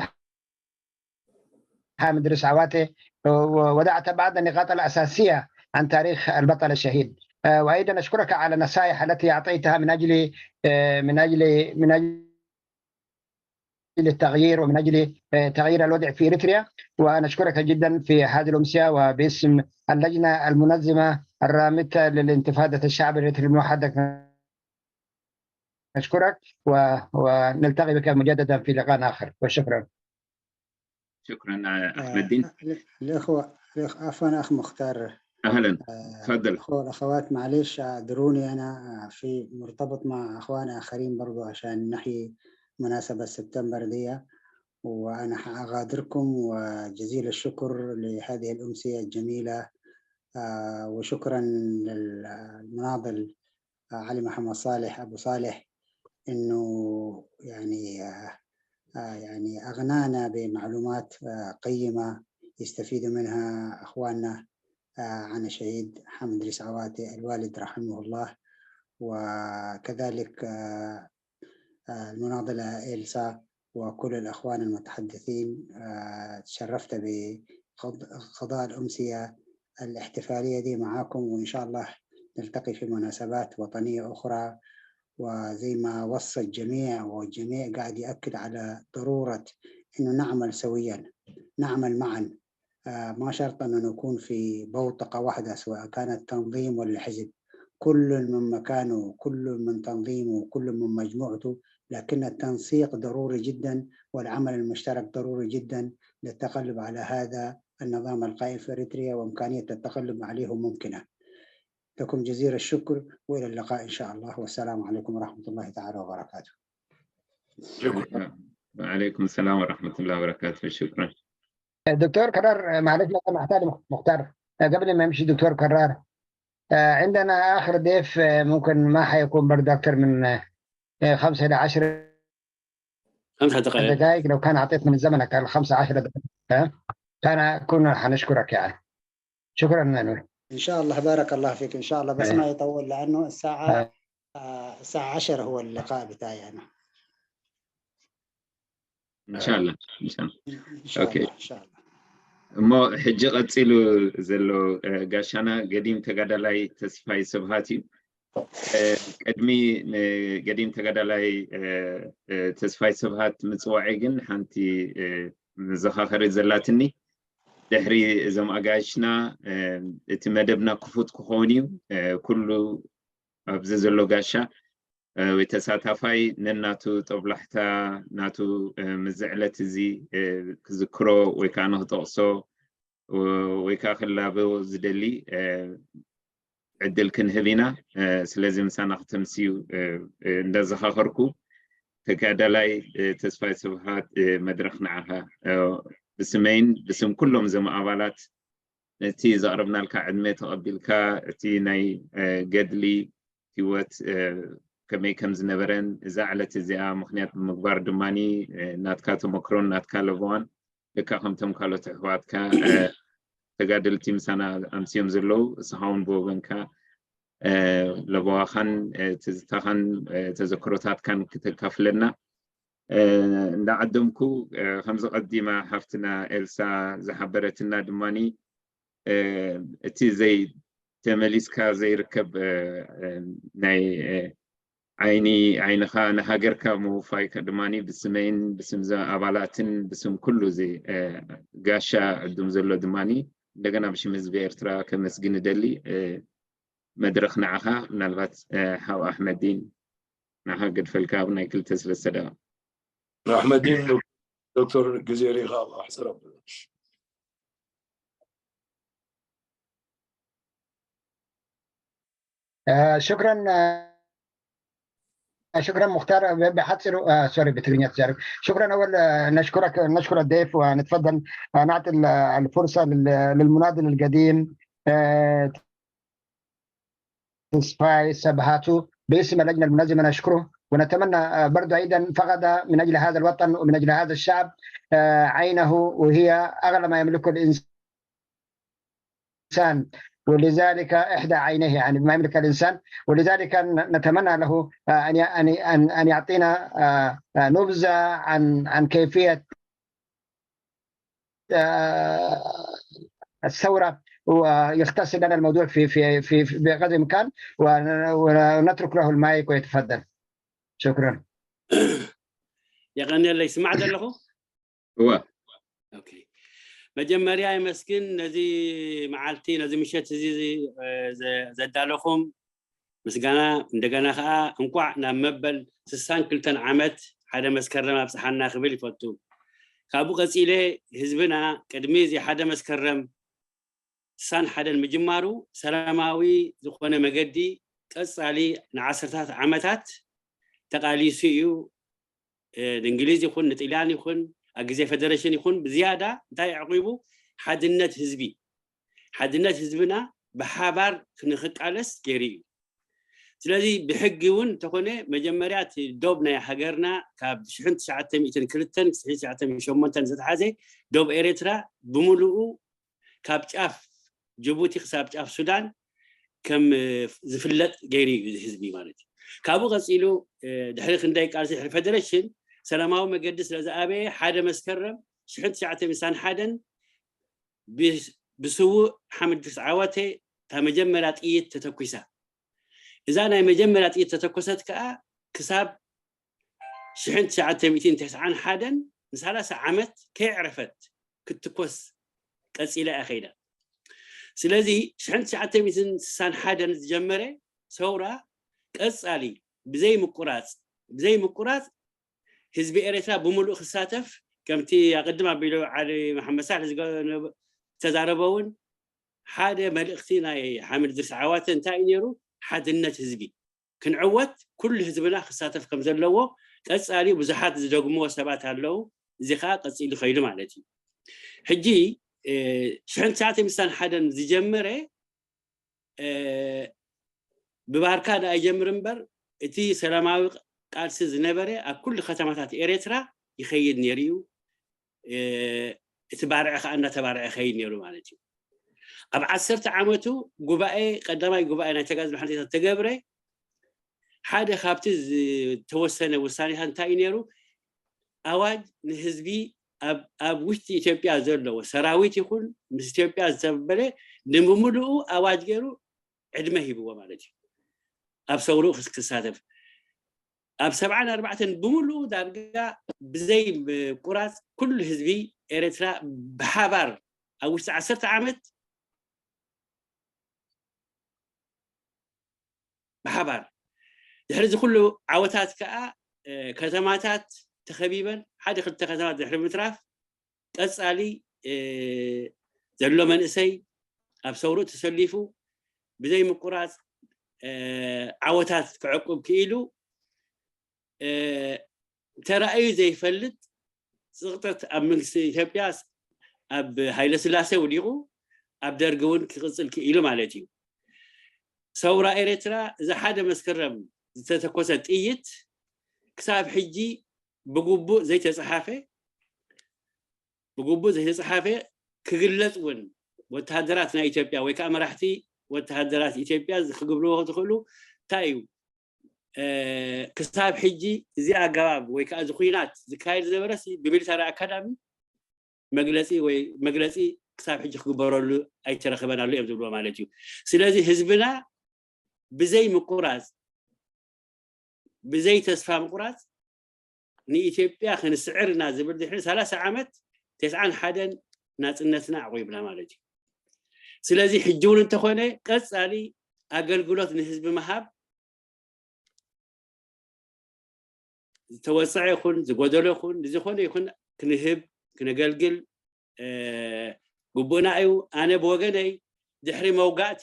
حامد ريس عواتي، ووضعت بعض النقاط الأساسية عن تاريخ البطل الشهيد. وأيضا أشكرك على النصائح التي أعطيتها من أجل من أجل من أجل التغيير ومن أجل تغيير الوضع في إريتريا. ونشكرك جدا في هذه الأمسية وباسم اللجنة المنظمة الرامتة للانتفاضة الشعب الإريتري الموحد. نشكرك ونلتقي بك مجددا في لقاء آخر، وشكرا. شكرا أحمد الدين. الإخوة الإخ عفوا أخ مختار. أهلا تفضل. الإخوة والأخوات، معليش اعذروني، أنا في مرتبط مع أخوان آخرين برضو عشان نحيي مناسبة سبتمبر دي، وأنا حأغادركم، وجزيل الشكر لهذه الأمسية الجميلة. آه، وشكرا للمناضل آه، علي محمد صالح أبو صالح، إنه يعني آه، آه، يعني أغنانا بمعلومات آه، قيمة يستفيد منها أخواننا آه، عن الشهيد حامد ريس عواتي الوالد رحمه الله، وكذلك آه، آه، المناضلة إيلسا وكل الأخوان المتحدثين. آه، تشرفت بقضاء الأمسية الاحتفالية دي معاكم، وإن شاء الله نلتقي في مناسبات وطنية أخرى. وزي ما وصى الجميع، والجميع قاعد يأكد على ضرورة إنه نعمل سويا، نعمل معا. آه، ما شرط أن نكون في بوتقة واحدة، سواء كانت تنظيم ولا حزب، كل من مكانه، كل من تنظيمه، كل من مجموعته، لكن التنسيق ضروري جدا، والعمل المشترك ضروري جدا للتغلب على هذا النظام القائم في إريتريا وإمكانية التغلب عليهم ممكنة. لكم جزيل الشكر، وإلى اللقاء إن شاء الله، والسلام عليكم ورحمة الله تعالى وبركاته. شكرا. وعليكم السلام ورحمة الله وبركاته. شكرا. دكتور كرار، معلش لو سمحت لي، مختار، قبل ما يمشي دكتور كرار، عندنا آخر ضيف، ممكن ما حيكون برضه أكثر من خمسة إلى عشرة خمسة دقائق. دقائق. لو كان أعطيت من زمنك الخمسة عشرة دقائق، كان كنا حنشكرك يعني. شكرا مانويل. إن شاء الله، بارك الله فيك. إن شاء الله، بس ما يطول، لأنه الساعة آه، الساعة عشرة هو اللقاء بتاعي أنا. إن شاء الله، إن شاء الله. إن شاء أوكي. الله، إن شاء الله. እሞ ሕጂ ቀፂሉ ዘሎ ጋሻና ገዲም ተጋዳላይ ተስፋይ ስብሃት እዩ። ቅድሚ ገዲም ተጋዳላይ ተስፋይ ስብሃት ምፅዋዒ ግን ሓንቲ መዘኻኸሪ ዘላትኒ። ድሕሪ እዞም ኣጋይሽና እቲ መደብና ክፉት ክኸውን እዩ። ኩሉ ኣብዚ ዘሎ ጋሻ ወይ ተሳታፋይ ነናቱ ጦብላሕታ ናቱ ምዝዕለት እዚ ክዝክሮ ወይ ከዓ ንክጠቕሶ ወይ ከዓ ክላበ ዝደሊ ዕድል ክንህብ ኢና። ስለዚ ምሳና ክተምስዩ እንዳዘኻኸርኩ ተጋዳላይ ተስፋይ ስብሃት መድረኽ ንዓኻ። ብስመይን ብስም ኩሎም እዞም ኣባላት ነቲ ዘቕረብናልካ ዕድመ ተቐቢልካ እቲ ናይ ገድሊ ህይወት ከመይ ከም ዝነበረን እዛ ዕለት እዚኣ ምኽንያት ብምግባር ድማ ናትካ ተመክሮን ናትካ ለበዋን ልካ ከምቶም ካልኦት ኣሕዋትካ ተጋደልቲ ምሳና ኣምስዮም ዘለዉ እስኻ እውን ብወገንካ ለበዋኻን ትዝታኻን ተዘክሮታትካን ክተካፍለና እንዳዓደምኩ ከምዚ ቀዲማ ሓፍትና ኤልሳ ዝሓበረትና ድማ እቲ ዘይ ተመሊስካ ዘይርከብ ናይ ዓይኒ ዓይንኻ ንሃገርካ ምውፋይ ድማ ብስመይን ብስም ኣባላትን ብስም ኩሉ እዚ ጋሻ ዕዱም ዘሎ ድማ እንደገና ብሽም ህዝቢ ኤርትራ ከመስግን እደሊ። መድረኽ ንዓኻ። ምናልባት ሓው ኣሕመዲን ንዓኻ ገድፈልካ ኣብ ናይ ክልተ ሰለስተ ደቂቕ። ኣሕመዲን ዶክተር ግዜ ሪኻ ኣሕፅር ኣብሎ። شكرا شكرا مختار. بحصل سوري بتقريني. شكرا اول نشكرك نشكر الضيف ونتفضل نعطي الفرصه للمناضل القديم تسفاي سبهاتو باسم اللجنه المنظمه نشكره ونتمنى برضو ايضا فقد من اجل هذا الوطن ومن اجل هذا الشعب عينه وهي اغلى ما يملكه الانسان. الانسان ولذلك احدى عينيه يعني بما يملك الانسان ولذلك نتمنى له ان ان ان يعطينا نبذه عن عن كيفيه الثوره ويختصر لنا الموضوع في في في بقدر الامكان ونترك له المايك ويتفضل. شكرا. يا غني الله يسمع له. እወ። መጀመርያ የመስግን ነዚ መዓልቲ ነዚ ምሸት እዚ ዘዳለኹም ምስጋና እንደገና ከዓ እንኳዕ ናብ መበል ስሳን ክልተን ዓመት ሓደ መስከረም ኣብፅሓና ክብል ይፈቱ። ካብኡ ቀፂለ ህዝብና ቅድሚ እዚ ሓደ መስከረም ስሳን ሓደን ምጅማሩ ሰላማዊ ዝኾነ መገዲ ቀፃሊ ንዓሰርታት ዓመታት ተቃሊሱ እዩ። ንእንግሊዝ ይኹን ንጥልያን ይኹን ኣብ ግዜ ፌደሬሽን ይኹን ብዝያዳ እንታይ ኣዕቂቡ ሓድነት ህዝቢ ሓድነት ህዝብና ብሓባር ንክቃለስ ገይሩ እዩ። ስለዚ ብሕጊ እውን እንተኾነ መጀመርያ እቲ ዶብ ናይ ሃገርና ካብ ሽሕን ትሽዓተ ሚእትን ክልተን ክሳብ ሽሕን ትሽዓተ ሚእትን ሸሞንተን ዝተሓዘ ዶብ ኤርትራ ብምሉኡ ካብ ጫፍ ጅቡቲ ክሳብ ጫፍ ሱዳን ከም ዝፍለጥ ገይሩ እዩ ህዝቢ ማለት እዩ። ካብኡ ቀፂሉ ድሕሪ ክንደይ ቃልሲ ድሕሪ ፌደሬሽን ሰላማዊ መገዲ ስለ ዝኣበየ ሓደ መስከረም ሽሕን ትሽዓተ ሚእትን ሓደን ብስዉእ ሓመድ ጊዮርጊስ ዓወተ እታ መጀመርያ ጥይት ተተኩሳ። እዛ ናይ መጀመርያ ጥይት ተተኮሰት ከዓ ክሳብ ሽሕን ትሽዓተ ሚእትን ተስዓን ሓደን ንሰላሳ ዓመት ከየዕረፈት ክትትኮስ ቀፂላ እያ ከይዳ። ስለዚ ሽሕን ትሽዓተ ሚእትን ስሳን ሓደን ዝጀመረ ሰውራ ቀፃሊ ብዘይ ምቁራፅ ብዘይ ምቁራፅ ህዝቢ ኤርትራ ብምሉእ ክሳተፍ ከምቲ ኣቐድም ኣቢሉ ዓሊ መሓመድ ሳልሕ ዝገ- ዝተዛረበ እውን ሓደ መልእኽቲ ናይ ሓምድ ድርስ ዓዋተ እንታይ እዩ ነይሩ? ሓድነት ህዝቢ ክንዕወት ኩሉ ህዝብና ክሳተፍ ከም ዘለዎ ቀጻሊ ብዙሓት ዝደግምዎ ሰባት ኣለዉ። እዚ ከዓ ቀጺሉ ከይዱ ማለት እዩ። ሕጂ ሽሕን ትሽዓተ ሚእትን ሓደን ዝጀመረ ብባርካ ደኣ ይጀምር እምበር እቲ ሰላማዊ ቃልሲ ዝነበረ ኣብ ኩሉ ከተማታት ኤርትራ ይኸይድ ነይሩ እዩ። እቲ ባርዕ ከዓ እናተባርዐ ይኸይድ ነይሩ ማለት እዩ። ኣብ ዓሰርተ ዓመቱ ጉባኤ ቀዳማይ ጉባኤ ናይ ተጋድሎ ሓንቲታት ተገብረ ሓደ ካብቲ ዝተወሰነ ውሳኔታት እንታይ እዩ ነይሩ? ኣዋጅ ንህዝቢ ኣብ ውሽጢ ኢትዮጵያ ዘለዎ ሰራዊት ይኹን ምስ ኢትዮጵያ ዝተበለ ንምምልኡ ኣዋጅ ገይሩ ዕድመ ሂብዎ ማለት እዩ። ኣብ ሰውርኡ ክሳተፍ ኣብ ሰብዓን ኣርባዕተን ብምሉኡ ዳርጋ ብዘይ ምቁራፅ ኩሉ ህዝቢ ኤርትራ ብሓባር ኣብ ውሽጢ ዓሰርተ ዓመት ብሓባር ድሕሪ እዚ ኩሉ ዓወታት ከዓ ከተማታት ተኸቢበን ሓደ ክልተ ከተማት ድሕሪ ምትራፍ ቀፃሊ ዘሎ መንእሰይ ኣብ ሰውርኡ ተሰሊፉ ብዘይ ምቁራፅ ዓወታት ክዕቁብ ክኢሉ ተራእዩ ዘይፈልጥ ፅቕጠት ኣብ መንግስቲ ኢትዮጵያ ኣብ ሃይለ ስላሴ ውዲቑ ኣብ ደርጊ እውን ክቕፅል ክኢሉ ማለት እዩ። ሰውራ ኤርትራ እዚ ሓደ መስከረም ዝተተኮሰ ጥይት ክሳብ ሕጂ ብግቡእ ዘይተፀሓፈ ብግቡእ ዘይተፀሓፈ ክግለፅ እውን ወተሃደራት ናይ ኢትዮጵያ ወይ ከዓ መራሕቲ ወተሃደራት ኢትዮጵያ ክግብርዎ ዝኽእሉ እንታይ እዩ? ክሳብ ሕጂ እዚ ኣገባብ ወይ ከዓ እዚ ኩናት ዝካየድ ዝነበረሲ ብሚሊታሪ ኣካዳሚ መግለፂ ወይ መግለፂ ክሳብ ሕጂ ክግበረሉ ኣይተረኸበን ኣሎ እዮም ዝብልዎ ማለት እዩ። ስለዚ ህዝብና ብዘይ ምቁራፅ ብዘይ ተስፋ ምቁራፅ ንኢትዮጵያ ክንስዕር ኢና ዝብል ድሕሪ ሰላሳ ዓመት ተስዓን ሓደን ናፅነትና ኣዕቑብና ማለት እዩ። ስለዚ ሕጂ እውን እንተኾነ ቀፃሊ ኣገልግሎት ንህዝቢ ምሃብ ዝተወፀዐ ይኹን ዝጎደሎ ይኹን ንዝኾነ ይኹን ክንህብ ክነገልግል ግቡእና እዩ። ኣነ ብወገነይ ድሕሪ መውጋእቲ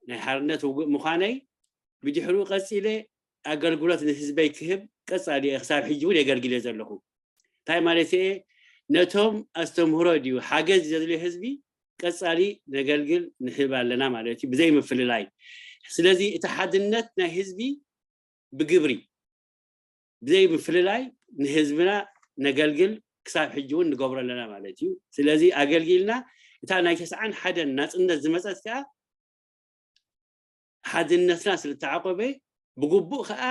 ናይ ሓርነት ውግእ ምዃነይ ብድሕሪኡ ቀፂለ ኣገልግሎት ንህዝበይ ክህብ ቀፃሊ እየ ክሳብ ሕጂ እውን የገልግል እየ ዘለኹ። እንታይ ማለት እየ? ነቶም ኣስተምህሮ ድዩ ሓገዝ ዘድልዮ ህዝቢ ቀፃሊ ነገልግል ንህብ ኣለና ማለት እዩ ብዘይ ምፍልላይ። ስለዚ እቲ ሓድነት ናይ ህዝቢ ብግብሪ ብዘይ ምፍልላይ ንህዝብና ነገልግል ክሳብ ሕጂ እውን ንገብሮ ኣለና ማለት እዩ። ስለዚ ኣገልጊልና እታ ናይ ተስዓን ሓደን ናፅነት ዝመፀት ከዓ ሓድነትና ስለተዓቆበ ብግቡእ ከዓ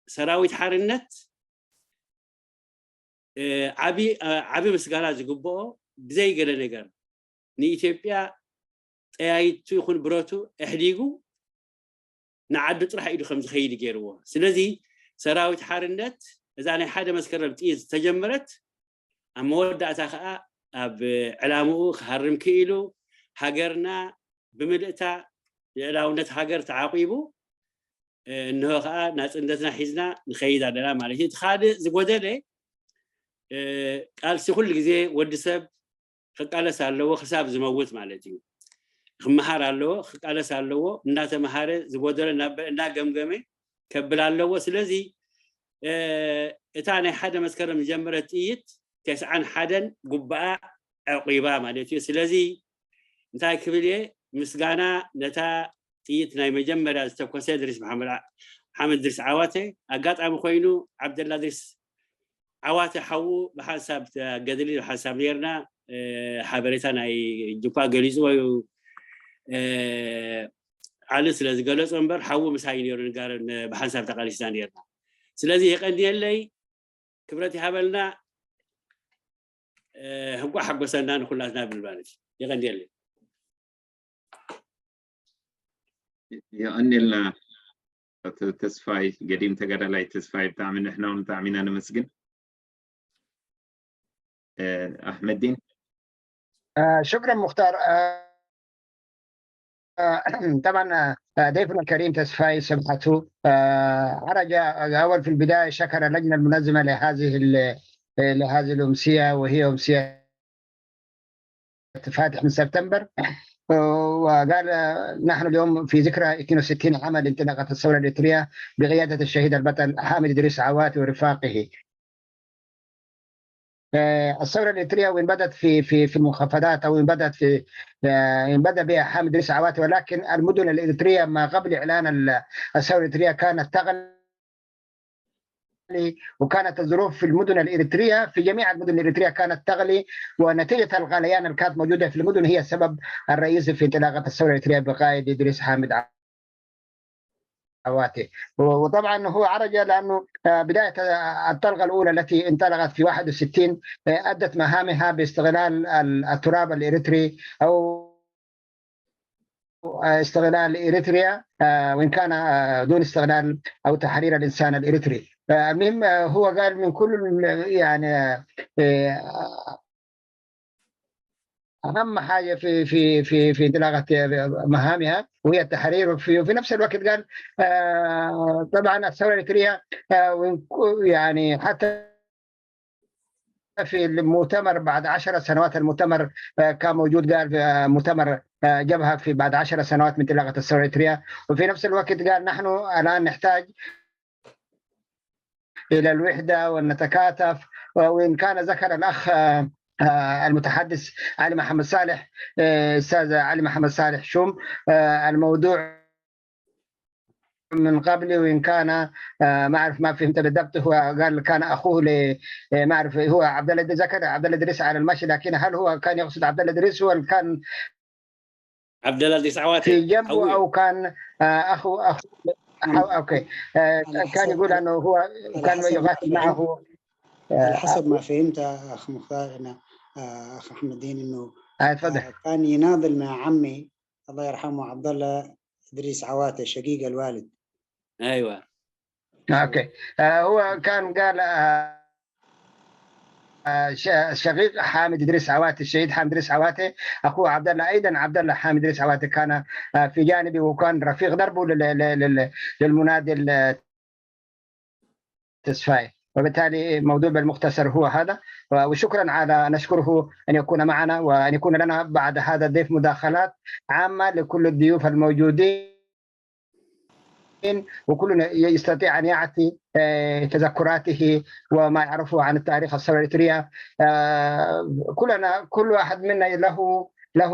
ሰራዊት ሓርነት ዓቢ ምስጋና ዝግብኦ ብዘይ ገለ ነገር ንኢትዮጵያ ጠያይቱ ይኹን ብረቱ ኣሕዲጉ ንዓዱ ጥራሕ ኢዱ ከም ዝኸይድ ገይርዎ። ስለዚ ሰራዊት ሓርነት እዛ ናይ ሓደ መስከረም ጥይት ዝተጀመረት ኣብ መወዳእታ ከዓ ኣብ ዕላምኡ ክሃርም ክኢሉ ሃገርና ብምልእታ ልዕላውነት ሃገር ተዓቂቡ እንሆ ከዓ ናፅነትና ሒዝና ንኸይድ ኣለና ማለት እዩ። እቲ ካልእ ዝጎደለ ቃልሲ ኩሉ ግዜ ወዲ ሰብ ክቃለስ ኣለዎ ክሳብ ዝመውት ማለት እዩ። ክመሃር ኣለዎ፣ ክቃለስ ኣለዎ፣ እናተምሃረ ዝጎደሎ እናገምገመ ከብል ኣለዎ። ስለዚ እታ ናይ ሓደ መስከረም ዝጀመረት ጥይት ተስዓን ሓደን ጉባኣ ዕቂባ ማለት እዩ። ስለዚ እንታይ ክብል እየ ምስጋና ነታ ጥይት ናይ መጀመርያ ዝተኮሰ ድሪስ ሓመድ ድሪስ ዓዋተ ኣጋጣሚ ኮይኑ ዓብደላ ድሪስ ዓዋተ ሓዉ ብሓንሳብ ገድሊ ሓንሳብ ነርና ሓበሬታ ናይ ጅኳ ገሊፅዎ እዩ። ዓሊ ስለ ዝገለፆ እምበር ሓዉ ምሳይ ነሩ ንጋር ብሓንሳብ ተቃሊስና ነርና። ስለዚ የቀንየለይ ክብረት ይሃበልና። እንኳዕ ሓጎሰና ንኩላትና ብል ማለት እዩ። የቀንየለይ። የቀንየልና ኣቶ ተስፋይ ገዲም ተጋዳላይ ተስፋይ ብጣዕሚ ንሕና እውን ብጣዕሚ ኢና ነመስግን። ኣሕመዲን شكرا مختار. طبعا ضيفنا الكريم تسفاي سبحته عرج أول في البداية شكر اللجنة المنظمة لهذه لهذه الأمسية وهي أمسية فاتح من سبتمبر. وقال: "نحن اليوم في ذكرى اثنين وستين عام لانطلاقة الثورة الإريترية بقيادة الشهيد البطل حامد إدريس عواتي ورفاقه". آه، الثورة الإريترية وين بدأت في في في المخفضات، أو وين بدأت في آه، وين بدأ بها حامد إدريس عواتي، ولكن المدن الإريترية ما قبل إعلان ال- الثورة الإريترية كانت تغلي، وكانت الظروف في المدن الإريترية، في جميع المدن الإريترية كانت تغلي، ونتيجة الغليان اللي كانت موجودة في المدن هي السبب الرئيسي في انطلاقة الثورة الإريترية بقائد إدريس حامد عواتي. وطبعا هو عرج لأنه آه، بداية آه، الطلقة الأولى التي انطلقت في واحد وستين آه، أدت مهامها باستغلال ال- التراب الإريتري أو آه، استغلال إريتريا، آه، وإن كان آه، دون استغلال أو تحرير الإنسان الإريتري. آه، المهم آه، هو قال من كل ال- يعني آه، آه، أهم حاجة في في في في انطلاقة مهامها وهي التحرير، وفي في نفس الوقت قال آه، طبعا الثورة الإريترية آه، وإن ك- يعني حتى في المؤتمر بعد عشر سنوات، المؤتمر آه، كان موجود قال في آه، مؤتمر آه، جبهة في بعد عشر سنوات من انطلاقة الثورة الإريترية، وفي نفس الوقت قال: "نحن الآن نحتاج إلى الوحدة ونتكاتف". وإن كان ذكر الأخ آه، آه، المتحدث علي محمد صالح، آه، أستاذ علي محمد صالح شوم، آه، الموضوع من قبل، وإن كان آه، ما أعرف، ما فهمت بالضبط، هو قال كان أخوه ل آه، ما أعرف، هو عبد الله ذكر عبد الله إدريس على المشي، لكن هل هو كان يقصد عبد الله إدريس، هو اللي كان عبد الله إدريس عواتي في جنبه، أو كان آه، أخو أخو أو أوكي آه، كان يقول أنه هو كان يقاتل معه. على حسب ما فهمت أخ مختار، أنا آه، أخ أحمد الدين، إنه آه، تفضل. كان يناضل مع عمي الله يرحمه عبد الله إدريس عواتي، شقيق الوالد. ايوه اوكي آه، هو كان قال آه، آه، ش- الشقيق حامد ادريس عواتي، الشهيد حامد ادريس عواتي، اخوه عبد الله، ايضا عبد الله حامد ادريس عواتي كان آه، في جانبي، وكان رفيق دربه لل- لل- لل- للمنادي التسفاي. وبالتالي موضوع بالمختصر هو هذا، وشكرا على، نشكره ان يكون معنا وان يكون لنا بعد هذا الضيف مداخلات عامه لكل الضيوف الموجودين، وكلنا يستطيع ان يعطي آه، تذكراته وما يعرفه عن التاريخ الثوره الاريتريه. آه، كلنا، كل واحد منا له له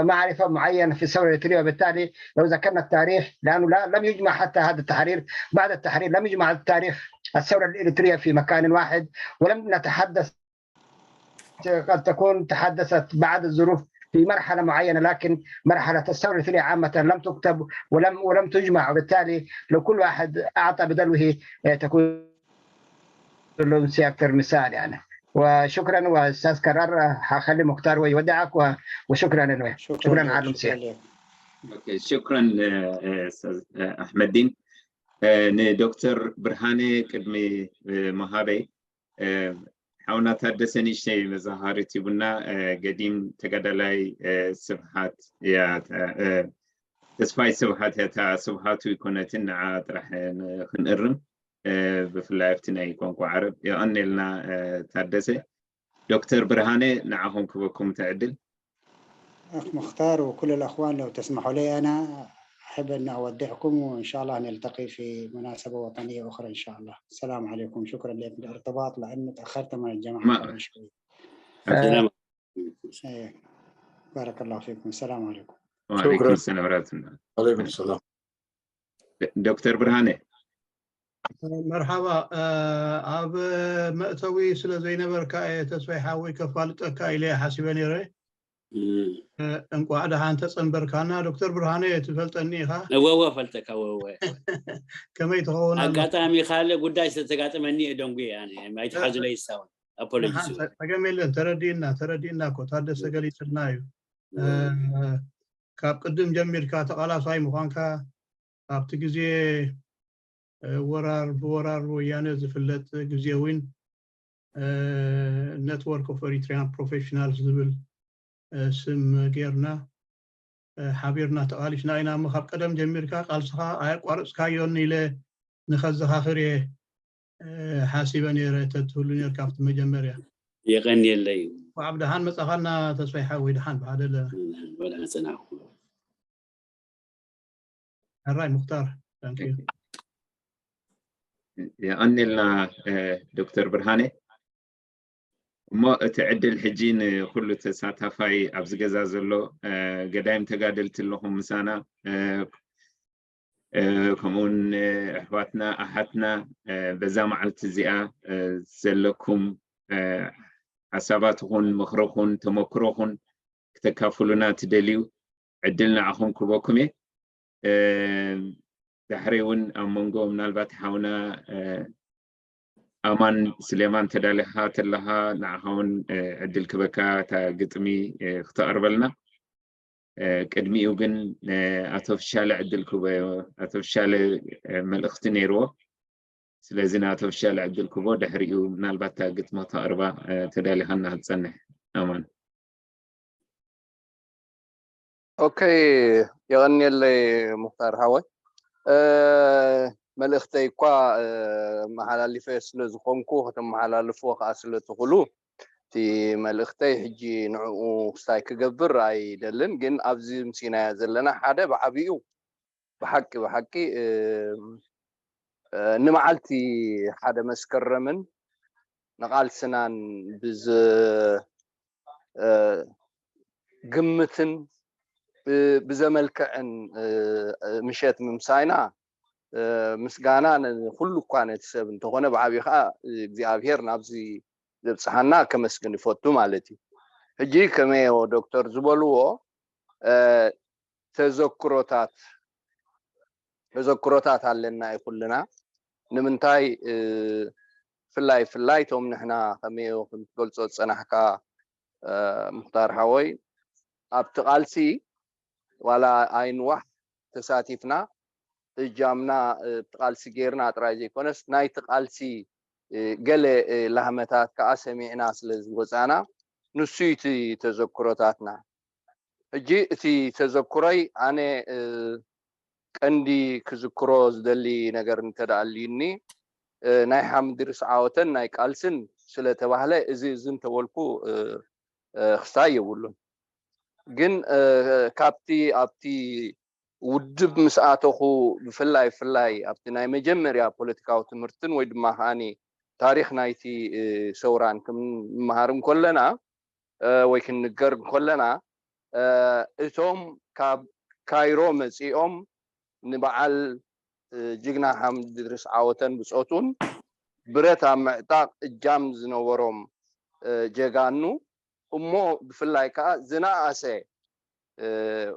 معرفه معينه في الثوره الاريتريه، وبالتالي لو ذكرنا التاريخ، لانه لا لم يجمع حتى هذا التحرير، بعد التحرير لم يجمع التاريخ الثوره الاريتريه في مكان واحد، ولم نتحدث، قد تكون تحدثت بعض الظروف في مرحله معينه، لكن مرحله الثوره الاريتريه عامه لم تكتب ولم ولم تجمع، وبالتالي لو كل واحد اعطى بدلوه آه، تكون الامسيه اكثر مثال يعني. وشكرا. واستاذ كرار، حخلي مختار ويودعك و- وشكرا انه شكرا على الامسيه. ኦኬ፣ ሽክረን እ፣ እ፣ ኡስታዝ እ፣ ኣሕመዲን። እ፣ ንዶክተር ብርሃነ ቅድሚ እ፣ ምሃበይ እ፣ ሓውና ታደሰ ንእሽተይ መዘኻኸሪ ሂቡና። እ፣ ገዲም ተጋዳላይ እ፣ ስብሓት እያ፣ እ፣ ተስፋይ ስብሓት እያ፣ እታ ስብሓቱ ይኮነትን ንዓ ጥራሕ እ፣ ክንእርም እ፣ ብፍላይ ኣብቲ ናይ ቋንቋ ዓረብ። የቐንየልና እ፣ ታደሰ። ዶክተር ብርሃነ ንዓኹም ክበኩም ትዕድል። أخ مختار وكل الأخوان، لو تسمحوا لي، أنا أحب أن أودعكم، وإن شاء الله نلتقي في مناسبة وطنية أخرى إن شاء الله. السلام عليكم، شكرا لك للارتباط لأنه تأخرت مع الجماعة ما- قبل شوي. ሰላም إيه. بارك الله فيكم، السلام عليكم. وعليكم السلام ورحمة الله. عليكم السلام. ዶክተር ብርሃነ መርሓባ። ኣብ መእተዊ ስለ ዘይነበርካ እየ ተስፋይ ሓወይ ከፋልጠካ ኢለ እየ ሓሲበ ነይረ። እንቋዕ ደሓን ተጸንበርካና። ዶክተር ብርሃነ ትፈልጠኒ ኢኻ። እወ እወ ፈልጠካ እወ እወ። ከመይ ትኸውን ኣለኻ? ኣጋጣሚ ካልእ ጉዳይ ስለተጋጠመኒ እየ ደንጉየ ኣነ ኣይትሓዙለይ ይሳውን ኣብ ፖለቲክስ። ጸገም የለን፣ ተረዲእና ተረዲእና እኮ ታደሰ ገሊጽልና እዩ። ካብ ቅድም ጀሚርካ ተቓላሳይ ምዃንካ ኣብቲ ግዜ ወራር ብወራር ወያነ ዝፍለጥ ግዜ እውን Network of Eritrean Professionals ዝብል ስም ጌርና ሓቢርና ተቓሊስና ኢና እሞ ካብ ቀደም ጀሚርካ ቃልስኻ ኣየቋረፅካዮን ኢለ ንኸዘኻኽር እየ ሓሲበ ነይረ። ተትህሉ ነርካ ኣብቲ መጀመርያ። የቐንየለይ። እንኳዕ ብደሓን መጻኻና ተስፋይ ሓወይ፣ ደሓን ብሓደለ። ወላ ጽናው ሕራይ ሙክታር፣ thank you። የቐንየልና እ፣ ዶክተር ብርሃነ። እሞ እቲ ዕድል ሕጂ ንኩሉ ተሳታፋይ ኣብዚ ገዛ ዘሎ እ፣ ገዳይም ተጋደልቲ ኣለኹም ምሳና እ፣ እ፣ ከምኡውን እ፣ ኣሕዋትና ኣሓትና እ፣ በዛ መዓልቲ እዚኣ እ፣ ዘለኩም እ፣ ሓሳባትኹን ምኽርኹን ተመክሮኹን ክተካፍሉና ትደልዩ ዕድል ንዓኹም ክበኩም እየ። እ፣ ዳሕሪ እውን ኣብ መንጎ ምናልባት ሓውና እ፣ ኣማን ስሌማን ተዳሊኻ ተለኻ ንዓኻ እውን እ፣ ዕድል ክበካ እታ ግጥሚ እ፣ ክተቕርበልና። እ፣ ቅድሚኡ ግን እ፣ ኣቶ ፍሻለ ዕድል ክበዮ። ኣቶ ፍሻለ እ፣ መልእኽቲ ነይርዎ። ስለዚ ንኣቶ ፍሻለ ዕድል ክቦ ድሕሪኡ ምናልባት እታ ግጥሚ ክተቕርባ እ፣ ተዳሊኻና ክትጸንሕ። ኣማን። ኦኬ፣ የቐንየለይ ሙክታር ሓወይ። እ፣ መልእኽተይ እኳ እ፣ መሓላሊፈ ስለ ዝኾንኩ ከተመሓላልፍዎ ከዓ ስለ ትኽእሉ እቲ መልእኽተይ ሕጂ ንዕኡ ክስታይ ክገብር ኣይደልን። ግን ኣብዚ ምሲናዮ ዘለና ሓደ ብዓቢኡ ብሓቂ ብሓቂ እ፣ እ፣ ንመዓልቲ ሓደ መስከረምን ንቓልስናን ብዝ እ፣ ግምትን ብ- ብዘመልክዕን እ፣ እ፣ ምሸት ምምሳይና እ፣ ምስጋና ንኩሉ እኳ ነቲ ሰብ እንተኾነ ብዓብዩ ከዓ እግዚኣብሄር ናብዚ ዘብፅሓና ከመስግን ይፈቱ ማለት እዩ። ሕጂ ከመዮ ዶክተር ዝበልዎ እ፣ ተዘክሮታት ተዘክሮታት ኣለና እዩ ኩልና። ንምንታይ እ፣ ፍላይ ፍላይ እቶም ንሕና ከመዮ ክንትገልጾ ዝፀናሕካ እ፣ ሙክታር ሓወይ ኣብቲ ቃልሲ ዋላ ኣይንዋሕ ተሳቲፍና እጃምና እ፣ ኣብቲ ቃልሲ ጌርና ጥራይ ዘይኮነስ ናይቲ ቃልሲ እ፣ ገለ እ፣ ላህመታት ከዓ ሰሚዕና ስለ ዝወፃና ንሱ እዩ እቲ ተዘክሮታትና። ሕጂ እቲ ተዘክሮይ ኣነ እ፣ ቀንዲ ክዝክሮ ዝደሊ ነገር እንተደኣ ኣልዩኒ እ፣ ናይ ሓምድርስ ዓወተን ናይ ቃልስን ስለ ተባህለ እዚ እዚ እንተበልኩ እ፣ እ፣ ክስታይ የብሉን። ግን እ፣ ካብቲ ኣብቲ ውድብ ምስ ኣተኹ ብፍላይ ብፍላይ ኣብቲ ናይ መጀመርያ ፖለቲካዊ ትምህርትን ወይ ድማ ከዓኒ ታሪክ ናይቲ እ፣ ሰውራን ክንመሃር እንከለና እ፣ ወይ ክንንገር እንከለና እ፣ እቶም ካብ ካይሮ መፂኦም ንበዓል እ፣ ጅግና ሓምድ ድርስ ዓወተን ብፆቱን ብረት ኣብ ምዕጣቕ እጃም ዝነበሮም እ፣ ጀጋኑ እሞ ብፍላይ ከዓ ዝነኣሰ እ፣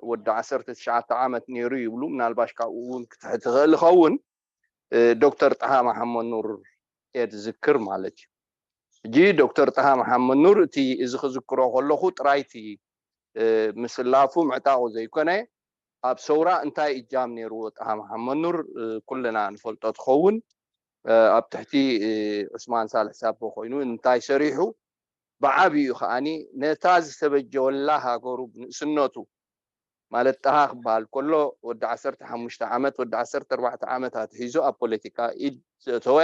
ወዲ ዓሰርተ ትሽዓተ ዓመት ነይሩ ይብሉ። ምናልባሽ ካብኡ እውን ክትሕት ትኽእል ይኸውን። እ፣ ዶክተር ጣሃ መሓመድ ኑር እየ ዝዝክር ማለት እዩ። ሕጂ ዶክተር ጣሃ መሓመድ ኑር እቲ እዚ ክዝክሮ ከለኹ ጥራይ እቲ እ፣ ምስላፉ ምዕጣቑ ዘይኮነ ኣብ ሰውራ እንታይ እጃም ነይርዎ ጣሃ መሓመድ ኑር እ፣ ኩልና ንፈልጦ ትኸውን እ፣ ኣብ ትሕቲ እ፣ ዑስማን ሳልሕ ሳቦ ኮይኑ እንታይ ሰሪሑ ብዓብዩ ከዓኒ ነታ ዝተበጀወላ ሃገሩ ብንእስነቱ ማለት ጣሃ ክበሃል ከሎ ወዲ ዓሰርተ ሓሙሽተ ዓመት ወዲ ዓሰርተ ኣርባዕተ ዓመት ኣትሒዙ ኣብ ፖለቲካ ኢድ ዘእተወ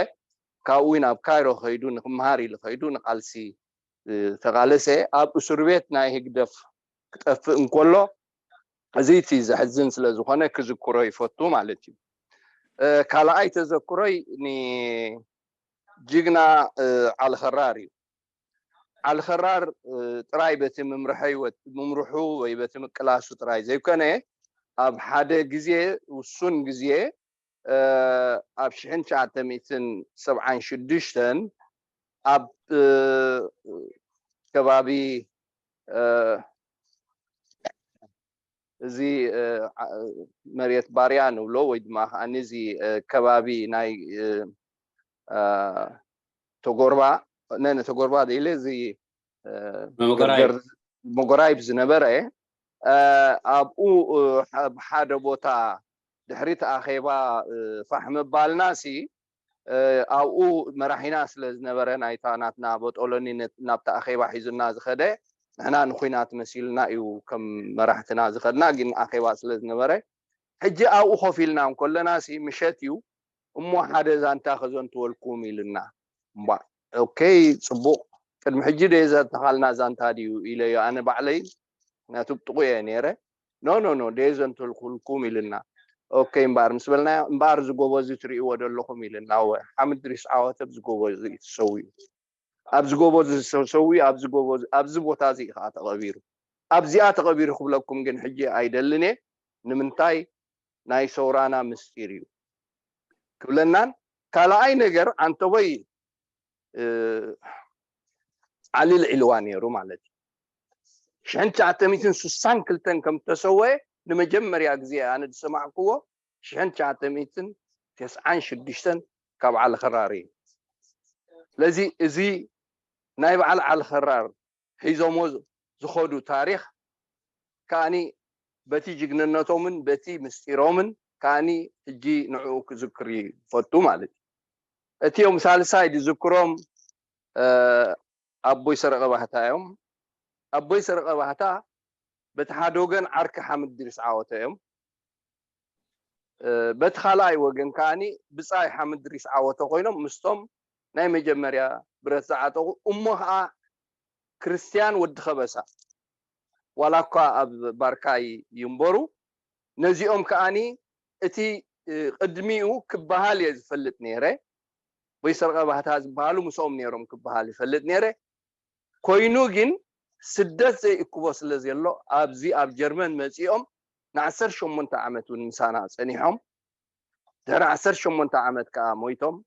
ካብኡ ናብ ካይሮ ከይዱ ንክመሃር ኢሉ ከይዱ ንቃልሲ እ፣ ተቃለሰ ኣብ እስር ቤት ናይ ህግደፍ ክጠፍእ እንከሎ እዚ እቲ ዘሕዝን ስለ ዝኾነ ክዝክሮ ይፈቱ ማለት እዩ። እ፣ ካልኣይ ተዘክሮይ ንጅግና እ፣ ዓሊ ኸራር እዩ። ዓሊ ኸራር እ፣ ጥራይ በቲ ምምርሐ ህይወት ምምርሑ ወይ በቲ ምቅላሱ ጥራይ ዘይኮነ ኣብ ሓደ ግዜ ውሱን ግዜ እ፣ ኣብ ሽሕን ትሽዓተ ሚእትን ሰብዓን ሽዱሽተን ኣብ እ፣ ከባቢ እ፣ እዚ እ፣ ዓ- መሬት ባርያ ንብሎ ወይ ድማ ከዓኒ እዚ እ፣ ከባቢ ናይ እ፣ እ፣ ተጎርባ ነነ ተጎርባ ኢለ እዚ እ፣ መጎራይ ገርገር መጎራይብ ዝነበረ እ፣ ኣብኡ እ፣ ኣብ ሓደ ቦታ ድሕሪ እቲ ኣኼባ እ፣ ፋሕ ምባልና ሲ እ፣ ኣብኡ መራሒና ስለ ዝነበረ ናይታ ናትና ቦጦሎኒ ነት- ናብቲ ኣኼባ ሒዙና ዝኸደ ንሕና ንኩናት መሲልና እዩ ከም መራሕትና ዝኸድና ግን ኣኼባ ስለ ዝነበረ ሕጂ ኣብኡ ኮፍ ኢልና እንከለና ሲ ምሸት እዩ እሞ ሓደ ዛንታ ከዘንትወልኩም ኢልና እምባ ኦኬ ጽቡቕ ቅድሚ ሕጂ ደየ ዘተኻልና ዛንታ ድዩ ኢለዮ ኣነ ባዕለይ። ምክንያቱ ብጥቑ እየ ነይረ። ኖ ኖ ኖ ደየ ዘንተልኩልኩም ኢልና። ኦኬ እምበኣር ምስ በልናዮ፣ እምበኣር እዚ ጎቦ እዚ ትርእይዎ ዘለኹም ኢልና። እወ፣ ሓምድ ድሪስ ዓወተ ኣብዚ ጎቦ እዚ እዩ ተሰዊኡ። ኣብዚ ጎቦ እዚ ዝተሰዊኡ፣ ኣብዚ ጎቦ እዚ፣ ኣብዚ ቦታ እዚ እዩ ከዓ ተቐቢሩ። ኣብዚኣ ተቐቢሩ ክብለኩም ግን ሕጂ ኣይደልን እየ። ንምንታይ? ናይ ሰውራና ምስጢር እዩ ክብለናን፣ ካልኣይ ነገር ዓንተቦይ፣ እ፣ ዓሊ ልዒልዋ ነይሩ ማለት እዩ። ሽሕን ትሽዓተ ሚእትን ስሳን ክልተን ከም ተሰወየ ንመጀመርያ ግዜ ኣነ ዝሰማዕክዎ ሽሕን ትሽዓተ ሚእትን ተስዓን ሽዱሽተን ካብ ዓሊ ኸራር እዩ። ስለዚ እዚ ናይ በዓል ዓሊ ኸራር ሒዞሞ ዝኸዱ ታሪኽ ከኣኒ በቲ ጅግንነቶምን በቲ ምስጢሮምን ከኣኒ ሕጂ ንዕኡ ክዝክር ይፈቱ ማለት እዩ። እቲኦም ሳልሳይ ዝዝክሮም፣ እ፣ ኣቦይ ሰረቐ ባህታ እዮም። ኣቦይ ሰረቐ ባህታ በቲ ሓደ ወገን ዓርኪ ሓምድ ድሪስ ዓወተ እዮም። እ፣ በቲ ካልኣይ ወገን ከኣኒ ብጻይ ሓምድ ድሪስ ዓወተ ኮይኖም ምስቶም ናይ መጀመርያ ብረት ዝዓጠቑ እሞ ኸኣ ክርስትያን ወዲ ከበሳ ዋላ እኳ ኣብ ባርካይ ይንበሩ፣ ነዚኦም ከኣኒ እቲ፣ እ፣ ቅድሚኡ ክበሃል እየ ዝፈልጥ ነይረ። ወይ ሰርቀ ባህታ ዝበሃሉ ምስኦም ነይሮም ክበሃል ይፈልጥ ነይረ። ኮይኑ ግን ስደት ዘይእክቦ ስለ ዘሎ ኣብዚ ኣብ ጀርመን መጺኦም ንዓሰርተ ሸሞንተ ዓመት እውን ምሳና ጸኒሖም። ድሕሪ ዓሰርተ ሸሞንተ ዓመት ከኣ ሞይቶም።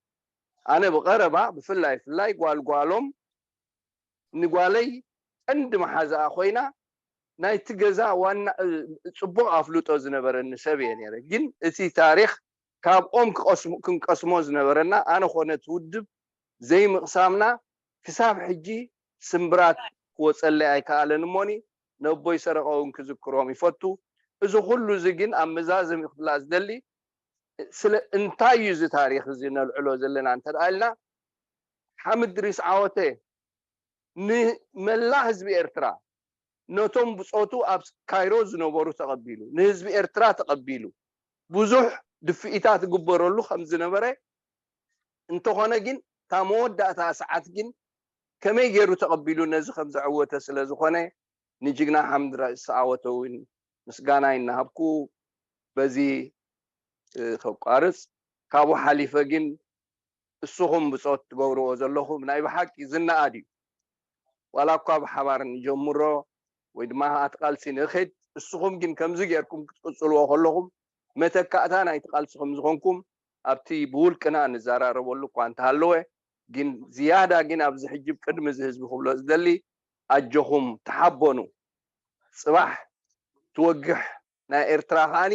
ኣነ ብቐረባ ብፍላይ ፍላይ ጓል ጓሎም ንጓለይ ቀንዲ መሓዛኣ ኮይና ናይቲ ገዛ ዋና፣ እ፣ ጽቡቕ ኣፍልጦ ዝነበረኒ ሰብ እየ ነይረ። ግን እቲ ታሪኽ ካብኦም ክቐስሙ-፣ ክንቀስሞ ዝነበረና ኣነ ኾነ እቲ ውድብ ዘይምቕሳምና ክሳብ ሕጂ ስምብራት ክወጸለይ ኣይከኣለን እሞኒ ነቦይ ሰረቐ እውን ክዝክሮም ይፈቱ። እዚ ኩሉ እዚ ግን ኣብ መዛዘሚ ክብላ ዝደሊ ስለ እንታይ እዩ እዚ ታሪኽ እዚ ነልዕሎ ዘለና እንተ ደኣ ኢልና ሓምድ ድሪስ ዓወተ ንመላእ ህዝቢ ኤርትራ ነቶም ብጾቱ ኣብ ካይሮ ዝነበሩ ተቐቢሉ፣ ንህዝቢ ኤርትራ ተቐቢሉ፣ ብዙሕ ድፍኢታት ይግበረሉ ከም ዝነበረ፣ እንተኾነ ግን እታ መወዳእታ ሰዓት ግን ከመይ ገይሩ ተቐቢሉ ነዚ ከም ዘዐወተ ስለ ዝኾነ፣ ንጅግና ሓምድ ድሪስ ዓወተ እውን ምስጋና እናሃብኩ በዚ፣ እ፣ ከቋርጽ። ካብኡ ሓሊፈ ግን እስኹም ብጾት ትገብርዎ ዘለኹም ናይ ብሓቂ ዝነኣድ እዩ። ዋላ እኳ ብሓባር ንጀምሮ ወይ ድማ ኣብቲ ቃልሲ ንኸድ፣ እስኹም ግን ከምዚ ጌርኩም ክትቅጽልዎ ከለኹም መተካእታ ናይቲ ቃልሲ ከም ዝኾንኩም ኣብቲ ብውልቅና ንዘራረበሉ እኳ እንተሃለወ፣ ግን ዝያዳ ግን ኣብዚ ሕጂ ቅድሚ እዚ ህዝቢ ክብሎ ዝደሊ፣ ኣጆኹም ተሓበኑ። ጽባሕ ትወግሕ ናይ ኤርትራ ከኣኒ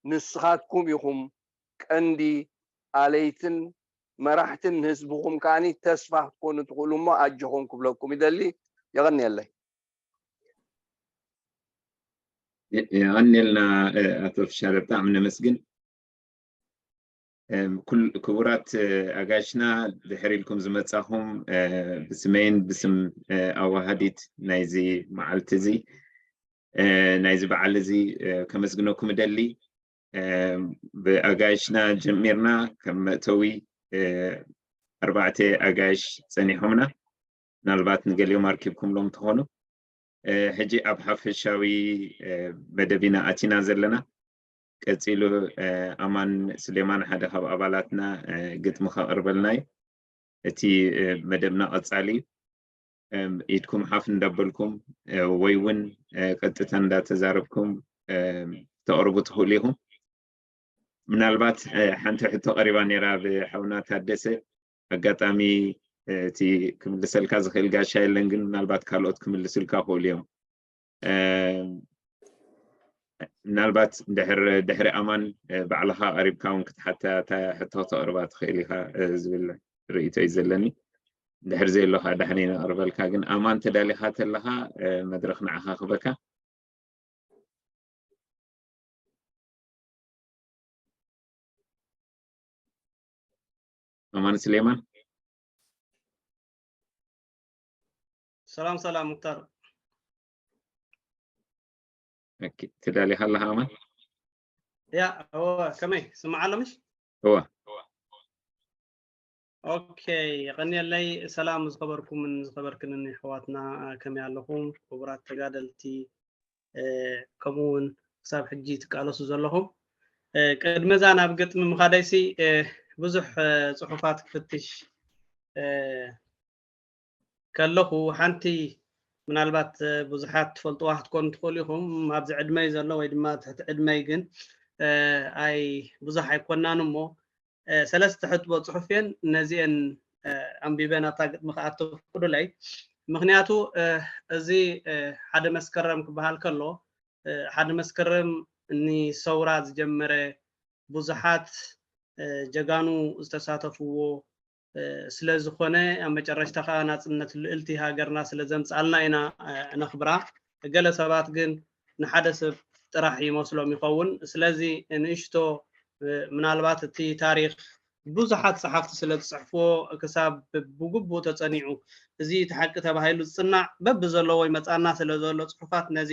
ንስኻትኩም ኢኹም ቀንዲ ኣለይትን መራሕትን ንህዝብኹም ከኣኒ ተስፋ ክትኮኑ ትኽእሉ እሞ ኣጆኹም ክብለኩም ይደሊ። የቐንየለይ። የ-፣ የቐንየልና፣ እ፣ ኣቶ ፍሻለ፣ ብጣዕሚ ነመስግን። እም፣ ኩል-፣ ክቡራት፣ እ፣ ኣጋይሽና፣ ድሕር ኢልኩም ዝመጻኹም፣ እ፣ ብስመይን ብስም፣ እ፣ ኣዋሃዲት ናይዚ መዓልቲ እዚ፣ እ፣ ናይዚ በዓል እዚ፣ እ፣ ከመስግነኩም እደሊ። እ፣ ብኣጋይሽና ጀሚርና ከም መእተዊ፣ እ፣ ኣርባዕተ ኣጋይሽ ጸኒሖምና። ምናልባት ንገሊኦም ኣርኪብኩምሎም ትኾኑ። እ፣ ሕጂ ኣብ ሓፈሻዊ፣ እ፣ መደብ ኢና ኣቲና ዘለና። ቀጺሉ፣ እ፣ ኣማን ስሌማን ሓደ ካብ ኣባላትና፣ እ፣ ግጥሚ ከቕርበልና እዩ። እቲ፣ እ፣ መደብና ቀጻሊ እዩ። እም፣ ኢድኩም ሓፍ እንዳበልኩም፣ እ፣ ወይ እውን፣ እ፣ ቀጥታ እንዳተዛረብኩም፣ እ፣ ተቕርቡ ትኽእሉ ኢኹም። ምናልባት፣ እ፣ ሓንቲ ሕቶ ቀሪባ ነይራ ብሓውና ታደሰ። ኣጋጣሚ፣ እ፣ እቲ ክምልሰልካ ዝኽእል ጋሻ የለን፣ ግን ምናልባት ካልኦት ክምልስልካ ክኽእሉ እዮም። እ፣ ምናልባት ድሕር-፣ ድሕሪ ኣማን፣ እ፣ ባዕልኻ ቀሪብካ እውን ክትሓታ፣ እታ ሕቶ ክተቕርባ ትኽእል ኢኻ፣ እ፣ ዝብል ርእይቶ እዩ ዘለኒ። ድሕር ዘየሎ ከዓ ዳሕረይ ነቕርበልካ፣ ግን ኣማን ተዳሊኻ ተለኻ፣ እ፣ መድረኽ ንዓኻ ክበካ። ኣማን ስሌማን። ሰላም፣ ሰላም፣ ሙክታር። ኦኬ፣ ተዳሊኻ ኣለኻ ኣማን? ያ፣ እወ፣ ከመይ? ስማዕ ኣሎ ምሽ? እወ። ኦኬ፣ የቐንየለይ። ሰላም ዝኸበርኩምን ዝኸበርክንን ኣሕዋትና፣ ከመይ ኣለኹም? ክቡራት ተጋደልቲ፣ እ፣ ከምኡ እውን ክሳብ ሕጂ ትቃለሱ ዘለኹም። እ፣ ቅድሚ እዛ ናብ ግጥሚ ምኻደይሲ፣ እ፣ ብዙሕ፣ እ፣ ጽሑፋት ክፍትሽ፣ እ፣ ከለኹ ሓንቲ ምናልባት፣ እ፣ ብዙሓት ትፈልጥዋ ክትኮኑ ትኽእሉ ኢኹም። ኣብዚ ዕድመይ ዘሎ ወይ ድማ ትሕቲ ዕድመይ ግን፣ እ፣ ኣይ ብዙሕ ኣይኮናን እሞ፣ እ፣ ሰለስተ ሕጥቦ ጽሑፍ እየን። ነዚአን፣ እ፣ ኣንቢበ ናብታ ግጥሚ ክኣቱ ፍቅዱለይ። ምኽንያቱ፣ እ፣ እዚ፣ እ፣ ሓደ መስከረም ክበሃል ከሎ፣ እ፣ ሓደ መስከረም ንሰውራ ዝጀመረ ብዙሓት፣ እ፣ ጀጋኑ ዝተሳተፍዎ፣ እ፣ ስለ ዝኾነ ኣብ መጨረሽታ ከኣ ናጽነት ልዕልቲ ሃገርና ስለ ዘምጽኣልና ኢና፣ እ፣ ነኽብራ። ገለ ሰባት ግን ንሓደ ሰብ ጥራሕ ይመስሎም ይኸውን። ስለዚ ንእሽቶ፣ እ፣ ምናልባት እቲ ታሪኽ ብዙሓት ጸሓፍቲ ስለ ዝጽሕፍዎ ክሳብ ብግቡእ ተጸኒዑ እዚ እቲ ሓቂ ተባሂሉ ዝጽናዕ በብዘለዎ ይመጽኣና ስለ ዘሎ ጽሑፋት ነዚ፣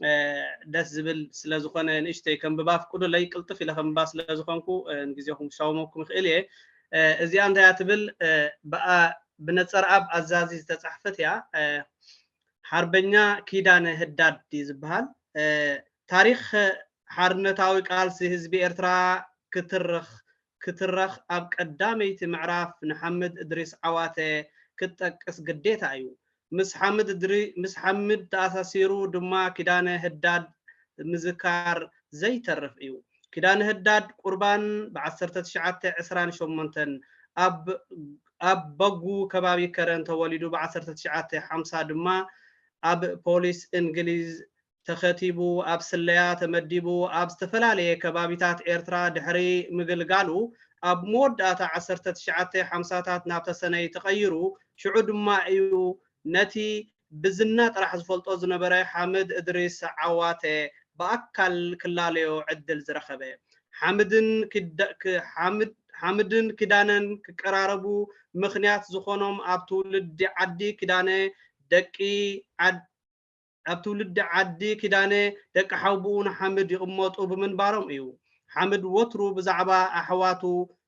እ፣ ደስ ዝብል ስለ ዝኾነ ንእሽተይ ከንብባ ፍቅዱለይ። ቅልጥፍ ኢለ ከንብባ ስለ ዝኾንኩ፣ እ፣ ንግዜኹም ክሻውመኩም ይኽእል እየ። እ፣ እዚኣ እንታይ እያ ትብል? እ፣ ብኣ-፣ ብነጸርኣብ ኣዛዚ ዝተጻሕፈት እያ። እ፣ ሓርበኛ ኪዳነ ህዳድ እዩ ዝበሃል። እ፣ ታሪኽ ሓርነታዊ ቃልሲ ህዝቢ ኤርትራ ክትርኽ፣ ክትረኽ ኣብ ቀዳመይቲ ምዕራፍ ንሓምድ እድሪስ ዓዋተ ክትጠቅስ ግዴታ እዩ። ምስ ሓምድ እድሪ-፣ ምስ ሓምድ ተኣሳሲሩ ድማ ኪዳነ ህዳድ ምዝካር ዘይተርፍ እዩ። ኪዳነ ህዳድ ቁርባን ብ ዓሰርተ ትሽዓተ ዕስራን ሸሞንተን ኣብ፣ ኣብ በጉ ከባቢ ከረን ተወሊዱ፣ ብ ዓሰርተ ትሽዓተ ሓምሳ ድማ ኣብ ፖሊስ እንግሊዝ ተኸቲቡ፣ ኣብ ስለያ ተመዲቡ፣ ኣብ ዝተፈላለየ ከባቢታት ኤርትራ ድሕሪ ምግልጋሉ፣ ኣብ መወዳእታ ዓሰርተ ትሽዓተ ሓምሳታት ናብ ተሰነይ ተቐይሩ። ሽዑ ድማ እዩ ነቲ ብዝና ጥራሕ ዝፈልጦ ዝነበረ ሓምድ እድሪስ ዓዋተ ብኣካል ክላለዮ ዕድል ዝረኸበ። ሓምድን ክዳ-፣ ክ-፣ ሓምድ-፣ ሓምድን ኪዳነን ክቀራረቡ ምኽንያት ዝኾኖም ኣብ ትውልዲ ዓዲ ኪዳነ ደቂ ዓድ-፣ ኣብ ትውልዲ ዓዲ ኪዳነ ደቂ ሓውብኡ ንሓምድ ይቕመጡ ብምንባሮም እዩ። ሓምድ ወትሩ ብዛዕባ ኣሕዋቱ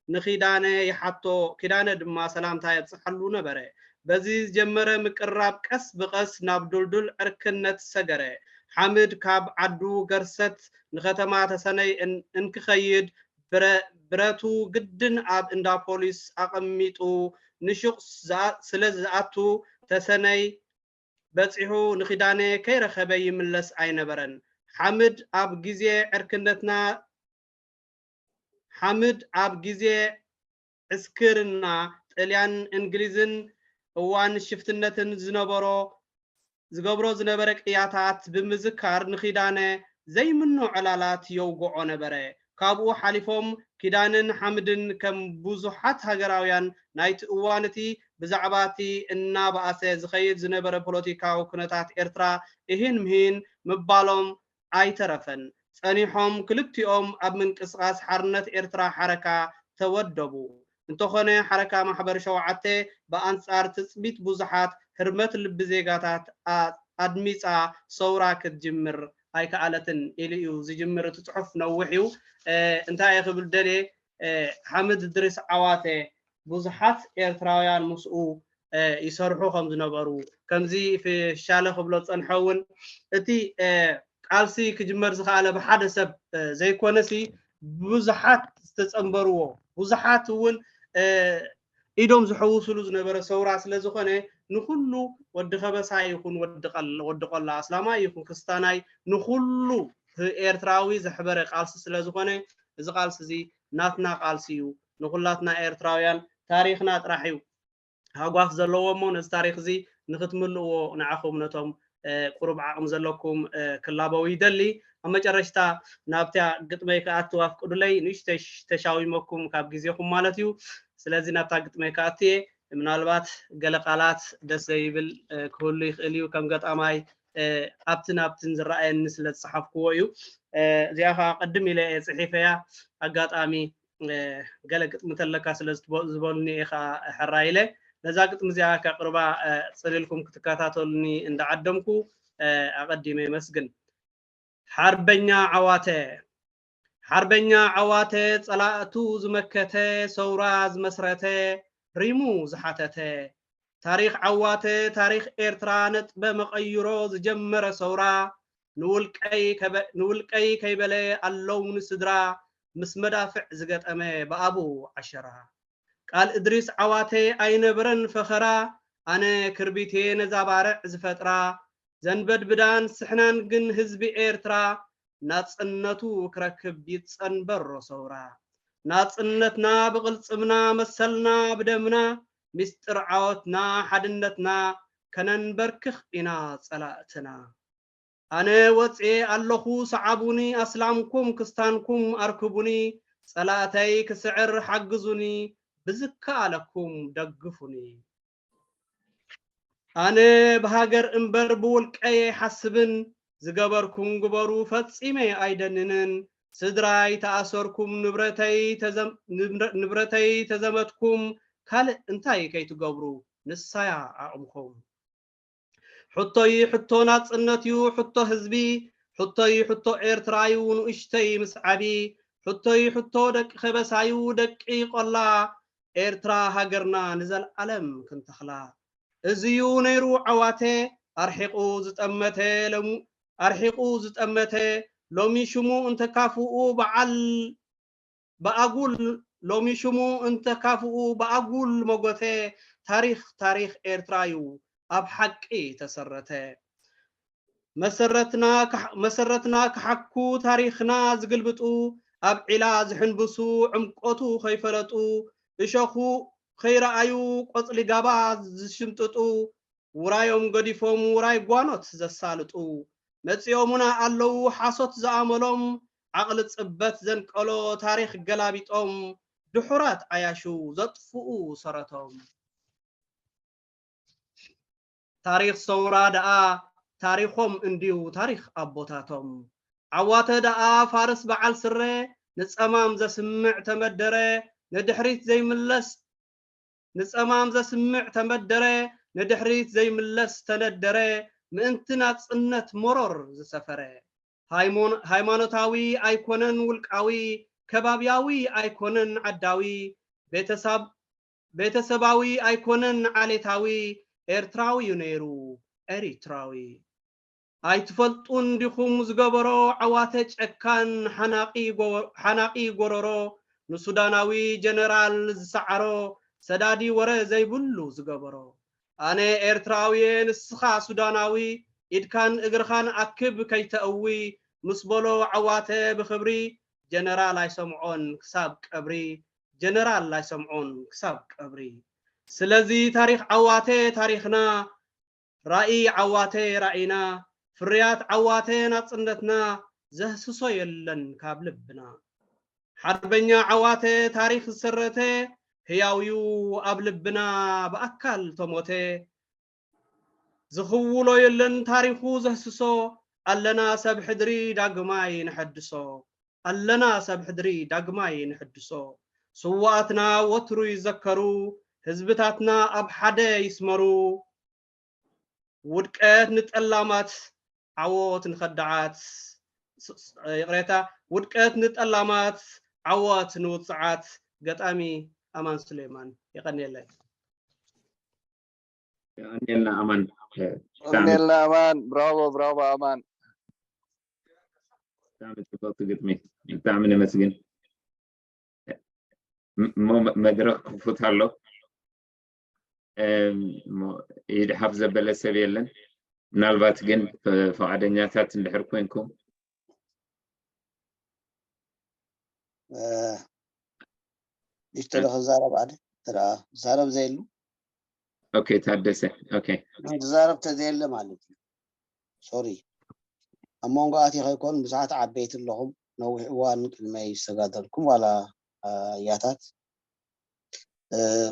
ንኪዳነ ይሓቶ፣ ኪዳነ ድማ ሰላምታ የብጽሓሉ ነበረ። በዚ ዝጀመረ ምቅርራብ ቀስ ብቐስ ናብ ዱልዱል ዕርክነት ሰገረ። ሓምድ ካብ ዓዱ ገርሰት ንከተማ ተሰነይ እን-፣ እንክኸይድ ብረ-፣ ብረቱ ግድን ኣብ እንዳ ፖሊስ ኣቐሚጡ ንሹቕ ዝኣ-፣ ስለ ዝኣቱ ተሰነይ በጺሑ ንኪዳነ ከይረኸበ ይምለስ ኣይነበረን። ሓምድ ኣብ ግዜ ዕርክነትና፣ ሓምድ ኣብ ግዜ ዕስክርና ጥልያን እንግሊዝን እዋን ሽፍትነትን ዝነበሮ፣ ዝገብሮ ዝነበረ ቅያታት ብምዝካር ንኪዳነ ዘይምኖ ዕላላት የውግዖ ነበረ። ካብኡ ሓሊፎም ኪዳንን ሓምድን ከም ብዙሓት ሃገራውያን ናይቲ እዋን እቲ ብዛዕባ እቲ እናበኣሰ ዝኸይድ ዝነበረ ፖለቲካዊ ኩነታት ኤርትራ እሂን ምሂን ምባሎም ኣይተረፈን። ጸኒሖም ክልቲኦም ኣብ ምንቅስቓስ ሓርነት ኤርትራ ሓረካ ተወደቡ። እንተኾነ ሓረካ ማሕበር ሸውዓተ ብኣንጻር ትጽቢት ብዙሓት ህርመት ልቢ ዜጋታት ኣ-፣ ኣድሚጻ ሰውራ ክትጅምር ኣይከኣለትን ኢሉ እዩ ዝጅምር። እቲ ጽሑፍ ነዊሕ እዩ። እ፣ እንታይ እየ ክብል ደልየ፣ እ፣ ሓምድ እድሪስ ዓዋተ ብዙሓት ኤርትራውያን ምስኡ፣ እ፣ ይሰርሑ ከም ዝነበሩ፣ ከምዚ ፍሻለ ክብሎ ዝጸንሐ እውን እቲ፣ እ፣ ቃልሲ ክጅመር ዝኸኣለ ብሓደ ሰብ፣ እ፣ ዘይኮነሲ ብዙሓት ዝተጸንበርዎ፣ ብዙሓት እውን፣ እ፣ ኢዶም ዝሕውስሉ ዝነበረ ሰውራ ስለ ዝኾነ፣ ንኹሉ ወዲ ከበሳ ይኹን ወዲ ቀል-፣ ወዲ ቆላ ኣስላማይ ይኹን ክስታናይ፣ ንኹሉ ኤርትራዊ ዘሕበረ ቃልሲ ስለ ዝኾነ፣ እዚ ቃልሲ እዚ ናትና ቃልሲ እዩ። ንኹላትና ኤርትራውያን ታሪኽና ጥራሕ እዩ ሃጓፍ ዘለዎ እሞ፣ ነዚ ታሪኽ እዚ ንኽትምልእዎ ንዓኹም ነቶም፣ እ፣ ቁሩብ ዓቕሚ ዘለኩም፣ እ፣ ክላበው ይደሊ። ኣብ መጨረሽታ ናብታ ግጥመይ ክኣቱ ኣፍቅዱለይ፣ ንእሽተይ ሽ-፣ ተሻዊመኩም ካብ ግዜኹም ማለት እዩ። ስለዚ ናብታ ግጥመይ ክኣቱ እየ። ምናልባት ገለ ቃላት ደስ ዘይብል፣ እ፣ ክህሉ ይኽእል እዩ። ከም ገጣማይ፣ እ፣ ኣብትን ኣብትን ዝረኣየኒ ስለ ዝጸሓፍክዎ እዩ። እ፣ እዚኣ ኸኣ ቅድም ኢለ እየ ጽሒፈያ። ኣጋጣሚ፣ እ፣ ገለ ግጥሚ ተለካ ስለ ዝትቦ-፣ ዝበሉኒ እየ ኸኣ ሕራይ ኢለ ነዛ ግጥሚ እዚኣ ከቕርባ፣ እ፣ ጽን ኢልኩም ክትከታተሉኒ እንዳዓደምኩ፣ እ፣ ኣቐዲመ የመስግን። ሓርበኛ ዓዋተ። ሓርበኛ ዓዋተ ጸላእቱ ዝመከተ፣ ሰውራ ዝመስረተ፣ ሪሙ ዝሓተተ። ታሪኽ ዓዋተ ታሪኽ ኤርትራ ነጥበ መቐይሮ ዝጀመረ ሰውራ፣ ንውልቀይ ከበ- ንውልቀይ ከይበለ ኣለውኒ ስድራ፣ ምስ መዳፍዕ ዝገጠመ ብኣቡ ዓሸራ። ቃል እድሪስ ዓዋተ ኣይነበረን ፈኸራ፣ ኣነ ክርቢቴ ነዛ ባርዕ ዝፈጥራ፣ ዘንበድብዳን ስሕናን ግን ህዝቢ ኤርትራ፣ ናጽነቱ ክረክብ ይጸንበሮ ሰውራ። ናጽነትና ብቕልጽምና፣ መሰልና ብደምና፣ ሚስጥር ዓወትና ሓድነትና፣ ከነንበርክኽ ኢና ጸላእትና። ኣነ ወጽኤ ኣለኹ ሰዓቡኒ፣ ኣስላምኩም ክስታንኩም ኣርክቡኒ፣ ጸላእተይ ክስዕር ሓግዙኒ፣ ብዝከኣለኩም ደግፉኒ። ኣነ ብሃገር እምበር ብውልቀይ ኣይሓስብን፣ ዝገበርኩም ግበሩ ፈጺመ ኣይደንንን፣ ስድራይ ተኣሰርኩም፣ ንብረተይ ተዘም- ንብረ- ንብረተይ ተዘመትኩም፣ ካልእ እንታይ ከይትገብሩ ንሳያ ዓቕምኹም። ሕቶይ ሕቶ ናጽነት እዩ፣ ሕቶ ህዝቢ፣ ሕቶይ ሕቶ ኤርትራ እዩ፣ ንኡሽተይ ምስ ዓቢ፣ ሕቶይ ሕቶ ደቂ ከበሳ እዩ፣ ደቂ ቆላ፣ ኤርትራ ሃገርና ንዘልኣለም ክንተኽላ። እዚ እዩ ነይሩ ዓዋተ፣ ኣርሒቑ ዝጠመተ፣ ሎም- ኣርሒቑ ዝጠመተ፣ ሎሚ ሽሙ እንተካፍኡ በዓል ብኣጉል ሎሚ ሽሙ እንተካፍኡ ብኣጉል መጎተ፣ ታሪኽ ታሪኽ ኤርትራ እዩ ኣብ ሓቂ ተሰረተ። መሰረትና ክሓ- መሰረትና ክሓኩ ታሪኽና ዝግልብጡ፣ ኣብ ዒላ ዝሕንብሱ ዕምቆቱ ከይፈለጡ፣ እሾኹ ከይረኣዩ ቆጽሊ ጋባ ዝሽምጥጡ፣ ውራዮም ገዲፎም ውራይ ጓኖት ዘሳልጡ፣ መጺኦሙና ኣለዉ ሓሶት ዝኣመሎም፣ ዓቕሊ ጽበት ዘንቀሎ ታሪኽ ገላቢጦም፣ ድሑራት ዓያሹ ዘጥፍኡ ሰረቶም። ታሪኽ ሰውራ ደኣ ታሪኾም እንድዩ ታሪኽ ኣቦታቶም። ዓዋተ ደኣ ፋርስ በዓል ስረ፣ ንጸማም ዘስምዕ ተመደረ፣ ንድሕሪት ዘይምለስ ንጸማም ዘስምዕ ተመደረ፣ ንድሕሪት ዘይምለስ ተነደረ፣ ምእንቲ ናጽነት መሮር ዝሰፈረ። ሃይሞን- ሃይማኖታዊ ኣይኮነን ውልቃዊ፣ ከባብያዊ ኣይኮነን ዓዳዊ፣ ቤተሳብ- ቤተሰባዊ ኣይኮነን ዓሌታዊ፣ ኤርትራዊ እዩ ነይሩ ኤሪትራዊ። ኣይትፈልጡን ዲኹም ዝገበሮ ዓዋተ ጨካን ሓናቒ ጎ- ሓናቒ ጎረሮ ንሱዳናዊ ጀነራል ዝሰዓሮ ሰዳዲ ወረ ዘይብሉ ዝገበሮ። ኣነ ኤርትራዊየ ንስኻ ሱዳናዊ ኢድካን እግርኻን ኣክብ ከይተእዊ ምስ በሎ ዓዋተ ብኽብሪ ጀነራል ኣይሰምዖን ክሳብ ቀብሪ ጀነራል ኣይሰምዖን ክሳብ ቀብሪ። ስለዚ ታሪኽ ዓዋተ ታሪኽና ራኢ ዓዋተ ራኢና ፍርያት ዓዋተ ናጽነትና ዘህስሶ የለን ካብ ልብና። ሓርበኛ ዓዋተ ታሪኽ ዝሰረተ ህያውዩ ኣብ ልብና ብኣካል ተሞተ ዝኽውሎ የለን ታሪኹ ዘህስሶ ኣለና ሰብ ሕድሪ ዳግማይ ንሐድሶ ኣለና ሰብ ሕድሪ ዳግማይ ንሐድሶ ስዋኣትና ወትሩ ይዘከሩ ህዝብታትና ኣብ ሓደ ይስመሩ ውድቀት ንጠላማት ዓወት ንኸዳዓት ይቕሬታ ውድቀት ንጠላማት ዓወት ንውፅዓት ገጣሚ ኣማን ሱሌማን የቐንየለይ የቐንየልና ኣማን የቐንየልና ኣማን ብራቮ ብራቮ ኣማን ብጣዕሚ ፅብቅቲ ግጥሚ ብጣዕሚ ነመስግን እሞ መድረክ ክፉት ኣሎ ይድሓፍ ዘበለ ሰብ የለን ምናልባት ግን ፈቃደኛታት እንድሕር ኮንኩም ንሽተለ ክዛረብ ኣደ ተደኣ ዝዛረብ ዘየሉ ኦኬ ታደሰ ኦኬ ዝዛረብ ተዘየለ ማለት እዩ ሶሪ ኣብ መንጎ ኣቲ ከይኮን ብዙሓት ዓበይቲ ኣለኹም ነዊሕ እዋን ቅድመይ ዝተጋደልኩም ዋላ ያታት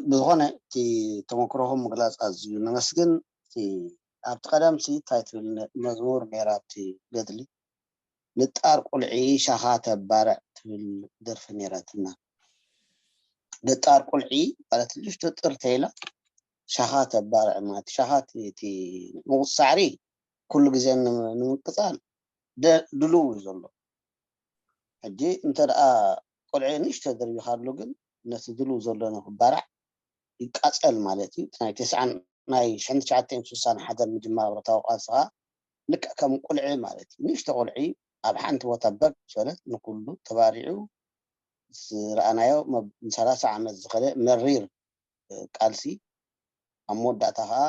ብዝኾነ እቲ ተመክሮኹም ምግላፅ ኣዝዩ ነመስግን ኣብቲ ቀደም ሲ እንታይ ትብል መዝሙር ነይራ ኣብቲ ገድሊ ንጣር ቁልዒ ሻኻ ተባርዕ ትብል ደርፊ ነይራትና። ንጣር ቁልዒ ማለት ልጅ ትጥር ተይላ ሻኻ ተባርዕ ማለት ሻኻ እቲ ንቑፅ ሳዕሪ ኩሉ ግዜ ንምቅፃል ድልው እዩ ዘሎ። ሕጂ እንተ ደኣ ቁልዒ ንእሽቶ ደርቢኻሉ ግን ነቲ ድልው ዘሎ ንክባራዕ ይቃጸል ማለት እዩ። እቲ ናይ ተስዓን ናይ ሽሕን ትሽዓተን ስሳን ሓደን ምጅማር ብረታዊ ቃልሲ ኸኣ ልክዕ ከም ቁልዒ ማለት እዩ። ንእሽቶ ቁልዒ ኣብ ሓንቲ ቦታ በብ ዝበለት ንኩሉ ተባሪዑ ዝረኣናዮ መብ-፣ ንሰላሳ ዓመት ዝኸደ መሪር ቃልሲ ኣብ መወዳእታ ኸኣ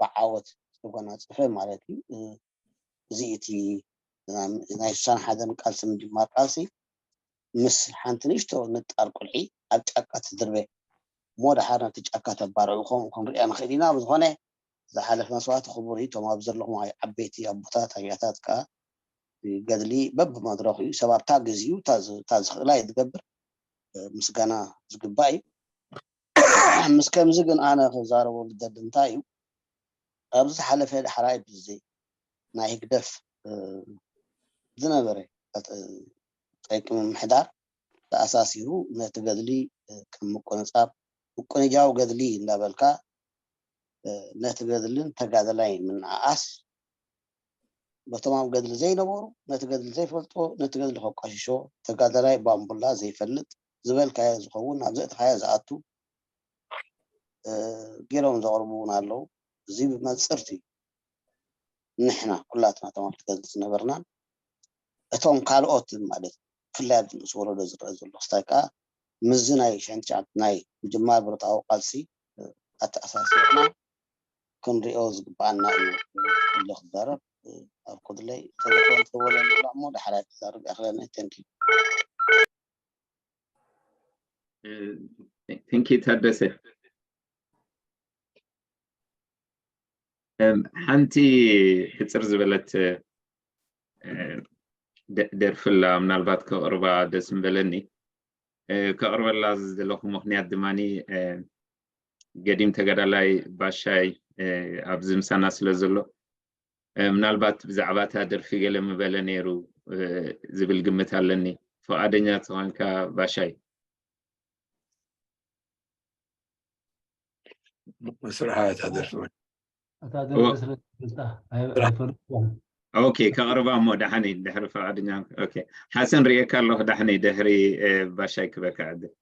ብዓወት ዝተጎናጸፈ ማለት እዩ። እዚ እቲ ናይ ስሳን ሓደን ቃልሲ ምጅማር ቃልሲ ምስ ሓንቲ ንእሽቶ ንጣር ቁልዒ ኣብ ጫካ ትድርበ እሞ ደሓር ነቲ ጫካ ተባርዑ ከምኡ ክንሪኣ ንኽእል ኢና። ብዝኾነ ዝሓለፈ መስዋእቲ ክቡር እዩ። እቶም ኣብ ዘለኹም ዓበይቲ ኣቦታት ኣያታት ከኣ ገድሊ በብመድረኹ እዩ። ሰብ ኣብታ ግዚኡ እታ ዝ-፣ እታ ዝኽእላ እዩ ዝገብር። ምስጋና ዝግባእ እዩ። ምስ ከምዚ ግን ኣነ ክዛረበሉ ዝደሊ እንታይ እዩ፣ ኣብዚ ዝሓለፈ ዳሕራይ ብዚ ናይ ህግደፍ፣ እ፣ ዝነበረ፣ እ፣ ጠንቂ ምምሕዳር ተኣሳሲሩ ነቲ ገድሊ፣ እ፣ ከም ምቁንጻብ፣ ምቁንጃው ገድሊ እንዳበልካ፣ እ፣ ነቲ ገድልን ተጋደላይ ምንኣኣስ፣ በቶም ኣብ ገድሊ ዘይነበሩ፣ ነቲ ገድሊ ዘይፈልጥዎ፣ ነቲ ገድሊ ከቋሽሾ፣ ተጋደላይ ባምቡላ ዘይፈልጥ ዝበልካዮ ዝኸውን፣ ናብ ዘእተኻዮ ዝኣቱ፣ እ፣ ገይሮም ዘቕርቡ እውን ኣለዉ። እዚ ብመንጽርቲ ንሕና ኩላትና ተማሃርቲ ገድሊ ዝነበርናን እቶም ካልኦት ማለት ብፍላይ ኣብዚ ንእስ ወለዶ ዝረአ ዘሎ ክስታይ ከኣ ምስዚ ናይ ሽሕን ትሽዓን ናይ ምጅማር ብረታዊ ቃልሲ፣ እ፣ ኣተኣሳሲርና ክንሪኦ ዝግብኣና እዩ ኢለ ክዛረብ፣ እ፣ ኣብ ኩድለይ ተሌፎን ትደወለኒ ኣላ እሞ ዳሕራይ ክዛረብ ይኣኽለኒ። Thank you። Thank you ታደሰ። እም፣ ሓንቲ ሕጽር ዝበለት፣ እ፣ ደ-፣ ደርፊ ኣላ፣ ምናልባት ከቕርባ ደስ ምበለኒ። እ፣ ከቕርበላ ዝደለኹ ምኽንያት ድማኒ፣ እ፣ ገዲም ተጋዳላይ ባሻይ፣ እ፣ ኣብዚ ምሳና ስለ ዘሎ፣ እ፣ ምናልባት ብዛዕባ እታ ደርፊ ገለ ምበለ ነይሩ፣ እ፣ ዝብል ግምት ኣለኒ። ፍቓደኛ ተኾንካ ባሻይ። መስርሓ እታ ደርፊ። እታ ደርፊ ስለ ዝፈልጣ ኣይ-፣ ኣይፈልጥዋን። ኦኬ፣ ከቕርባ እሞ ደሓኒ ድሕሪ ፍቓደኛ። ኦኬ፣ ሓሰን ርእየካ ኣለኹ። ደሓኒ ድሕሪ፣ እ፣ ባሻይ ክበካ ዕድል።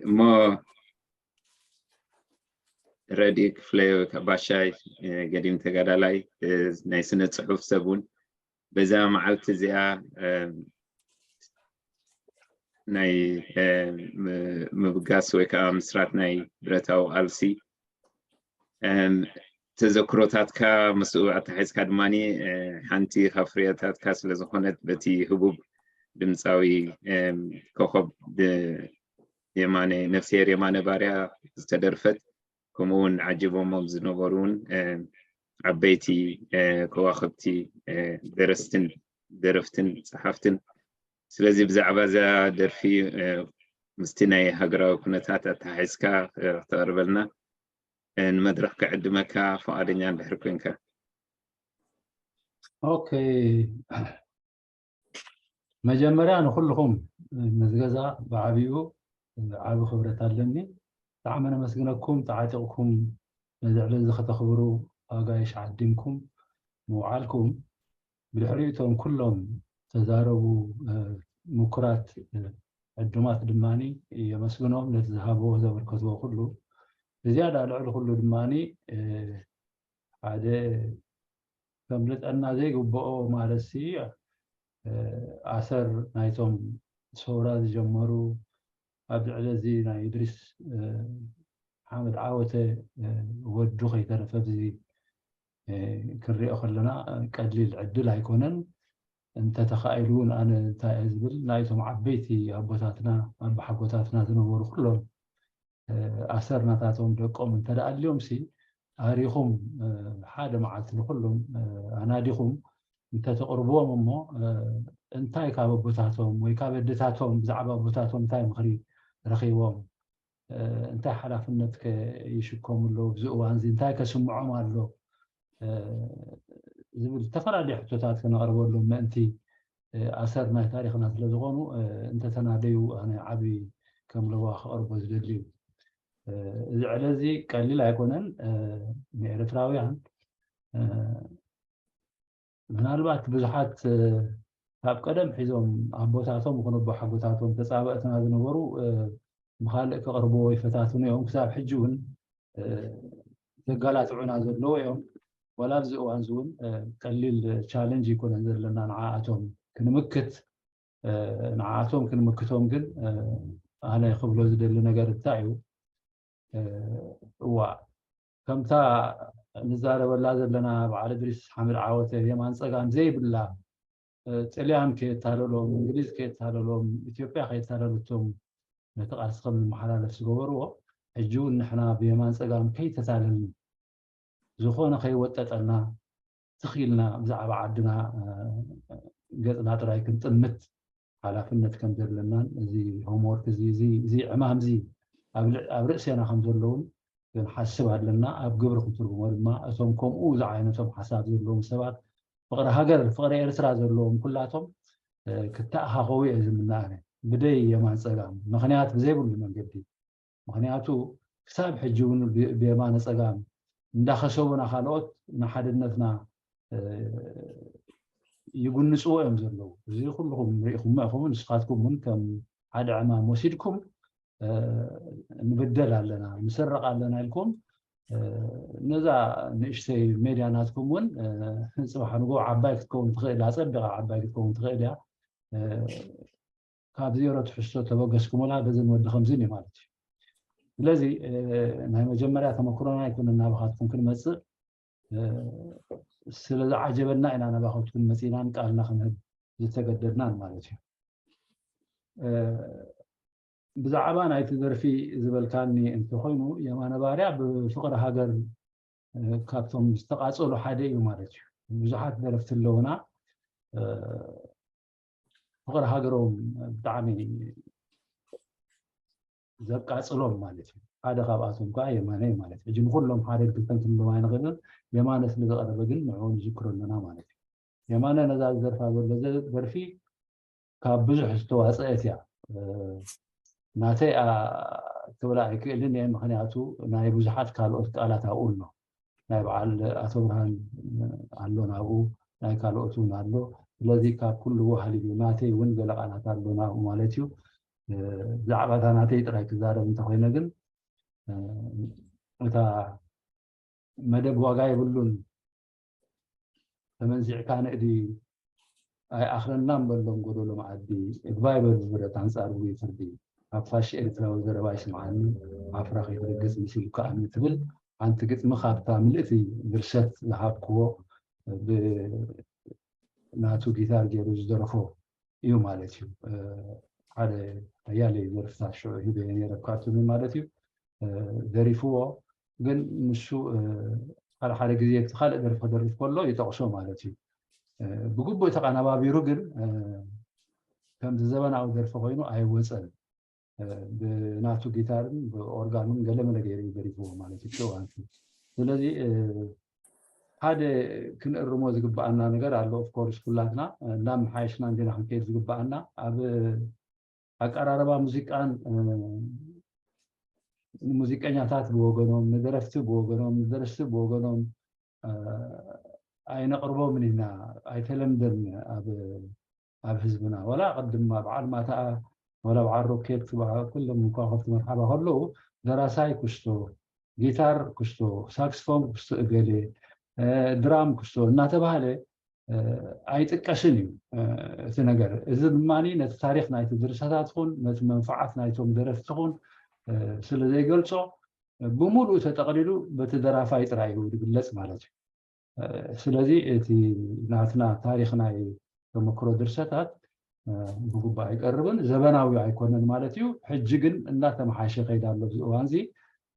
እሞ ረዲ ክፍለ ባሻይ፣ ገዲም ተጋዳላይ፣ ናይ ስነ ጽሑፍ ሰብ እውን በዛ መዓልቲ እዚኣ ናይ ምብጋስ ወይ ከዓ ምስራት ናይ ብረታዊ ቃልሲ ተዘክሮታትካ ምስኡ ኣተሓሒዝካ ድማ ሓንቲ ካብ ፍርያታትካ ስለዝኾነት በቲ ህቡብ ድምፃዊ ኮኸብ የማነ ነፍስሄር የማነ ባርያ ዝተደርፈት ከምኡ እውን ዓጂቦሞም ዝነበሩ እውን ዓበይቲ ከዋኽብቲ ደረስትን ደረፍትን ጸሓፍትን። ስለዚ ብዛዕባ እዛ ደርፊ ምስቲ ናይ ሃገራዊ ኩነታት ኣተሓሒዝካ ክተቕርበልና ንመድረኽ ክዕድመካ ፍቓደኛ እንድሕር ኮንካ። ኦኬ፣ መጀመርያ ንኩልኹም ምስ ገዛ ብዓቢኡ ዓቢ ክብረት ኣለኒ። ብጣዕሚ ነመስግነኩም፣ ተዓጢቕኩም ነዚ ዕለት እዚ ከተኽብሩ ኣጋይሽ ዓዲምኩም ምውዓልኩም። ብድሕሪኡ እቶም ኩሎም ተዛረቡ ምኩራት ዕዱማት ድማ የመስግኖም ነቲ ዝሃብዎ ዘበርከትዎ ኩሉ። ብዝያዳ ልዕሊ ኩሉ ድማ ሓደ ከምልጠና ዘይግብኦ ማለት ሲ ኣሰር ናይቶም ሰውራ ዝጀመሩ ኣብዚ ዕለት እዚ ናይ እድሪስ ሓመድ ዓወተ ወዱ ከይተረፈ ኣብዚ ክንሪኦ ከለና ቀሊል ዕድል ኣይኮነን። እንተተኻኢሉ እውን ኣነ እንታይ እየ ዝብል ናይቶም ዓበይቲ ኣቦታትና ኣቦሓጎታትና ዝነበሩ ኩሎም ኣሰር ናታቶም ደቆም እንተደኣ ኣልዮም ሲ ኣሪኹም ሓደ መዓልቲ ንኩሎም ኣናዲኹም እንተተቕርብዎም እሞ እንታይ ካብ ኣቦታቶም ወይ ካብ ኣደታቶም ብዛዕባ ኣቦታቶም እንታይ ምኽሪ ረኺቦም እንታይ ሓላፍነት ከ ይሽከሙ ኣለዉ ኣብዚ እዋን እዚ እንታይ ከስምዖም ኣሎ ዝብል ዝተፈላለዩ ሕቶታት ከነቕርበሎም ምእንቲ ኣሰር ናይ ታሪኽና ስለ ዝኾኑ እንተተናደዩ ኣነ ዓቢ ከም ለዋ ክቐርቦ ዝደሊ እዩ። እዚ ዕለ እዚ ቀሊል ኣይኮነን ንኤርትራውያን ምናልባት ብዙሓት ካብ ቀደም ሒዞም ኣቦታቶም ይኹን ኣቦሓጎታቶም ተፃባእትና ዝነበሩ ብካልእ ክቕርብዎ ይፈታትኑ እዮም። ክሳብ ሕጂ እውን ዘጋላፅዑና ዘለዉ እዮም። ዋላ ኣብዚ እዋን እዚ እውን ቀሊል ቻለንጅ ይኮነን ዘለና ንዓኣቶም ክንምክት ንዓኣቶም ክንምክቶም ግን ኣነ ክብሎ ዝደሊ ነገር እንታይ እዩ እዋ ከምታ ንዛረበላ ዘለና በዓል እድሪስ ሓመድ ዓወተ የማን ፀጋም ዘይብላ ጥልያን ከየታለሎም እንግሊዝ ከየታለሎም ኢትዮጵያ ከየታለለቶም ነቲ ቃልሲ ከም ዝመሓላለፍ ዝገበርዎ ሕጂ እውን ንሕና ብየማን ፀጋም ከይተታለልና ዝኾነ ከይወጠጠና ትኺልና ብዛዕባ ዓድና ገፅና ጥራይ ክንጥምት ሓላፍነት ከም ዘለናን እዚ ሆምወርክ እዚ እዚ ዕማም እዚ ኣብ ርእሴና ከም ዘለውን ክንሓስብ ኣለና ኣብ ግብሪ ክንትርጉሞ ድማ እቶም ከምኡ ዝዓይነቶም ሓሳብ ዘለዎም ሰባት ፍቕሪ ሃገር ፍቕሪ ኤርትራ ዘለዎም ኩላቶም ክተኣኻኸቡ እየ ዝምነኣነ ብደይ የማን ፀጋም ምክንያት ብዘይብሉ መንገዲ ምክንያቱ ክሳብ ሕጂ እውን ብየማነ ፀጋም እንዳኸሰቡና ካልኦት ንሓድነትና ይጉንፅዎ እዮም ዘለዉ እዚ ኩልኹም ርኢኹሞ ኢኹም ንስኻትኩም እውን ከም ሓደ ዕማም ወሲድኩም ንብደል ኣለና ንስረቕ ኣለና ኢልኩም ነዛ ንእሽተይ ሜድያ ናትኩም እውን ፅባሕ ንጎ ዓባይ ክትከውን ትኽእል ኣፀቢቓ ዓባይ ክትከውን ትኽእል እያ ካብ ዜሮ ትሕዝቶ ተበገስኩምላ በዚ ንወዲ ከምዚን እዩ ማለት እዩ ስለዚ ናይ መጀመርያ ተመክሮና ኣይኮነ ናባኻትኩም ክንመፅእ ስለ ዝዓጀበና ኢና ናባኻትኩም መፂናን ቃልና ክንህብ ዝተገደድናን ማለት እዩ ብዛዕባ ናይቲ ደርፊ ዝበልካኒ እንተኮይኑ የማነ ባርያ ብፍቅሪ ሃገር ካብቶም ዝተቃፀሉ ሓደ እዩ ማለት እዩ ብዙሓት ደረፍቲ ኣለውና ፍቅሪ ሃገሮም ብጣዕሚ ዘቃፅሎም ማለት እዩ ሓደ ካብኣቶም ከዓ የማነ ማለት እዩ ሕጂ ንኩሎም ሓደ ክልተን ክንሎም ኣይንኽእልን የማነ ስለዘቀረበ ግን ንዕኡ ንዝክሮ ኣለና ማለት እዩ የማነ ነዛ ዝደርፋ ዘሎ ደርፊ ካብ ብዙሕ ዝተዋፀአት እያ ናተይ ክብላ ኣይክእልን እየ ምክንያቱ ናይ ብዙሓት ካልኦት ቃላት ኣብኡ ኣሎ ናይ በዓል ኣቶ ብርሃን ኣሎ ናብኡ ናይ ካልኦት እውን ኣሎ ስለዚ ካብ ኩሉ ዋህሊሉ ናተይ እውን ገለ ቃላት ኣሎ ናብኡ ማለት እዩ ብዛዕባ እታ ናተይ ጥራይ ክዛረብ እንተኮይነ ግን እታ መደብ ዋጋ የብሉን፣ ተመንዚዕካ ንእዲ ኣይኣኽለናን በሎም ጎደሎ መኣዲ፣ እግባይ በሉ ብረት ኣንጻር ውጉይ ፍርዲ፣ ኣብ ፋሽ ኤርትራዊ ዘረባ ይስምዓኒ፣ ኣፍራ ከይትርግጽ ምስ ኢሉ ከኣ ትብል ሓንቲ ግጥሚ ካብታ ምልእቲ ድርሰት ዝሃብክዎ ብናቱ ጊታር ገይሩ ዝደረፎ እዩ ማለት እዩ። ሓደ ሓያለይ ደርፍታት ሽዑ ሂበ ነይረ ካብቶም ማለት እዩ። ደሪፍዎ ግን ንሱ ሓደ ሓደ ግዜ እቲ ካልእ ደርፊ ክደርፍ ከሎ ይጠቕሶ ማለት እዩ። ብግቡእ ተቐናባቢሩ ግን ከምዚ ዘበናዊ ደርፊ ኮይኑ ኣይወፀን። ብናቱ ጊታርን ብኦርጋኑን ገለመለ ገይሩ እዩ ደሪፍዎ ማለት እዩ። ጨዋንቱ ስለዚ ሓደ ክንእርሞ ዝግባኣና ነገር ኣሎ። ኦፍኮርስ ኩላትና እናመሓየሽና እንዲና ክንከይድ ዝግባኣና ኣብ ኣቀራረባ ሙዚቃን ሙዚቀኛታት ብወገኖም፣ ንደረፍቲ ብወገኖም፣ ንደረስቲ ብወገኖም ኣይነቕርቦምን ኢና፣ ኣይተለምደን ኣብ ኣብ ህዝብና። ወላ ቅድም በዓል ማታኣ ወላ በዓል ሮኬት ኩሎም ከዋኽብቲ መርሓባ ከለዉ ደራሳይ ክስቶ፣ ጊታር ክስቶ፣ ሳክስፎን ክስቶ እገሌ፣ ድራም ክስቶ እናተባህለ ኣይጥቀስን እዩ እቲ ነገር። እዚ ድማ ነቲ ታሪኽ ናይቲ ድርሰታት ኹን ነቲ መንፍዓት ናይቶም ደረፍቲ ኹን ስለ ዘይገልጾ ብምሉኡ ተጠቕሊሉ በቲ ደራፋይ ጥራይ እዩ ዝግለጽ ማለት እዩ። ስለዚ እቲ ናትና ታሪኽ ናይ ተመክሮ ድርሰታት ብግቡእ ኣይቀርብን፣ ዘበናዊ ኣይኮነን ማለት እዩ። ሕጂ ግን እናተመሓየሸ ከይዳ ኣሎ። ኣብዚ እዋን እዚ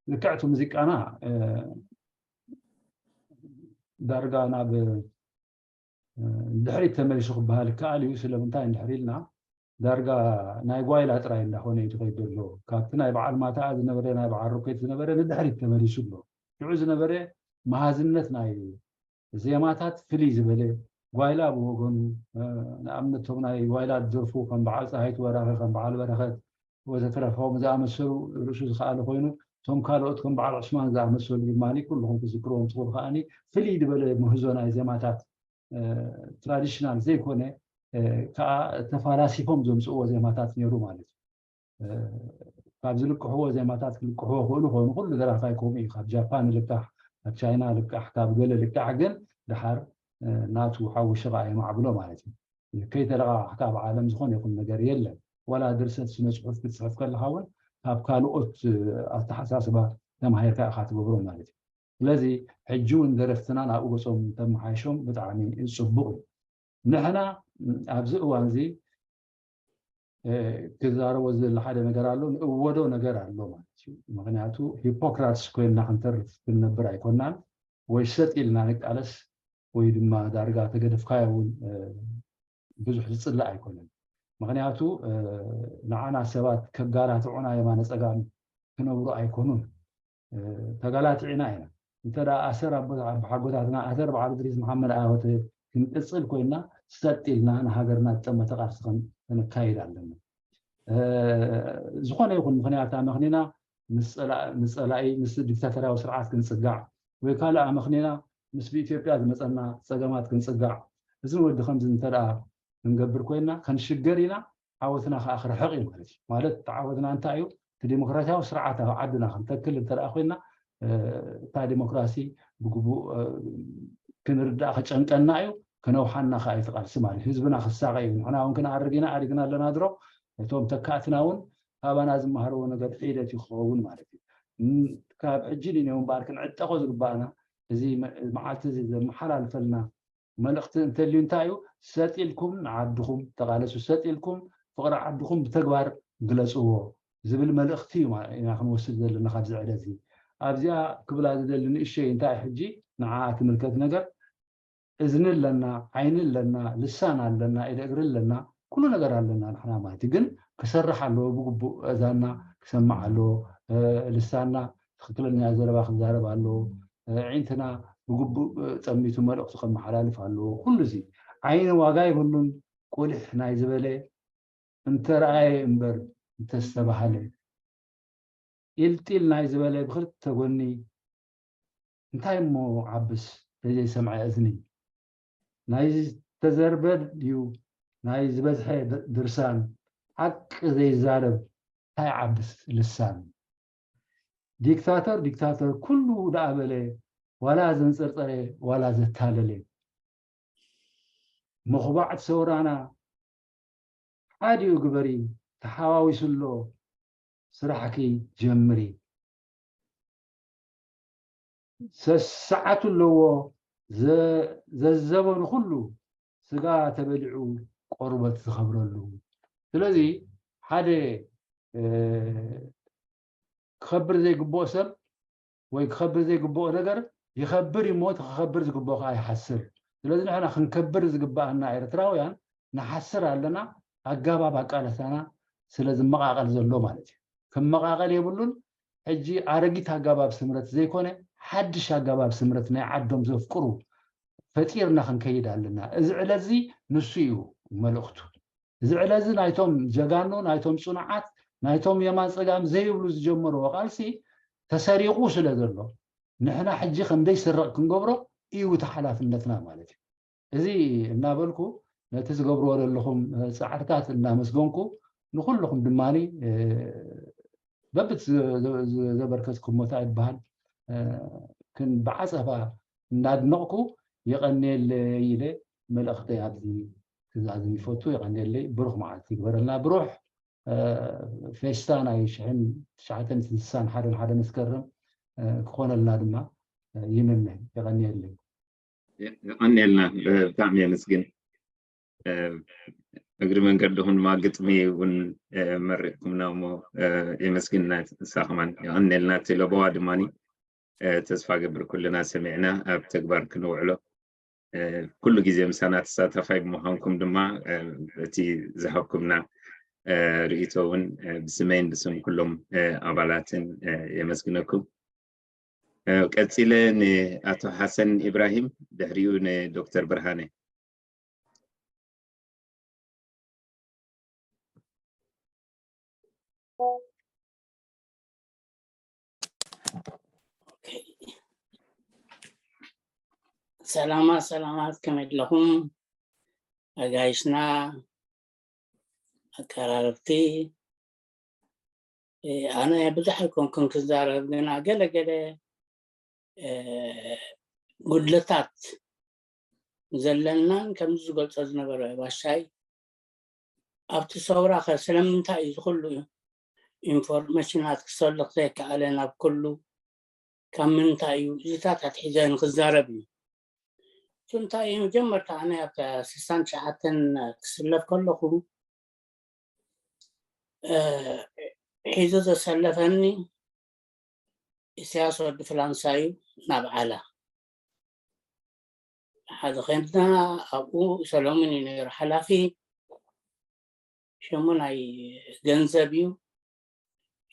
ልክዕቲ ሙዚቃና ዳርጋ ናብ ድሕሪት ተመሊሱ ክበሃል ይከኣል እዩ። ስለምንታይ እንድሕር ኢልና ዳርጋ ናይ ጓይላ ጥራይ እንዳኾነ እዩ ዝኸይድ ዘሎ። ካብቲ ናይ በዓል ማታኣ ዝነበረ ናይ በዓል ሮኬት ዝነበረ ንድሕሪት ተመሊሱ ኣሎ። ሽዑ ዝነበረ መሃዝነት ናይ ዜማታት ፍልይ ዝበለ ጓይላ ብወገኑ ንኣብነት እቶም ናይ ጓይላ ዝደርፉ ከም በዓል ፀሃይቱ በራኺ ከም በዓል በረኸት ወዘተረፈ ከምኡ ዝኣመሰሉ ርእሱ ዝኸኣለ ኮይኑ እቶም ካልኦት ከም በዓል ዑስማን ዝኣመሰሉ ድማ ኩልኹም ክዝክርዎም ትኽእሉ ከኣ ፍልይ ዝበለ ምህዞ ናይ ዜማታት ትራዲሽናል ዘይኮነ ከዓ ተፋላሲፎም ዘምፅእዎ ዜማታት ነይሩ ማለት እዩ። ካብ ዝልቅሕዎ ዜማታት ክልቅሕዎ ክእሉ ኮይኑ ኩሉ ደራፋይ ከምኡ እዩ። ካብ ጃፓን ልቃሕ፣ ካብ ቻይና ልቃሕ፣ ካብ ገለ ልቃሕ ግን ድሓር ናቱ ሓዊሱ ከዓ የማዕብሎ ማለት እዩ። ከይተለቃሕካ ኣብ ዓለም ዝኾነ ይኹን ነገር የለን። ዋላ ድርሰት ስነ ፅሑፍ ክትፅሕፍ ከለካ እውን ካብ ካልኦት ኣተሓሳስባ ተማሂርካ ኢካ ትገብሮ ማለት እዩ። ስለዚ ሕጂ እውን ደረፍትና ናብኡ ገፆም ተመሓይሾም ብጣዕሚ ፅቡቅ እዩ። ንሕና ኣብዚ እዋን እዚ ክዛረቦ ዝደሊ ሓደ ነገር ኣሎ፣ ንእወዶ ነገር ኣሎ ማለት እዩ። ምክንያቱ ሂፖክራትስ ኮይንና ክንተርፍ ክንነብር ኣይኮናን። ወይ ሰጥ ኢልና ንቃለስ ወይ ድማ ዳርጋ ተገደፍካዮ እውን ብዙሕ ዝፅላእ ኣይኮነን። ምክንያቱ ንዓና ሰባት ከጋላትዑና የማነ ፀጋም ክነብሩ ኣይኮኑን። ተጋላቲዕና ኢና። እንተ ኣሰር ኣቦሓጎታትና ኣሰር በዓል እድሪስ መሓመድ ኣወተ ክንቅፅል ኮይና ሰጥ ኢልና ንሃገርና ዝጠመተ ቃልሲ ከነካይድ ኣለና። ዝኾነ ይኹን ምክንያት ኣመኽኒና ምስ ፀላኢ ምስ ዲክታተርያዊ ስርዓት ክንፅጋዕ ወይ ካልእ ኣመኽኒና ምስ ብኢትዮጵያ ዝመፀና ፀገማት ክንፅጋዕ እዚ ወዲ ከምዚ እንተ ክንገብር ኮይና ክንሽገር ኢና። ዓወትና ከዓ ክርሕቕ እዩ ማለት እዩ። ማለት እቲ ዓወትና እንታይ እዩ? እቲ ዲሞክራሲያዊ ስርዓት ኣብ ዓድና ክንተክል እንተ ኮይና እታ ዲሞክራሲ ብግቡእ ክንርዳእ ከጨንቀና እዩ። ክነውሓና ከዓ እዩ ትቃልሲ ማለት ህዝብና ክሳቐ እዩ። ንሕና እውን ክንኣርግ ኢና ኣሪግና ኣለና ድሮ እቶም ተካእትና እውን ካባና ዝመሃርዎ ነገር ሒደት እዩ ክኸውን ማለት እዩ። ካብ ሕጂ ንኔው እምበኣር ክንዕጠቆ ዝግባእና እዚ መዓልቲ እዚ ዘመሓላልፈልና መልእኽቲ እንተልዩ እንታይ እዩ? ሰጥ ኢልኩም ንዓድኹም ተቓለሱ፣ ሰጥ ኢልኩም ፍቕሪ ዓድኹም ብተግባር ግለፅዎ ዝብል መልእኽቲ እዩ ኢና ክንወስድ ዘለና ካብዚ ዕለት እዚ። ኣብዚኣ ክብላ ዝደሊ ንእሸይ እንታይ ሕጂ ንዓኣ ትምልከት ነገር እዝኒ ኣለና፣ ዓይኒ ኣለና፣ ልሳን ኣለና፣ ኢደ እግሪ ኣለና፣ ኩሉ ነገር ኣለና ንሕና ማለት እዩ። ግን ክሰርሕ ኣለዎ ብግቡእ እዛና ክሰምዕ ኣለዎ፣ ልሳንና ትኽክለኛ ዘረባ ክዛረብ ኣለዎ። ኣዒንትና ብግቡእ ጠሚቱ መልእኽቱ ከመሓላልፍ ኣለዎ። ኩሉ እዚ ዓይኒ ዋጋ የብሉን። ቁሊሕ ናይ ዝበለ እንተረኣየ እምበር እንተዝተባህለ፣ ኢልጢል ናይ ዝበለ ብክልተ ጎኒ እንታይ እሞ ዓብስ ዘይሰምዐ እዝኒ ናይ ዝተዘርበ ድዩ ናይ ዝበዝሐ ድርሳን ሓቂ ዘይዛረብ እንታይ ዓብስ ልሳን? ዲክታተር ዲክታተር ኩሉ ደኣ በለ፣ ዋላ ዘንጸርጸረ ዋላ ዘታለለ። ምኹባዕ ሰውራና ሓዲኡ ግበሪ፣ ተሓዋዊሱ ኣሎ ስራሕኪ፣ ጀምሪ። ሰሰዓቱ ኣለዎ፣ ዘ- ዘዘበኑ ኩሉ ስጋ ተበሊዑ ቆርበት ዝኸብረሉ። ስለዚ ሓደ እ፣ ክኸብር ዘይግብኦ ሰብ ወይ ክኸብር ዘይግብኦ ነገር ይኸብር እዩ እሞ፣ እቲ ክኸብር ዝግብኦ ከዓ ይሓስር። ስለዚ ንሕና ክንከብር ዝግብኣና ኤርትራውያን ንሓስር ኣለና፣ ኣገባብ ኣቃለሳና ስለ ዝመቓቐል ዘሎ ማለት እዩ። ክመቓቐል የብሉን። ሕጂ ኣረጊት ኣገባብ ስምረት ዘይኮነ፣ ሓድሽ ኣገባብ ስምረት፣ ናይ ዓዶም ዘፍቅሩ ፈጢርና ክንከይድ ኣለና። እዚ ዕለት እዚ ንሱ እዩ መልእኽቱ። እዚ ዕለት እዚ ናይቶም ጀጋኑ፣ ናይቶም ጽኑዓት፣ ናይቶም የማን ጸጋም ዘይብሉ ዝጀመርዎ ቃልሲ ተሰሪቑ ስለ ዘሎ፣ ንሕና ሕጂ ከም ዘይስረቕ ክንገብሮ እዩ እቲ ሓላፍነትና ማለት እዩ። እዚ እናበልኩ፣ ነቲ ዝገብርዎ ዘለኹም ጻዕርታት እናመስገንኩ፣ ንኹልኹም ድማ በብት ዘበርከትኩሞ እንታይ ይበሃል፣ ክን ብዓጸፋ እናድነቕኩ፣ የቐንየለይ ኢለ መልእኽተይ ኣብዚ ክዛዝም ይፈቱ። የቐንየለይ። ብሩኽ መዓልቲ ይግበረልና። ብሩኽ ፌስታ ናይ ሽሕን ትሽዓተን ስሳን ሓደን ሓደ መስከረም ክኾነልና ድማ ይምነ። የቐንየለይ። የቐንየልና። ብጣዕሚ የመስግን። እግሪ መንገድኹም ድማ ግጥሚ እውን መሪቕኩምና እሞ የመስግን። ንሳ ከማን የቐንየልና። እቲ ለበዋ ድማ ተስፋ ገብር ኩልና ሰሚዕና ኣብ ተግባር ክንውዕሎ፣ ኩሉ ግዜ ምሳና ተሳታፋይ ብምዃንኩም ድማ እቲ ዝሃብኩምና ርእይቶ እውን ብስመይን ብስም ኩሎም ኣባላትን የመስግነኩም። ቀጺለ ንኣቶ ሓሰን ኢብራሂም፣ ድሕሪኡ ንዶክተር ብርሃነ። ሰላማት ሰላማት፣ ከመይ ኣለኹም ኣጋይሽና? ኣቀራረብቲ ኣነ ብዙሕ ኣይኮንኩን ክዛረብ፣ ግና ገለ ገለ ጉድለታት ዘለናን ከምዚ ዝገልጾ ዝነበረ ባሻይ ኣብቲ ሰውራ ከ ስለምንታይ እዩ ዝኹሉ ኢንፎርሜሽናት ክሰልኽ ዘይከኣለ ናብ ኩሉ ካብ ምንታይ እዩ እዚታት ኣትሒዘ ንክዛረብ እዩ። እቲ እንታይ እዩ መጀመርታ ኣነ ኣብ ስሳን ትሽዓተን ክስለፍ ከለኹ ሒዙ ዘሰለፈኒ ኢሳያስ ወዲ ፍላንሳ እዩ። ናብ ዓላ ሓደ ኸይድና ኣብኡ ሰሎሙን እዩ ነይሩ ሓላፊ። ሽሙ ናይ ገንዘብ እዩ።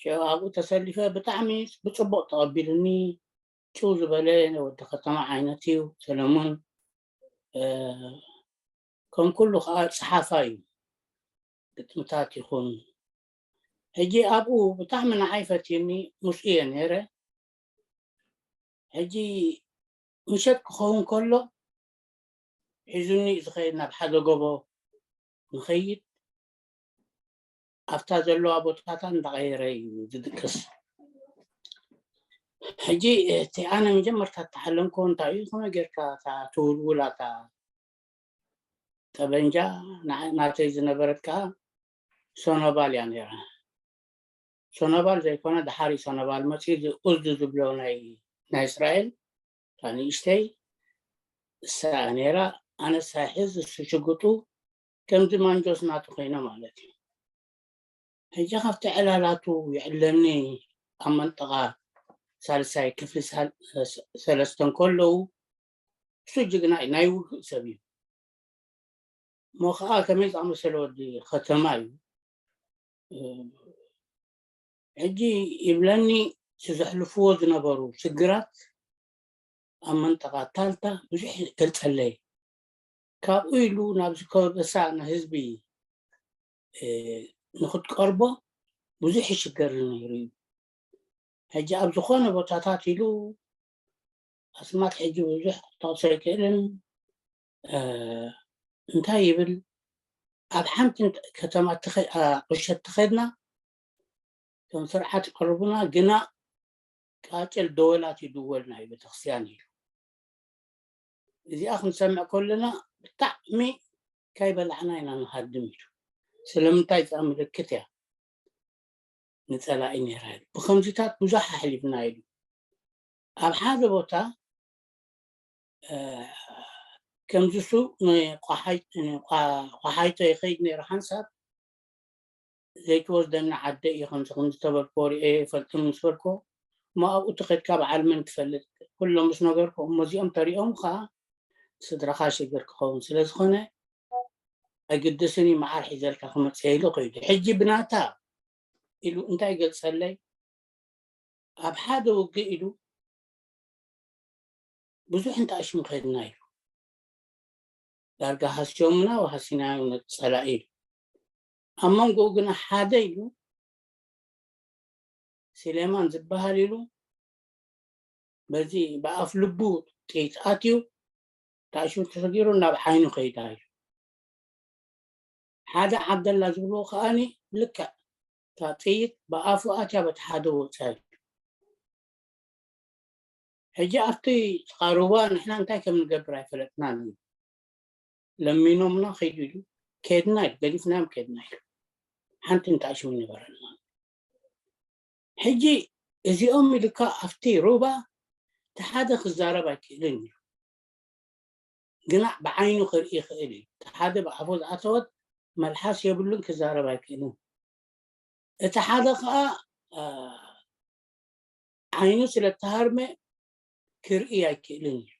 ሽዑ ኣብኡ ተሰሊፈ ብጣዕሚ ብፅቡቅ ተቐቢሉኒ። ጭው ዝበለ ወዲ ከተማ ዓይነት እዩ ሰለሙን። ከም ኩሉ ከዓ ፀሓፋ እዩ። ግጥምታት ይኹን ሕጂ ኣብኡ ብጣዕሚ ንዓይ ፈትዩኒ። ምስኡ እየ ነይረ። ሕጂ ምሸት ክኸውን ከሎ ሒዙኒ እዩ ዝኸይድ ናብ ሓደ ጎቦ ንኸይድ። ኣብታ ዘለዋ ቦታታት እንዳቐየረ እዩ ዝድቅስ። ሕጂ እቲ ኣነ መጀመርታ እተሓለምኮ እንታይ እዩ? ዝኾነ ጌርካ እታ ትውልውላ እታ ጠበንጃ ናተይ ዝነበረት ከዓ ሶኖባል እያ ነይራ። ሶኖባል ዘይኮነ ድሓር ሶኖባል መፅኡ እዚ ኡዝ ዝብሎ ናይ ናይ እስራኤል እታ ንእሽተይ እሳ ነይራ። ኣነ ሳይሕዝ እሱ ሽጉጡ ከምዚ ማንጆስ ናቱ ኮይነ ማለት እዩ። ሕጂ ካብቲ ዕላላቱ ይዕለኒ ኣብ መንጠቓ ሳልሳይ ክፍሊ ሰለስተ እንከለዉ እሱ ጅግና እዩ፣ ናይ ውግእ ሰብ እዩ። እሞ ከዓ ከመይ ዝኣመሰለ ወዲ ከተማ እዩ። ሕጂ ይብለኒ እቲ ዘሕልፍዎ ዝነበሩ ሽግራት ኣብ መንጠቓ ታልታ ብዙሕ ይገልፀለይ። ካብኡ ኢሉ ናብዚ ከበሳ ንህዝቢ ንክትቀርቦ ብዙሕ ይሽገር ነይሩ እዩ። ሕጂ ኣብ ዝኾነ ቦታታት ኢሉ ኣስማት ሕጂ ብዙሕ ክጠቕሶ ኣይክእልን። እንታይ ይብል ኣብ ሓንቲ እንተ- ከተማ ተኸ- ኣ፣ ቁሸት ተኸድና፣ እቶም ስርዓት ይቐርቡና፣ ግና ቃጭል ደወላት ይድወልና እዩ ቤተክርስትያን ኢሉ። እዚኣ ክንሰምዕ ከለና ብጣዕሚ ካይበላዕና ኢና ንሃድም ኢሉ። ስለምንታይ? እዚኣ ምልክት እያ ንጸላኢ ነይራ ኢሉ። ብከምዚታት ብዙሕ ኣሕሊፍና ኢሉ። ኣብ ሓደ ቦታ ከምዚሱ ቋሓይቶ ይኸይድ ነይሩ ሓንሳብ ዘይትወስደኒ ዓደ እዩ ከምዚ ከምዚ ተበልኮ ሪኤ ይፈልጥን ምስ በልኮ እሞ ኣብኡ ተኸድካ በዓል መን ትፈልጥ ኩሎም ምስ ነገርኮ እሞ እዚኦም ተሪኦም ከዓ ስድራኻ ሽግር ክኸውን ስለ ዝኾነ ኣይግድስን እዩ መዓር ሒዘልካ ክመፅእ ኢሉ ከይዱ ሕጂ ብናታ ኢሉ እንታይ ገልፀለይ ኣብ ሓደ ውግእ ኢሉ ብዙሕ እንተኣሽሙ ከድና ኢሉ ዳርጋ ሃስዮምና ወሃሲናዮ ነቲ ጸላኢ ኢሉ ኣብ መንጎኡ ግና ሓደ ኢሉ ስሌማን ዝበሃል ኢሉ በዚ ብኣፍ ልቡ ጥይት ኣትዩ ታእሽሙ ተሰጊሩ ናብ ዓይኑ ከይዳ ኢሉ ሓደ ዓብደላ ዝብልዎ ከኣኒ ልክዕ እታ ጥይት ብኣፉ ኣትያ በቲ ሓደ ወፅያ ኢሉ ሕጂ ኣብቲ ተቓርባ ንሕና እንታይ ከም ንገብር ኣይፈለጥናን እዩ ለሚኖምና ከይዱ ኢሉ ከድና ኢሉ ገዲፍናዮም ከድና ኢሉ ሓንቲ እንታይ ሽሙ ይነበረና ሕጂ እዚኦም ኢሉካ ኣብቲ ሩባ እቲ ሓደ ክዛረብ ኣይክእልን እዩ ግና ብዓይኑ ክርኢ ይኽእል እዩ እቲ ሓደ ብኣፉ ዝኣተወት መልሓስ የብሉን ክዛረብ ኣይክእልን እቲ ሓደ ከዓ ዓይኑ ስለ ተሃርመ ክርኢ ኣይክእልን እዩ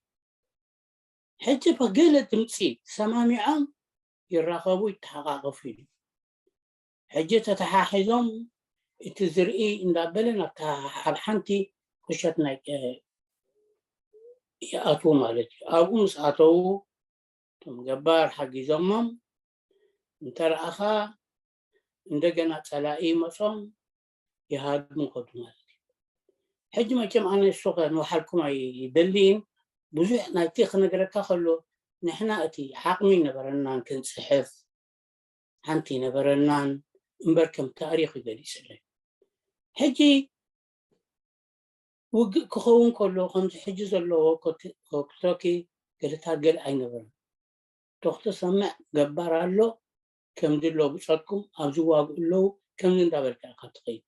ሕጂ ብገለ ድምፂ ሰማሚዖም ይራኸቡ ይተሓቃቀፉ እዩ ሕጂ ተተሓሒዞም እቲ ዝርኢ እንዳበለ ናብታ ኣብ ሓንቲ ቁሸት ናይ ይኣትዉ ማለት እዩ ኣብኡ ምስ ኣተዉ እቶም ገባር ሓጊዞሞም እንተረኣኻ እንደገና ፀላኢ መፆም ይሃድሙ ከዱ ማለት እዩ ሕጂ መቸም ኣነ እሱ ንባሓልኩም ኣይደልይን ብዙሕ ናይቲ ክነግረካ ከሎ ንሕና እቲ ዓቕሚ ነበረናን ክንፅሕፍ ሓንቲ ነበረናን እምበር ከም ታሪክ ይገሊፅለይ ሕጂ ውግእ ክኸውን ከሎ ከምዚ ሕጂ ዘለዎ ወክቶኪ ገለታት ገለ ኣይነበረን ተክተሰምዕ ገባር ኣሎ ከምዚ ኣሎ ብፀትኩም ኣብዚ ዋግኡ ኣለዉ ከምዚ እንዳበልካ ኢካ ትኸይድ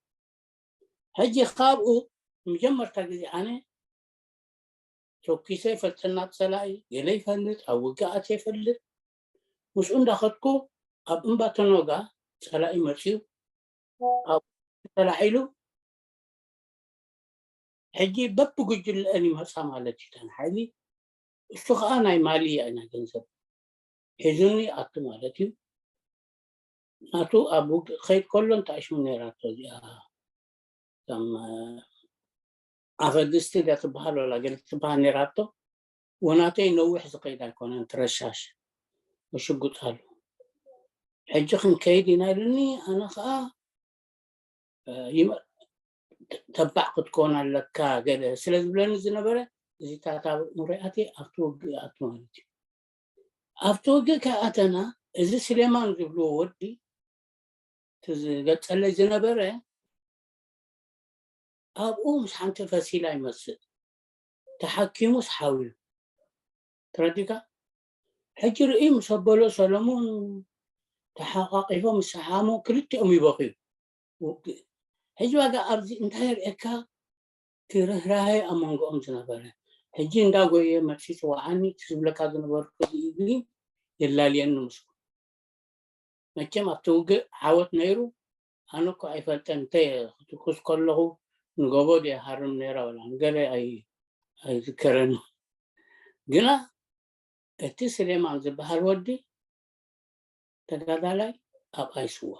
ሕጂ ካብኡ መጀመርታ ግዜ ኣነ ተኩሰ ይፈልጠና ፀላኢ ገለ ይፈልጥ ኣብ ውግኣት ይፈልጥ ምስኡ እንዳኸድኩ ኣብ እምባ ተኖጋ ፀላኢ መፅዩ ኣብ ተላዒሉ ሕጂ በብጉጅለአን ይመፃ ማለት እዩ ተን ሓይሊ እሱ ከዓ ናይ ማሊ ኢና ገንዘብ ሒዙኒ ኣቱ ማለት እዩ ናቱ ኣብ ውግእ ከይድ ከሎ እንታይ ሽሙ ነይራቶ እዚኣ ከም ኣፈግስቲ ዳ ትበሃል ወላ ገለ ትበሃል ነይራቶ ወናተይ ነዊሕ ዝኸይድ ኣይኮነን ትረሻሽ ሽጉጥ ኣሎ ሕጂ ክንከይድ ኢና ኢሉኒ ኣነ ከዓ ተባዕ ክትኮን ኣለካ ገለ ስለ ዝብለኒ ዝነበረ እዚታት ኣብ ሙሪኣት ኣብቲ ውግእ ኣቱ ማለት እዩ ኣብቲ ውግእ ከኣተና እዚ ስሌማን ዝብልዎ ወዲ ዝገፀለይ ዝነበረ ኣብኡ ምስ ሓንቲ ፈሲላ ይመስል ተሓኪሙ ስሓውዩ ተረዲካ ሕጂ ርኢ ምስ ኣበሎ ሰለሙን ተሓቋቂፎም ዝሰሓሙ ክልቲኦም ይበኽዩ ሕጂ ዋጋ ኣብዚ እንታይ ርእካ እቲ ርህራሄ ኣብ መንጎኦም ዝነበረ ሕጂ እንዳጎየ መፂ ፅዋዓኒ ዝብለካ ዝነበርኩ ኢግሊ የላልየኒ ምስኩ መቸም ኣብቲ ውግእ ዓወት ነይሩ ኣነ እኮ ኣይፈልጠን እንተ ክትኩስ ከለኹ ንጎቦ ድየ ሃርም ነይራ ወላ ንገለ ኣይዝከረኒ ግና እቲ ስሌማን ዝበሃል ወዲ ተጋዳላይ ኣብኣይ ስዋ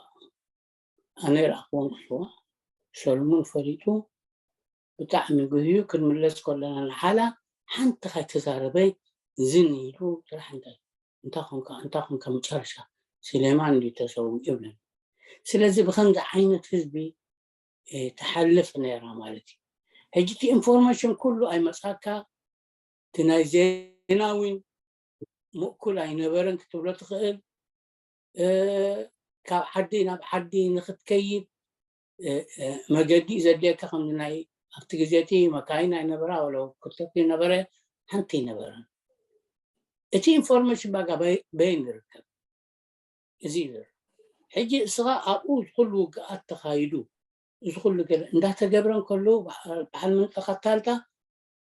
ኣነ ይረኣኽዎም ስዋ ሰልሙን ፈሊጡ ብጣዕሚ ጉህዩ ክንምለስ ከለና ንሓላ ሓንቲ ካይተዛረበ ዝን ኢሉ ጥራሕ እንታይ እንታይ ኮንካ እንታይ ኮንካ መጨረሻ ስሌማን እንዲ ተሰው ይብለኒ ስለዚ ብከምዚ ዓይነት ህዝቢ ትሓልፍ ነይራ ማለት እዩ ሕጂ እቲ ኢንፎርሜሽን ኩሉ ኣይመፃካ እቲ ናይ ዜና እውን ምእኩል ኣይነበረን ክትብሎ ትኽእል እ፣ ካብ ዓዲ ናብ ዓዲ ንክትከይድ፣ እ፣ እ፣ መገዲ እዩ ዘድልየካ። ከምዚ ናይ ኣብቲ ግዜ እቲ መካይን ኣይነበራ፣ ወላ ወከልተቲ ነበረ፣ ሓንቲ ኣይነበረን። እቲ ኢንፎርሜሽን ባጋ በይ-፣ በይን ይርከብ? እዚ እዩ ዘሎ። ሕጂ እስኻ ኣብኡ እዚ ኩሉ ውግኣት ተኻይዱ፣ እዚ ኩሉ ገለ እንዳተገብረ እንከሎ፣ በዓ-፣ በዓል መንጠኻ ታልታ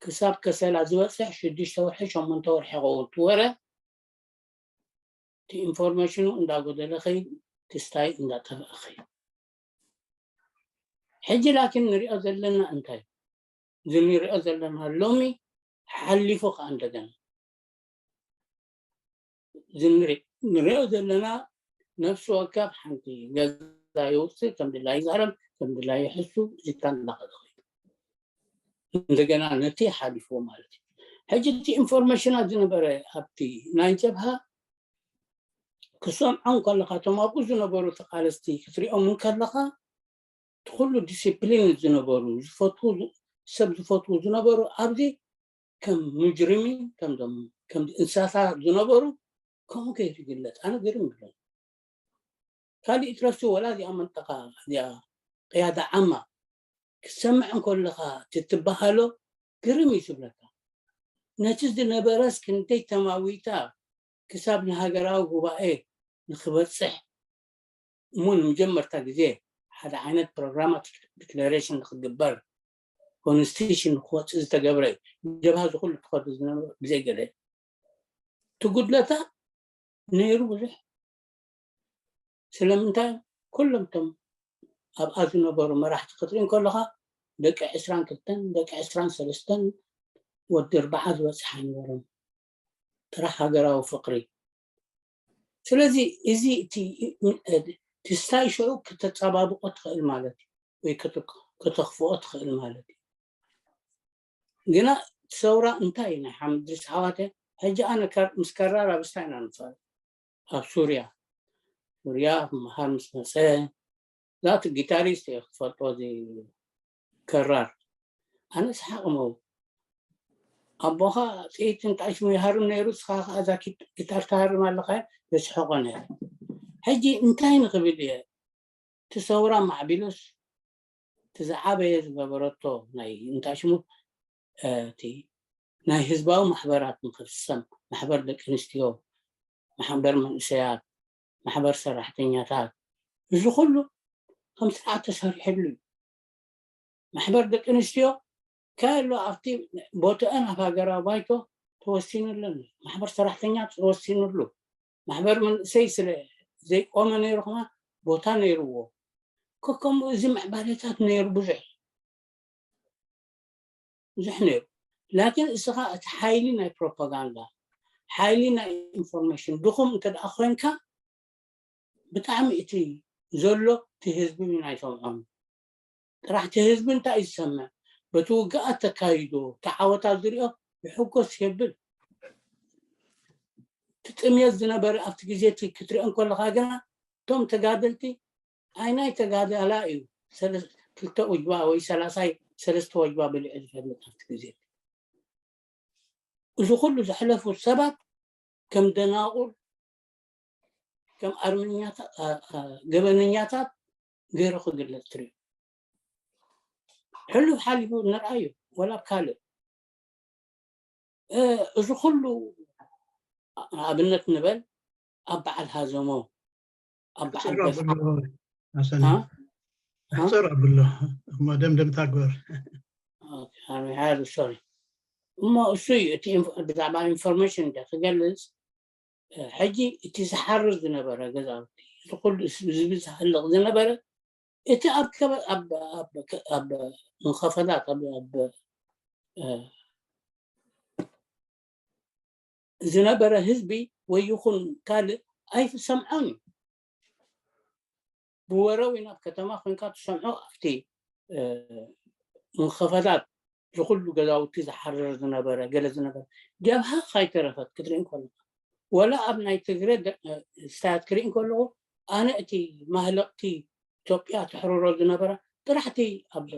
ክሳብ ከሰላ ዝበጽሕ ሽዱሽተ ወርሒ፣ ሸሞንተ ወርሒ ይኸውን። እቲ ወረ፣ እቲ ኢንፎርሜሽኑ እንዳጎደለ ኸይድ፣ ክስታይ እንዳጠፍአ ኸይድ። ሕጂ ላኪን ንሪኦ ዘለና እንታይ? እዚ ንሪኦ ዘለና ሎሚ ሓሊፉ ከኣ እንደገና እዚ ንሪ-፣ ንሪኦ ዘለና ነፍሲ ወከፍ ሓንቲ ገዛ የውፅእ፣ ከም ድላዩ ይዛረብ፣ ከም ድላዩ ይሕሱ፣ እዚታ እንዳኸደ ኸይዱ። እንደገና ነቲ ሓሊፍዎ ማለት እዩ። ሕጂ እቲ ኢንፎርሜሽናት ዝነበረ ኣብቲ ናይ ጀብሃ ክሰምዖም ከለኻ፣ እቶም ኣብኡ ዝነበሩ ተቓለስቲ ክትሪኦም እንከለኻ፣ እቲ ኩሉ ዲሲፕሊን ዝነበሩ፣ ዝፈትዉ፣ ሰብ ዝፈትዉ ዝነበሩ፣ ኣብዚ ከም ሙጅሪሚን፣ ከምዞም፣ ከም እንስሳታት ዝነበሩ፣ ከምኡ ገይሩ ይግለጽ። ኣነ ግርም ይብለኒ። ካሊእ ትረሱ፣ ወላ እዚኣ መንጠቃ፣ እዚኣ ቅያዳ ዓማ ክትሰምዕ እንከለኻ፣ እቲ ትበሃሎ ግርም እዩ ዝብለካ። ነቲ ዝነበረስ ክንደይ ተማዊታ ክሳብ ንሃገራዊ ጉባኤ ንክበጽሕ፣ እሞ ንመጀመርታ ግዜ ሓደ ዓይነት ፕሮግራማት ዲክለሬሽን ንክግበር፣ ኮንስቲቱሽን ንክወጽእ ዝተገብረ እዩ። ጀብሃ ዝኹሉ ትኸዱ ዝነበሩ ብዘይ ገለ እቲ ጉድለታት ነይሩ ብዙሕ። ስለምንታይ? ኩሎም እቶም ኣብኣ ዝነበሩ መራሕቲ ክትርኢ እንከለኻ፣ ደቂ ዕስራን ክልተን፣ ደቂ ዕስራን ሰለስተን፣ ወዲ ኣርባዓ ዝበጽሕ ኣይነበሮም። ጥራሕ ሃገራዊ ፍቕሪ። ስለዚ እዚ እቲ፣ እቲ ስታይ ሽዑ ከተጸባብቖ ትኽእል ማለት እዩ፣ ወይ ከተ-፣ ከተኽፍኦ ትኽእል ማለት እዩ። ግና እቲ ሰውራ እንታይ እዩ ናይ ሓምድ ድሪስ ኣሕዋተ? ሕጂ ኣነ ከር-፣ ምስ ከራር ኣብ ስታይ ኢና ንፋለጥ። ኣብ ሱርያ፣ ሱርያ ክመሃር ምስ መጸ፣ ዛት ጊታሪስት እየ ክትፈልጦ፣ እዚ ከራር። ኣነ ሰሓቕ መው-፣ ኣቦኻ ጥይት እንታይ ሽሙ ይሃርም ነይሩ፣ ንስኻ ከኣ እዛ ኪት-፣ ጊታር ትሃርም ኣለኻ፣ የስሕቖ ነይሩ። ሕጂ እንታይ ንኽብል እየ? እቲ ሰውራ ማዕቢሉስ፣ እቲ ዝዓበየ ዝገበረቶ ናይ እንታይ ሽሙ፣ እ፣ እቲ ናይ ህዝባዊ ማሕበራት ንክፍሰም፣ ማሕበር ደቂ ኣንስትዮ፣ ማሕበር መንእሰያት፣ ማሕበር ሰራሕተኛታት፣ እዚ ኩሉ ከም ስርዓት ተሰሪሕሉ እዩ። ማሕበር ደቂ ኣንስትዮ ከሎ ኣብቲ ቦትአን ኣብ ሃገራዊ ባይቶ ተወሲኑለን። ማሕበር ሰራሕተኛ ተወሲኑሉ። ማሕበር መንእሰይ ስለ ዘይቆመ ነይሩ፣ ከማ ቦታ ነይርዎ። ከከምኡ እዚ ምዕባለታት ነይሩ ብዙሕ። ብዙሕ ነይሩ። ላኪን እስኻ እቲ ሓይሊ ናይ ፕሮፓጋንዳ፣ ሓይሊ ናይ ኢንፎርሜሽን ድኹም እንተ ደኣ ኮይንካ፣ ብጣዕሚ እቲ ዘሎ እቲ ህዝቢ እውን ኣይሰምዖን። ጥራሕ እቲ ህዝቢ እንታይ እዩ ዝሰምዕ? በቲ ውግኣት ተካይዶ፣ እቲ ዓወታት ዝሪኦ ይሕጎስ የብል። እቲ ጥምየት ዝነበረ ኣብቲ ግዜ እቲ ክትሪኦ እንከለኻ ግና፣ እቶም ተጋደልቲ፣ ኣይ ናይ ተጋዳላ እዩ ሰለ-፣ ክልተ ወጅባ ወይ ሰላሳይ ሰለስተ ወጅባ በሊዑ ዝፈልጥ ኣብቲ ግዜ። እዚ ኩሉ ዘሕለፉ ሰባት ከም ደናቑር፣ ከም ኣርመኛታት፣ ኣ-፣ ኣ-፣ ገበነኛታት ገይሩ ክግለጽ ትሪኦ። ሕሉፍ ሓሊፉ ንርኣዮ፣ ወላ ኣብ ካልእ። እ፣ እዚ ኩሉ ኣብነት ንበል፣ ኣብ በዓል ሃዘሞ፣ ኣብ በዓል ኣሕጽር በፍሓ-፣ ኣብሎ፣ ኣሰኒ። ሃ? ሃ? ኣሕጽር ኣብሎ፣ እሞ ደምደምታ ግበር። ኦኬ፣ I'm sorry። እሞ እሱ እዩ እቲ ኢንፎ-፣ ብዛዕባ ኢንፎርሜሽን እንደ ክገልጽ፣ እ፣ ሕጂ እቲ ዝሓርር ዝነበረ ገዛውቲ፣ እዚ ኩሉ እዚ ብዝሃልቕ ዝነበረ፣ እቲ ኣብ ከበ-፣ ኣብ፣ ኣብ፣ ኣብ መንኸፈላት፣ ኣብ፣ ኣብ፣ እ፣ ዝነበረ ህዝቢ ወይ ይኹን ካልእ ኣይሰምዖን እዩ። ብወረ ወይ ናብ ከተማ ኮይንካ ትሰምዖ፣ ኣብቲ፣ እ፣ መንኸፈላት ዝኹሉ ገዛውቲ ዝሓርር ዝነበረ፣ ገለ ዝነበረ፣ ጀብሃ ካይተረፈት ክትርኢ እንከለኻ፣ ወላ ኣብ ናይ ትግረ ደ-፣ እ፣ ስታያት ክርኢ እንከለኹ፣ ኣነ እቲ ማህለቕቲ ኢትዮጵያ ተሕርሮ ዝነበረ ጥራሕ እቲ ኣብ፣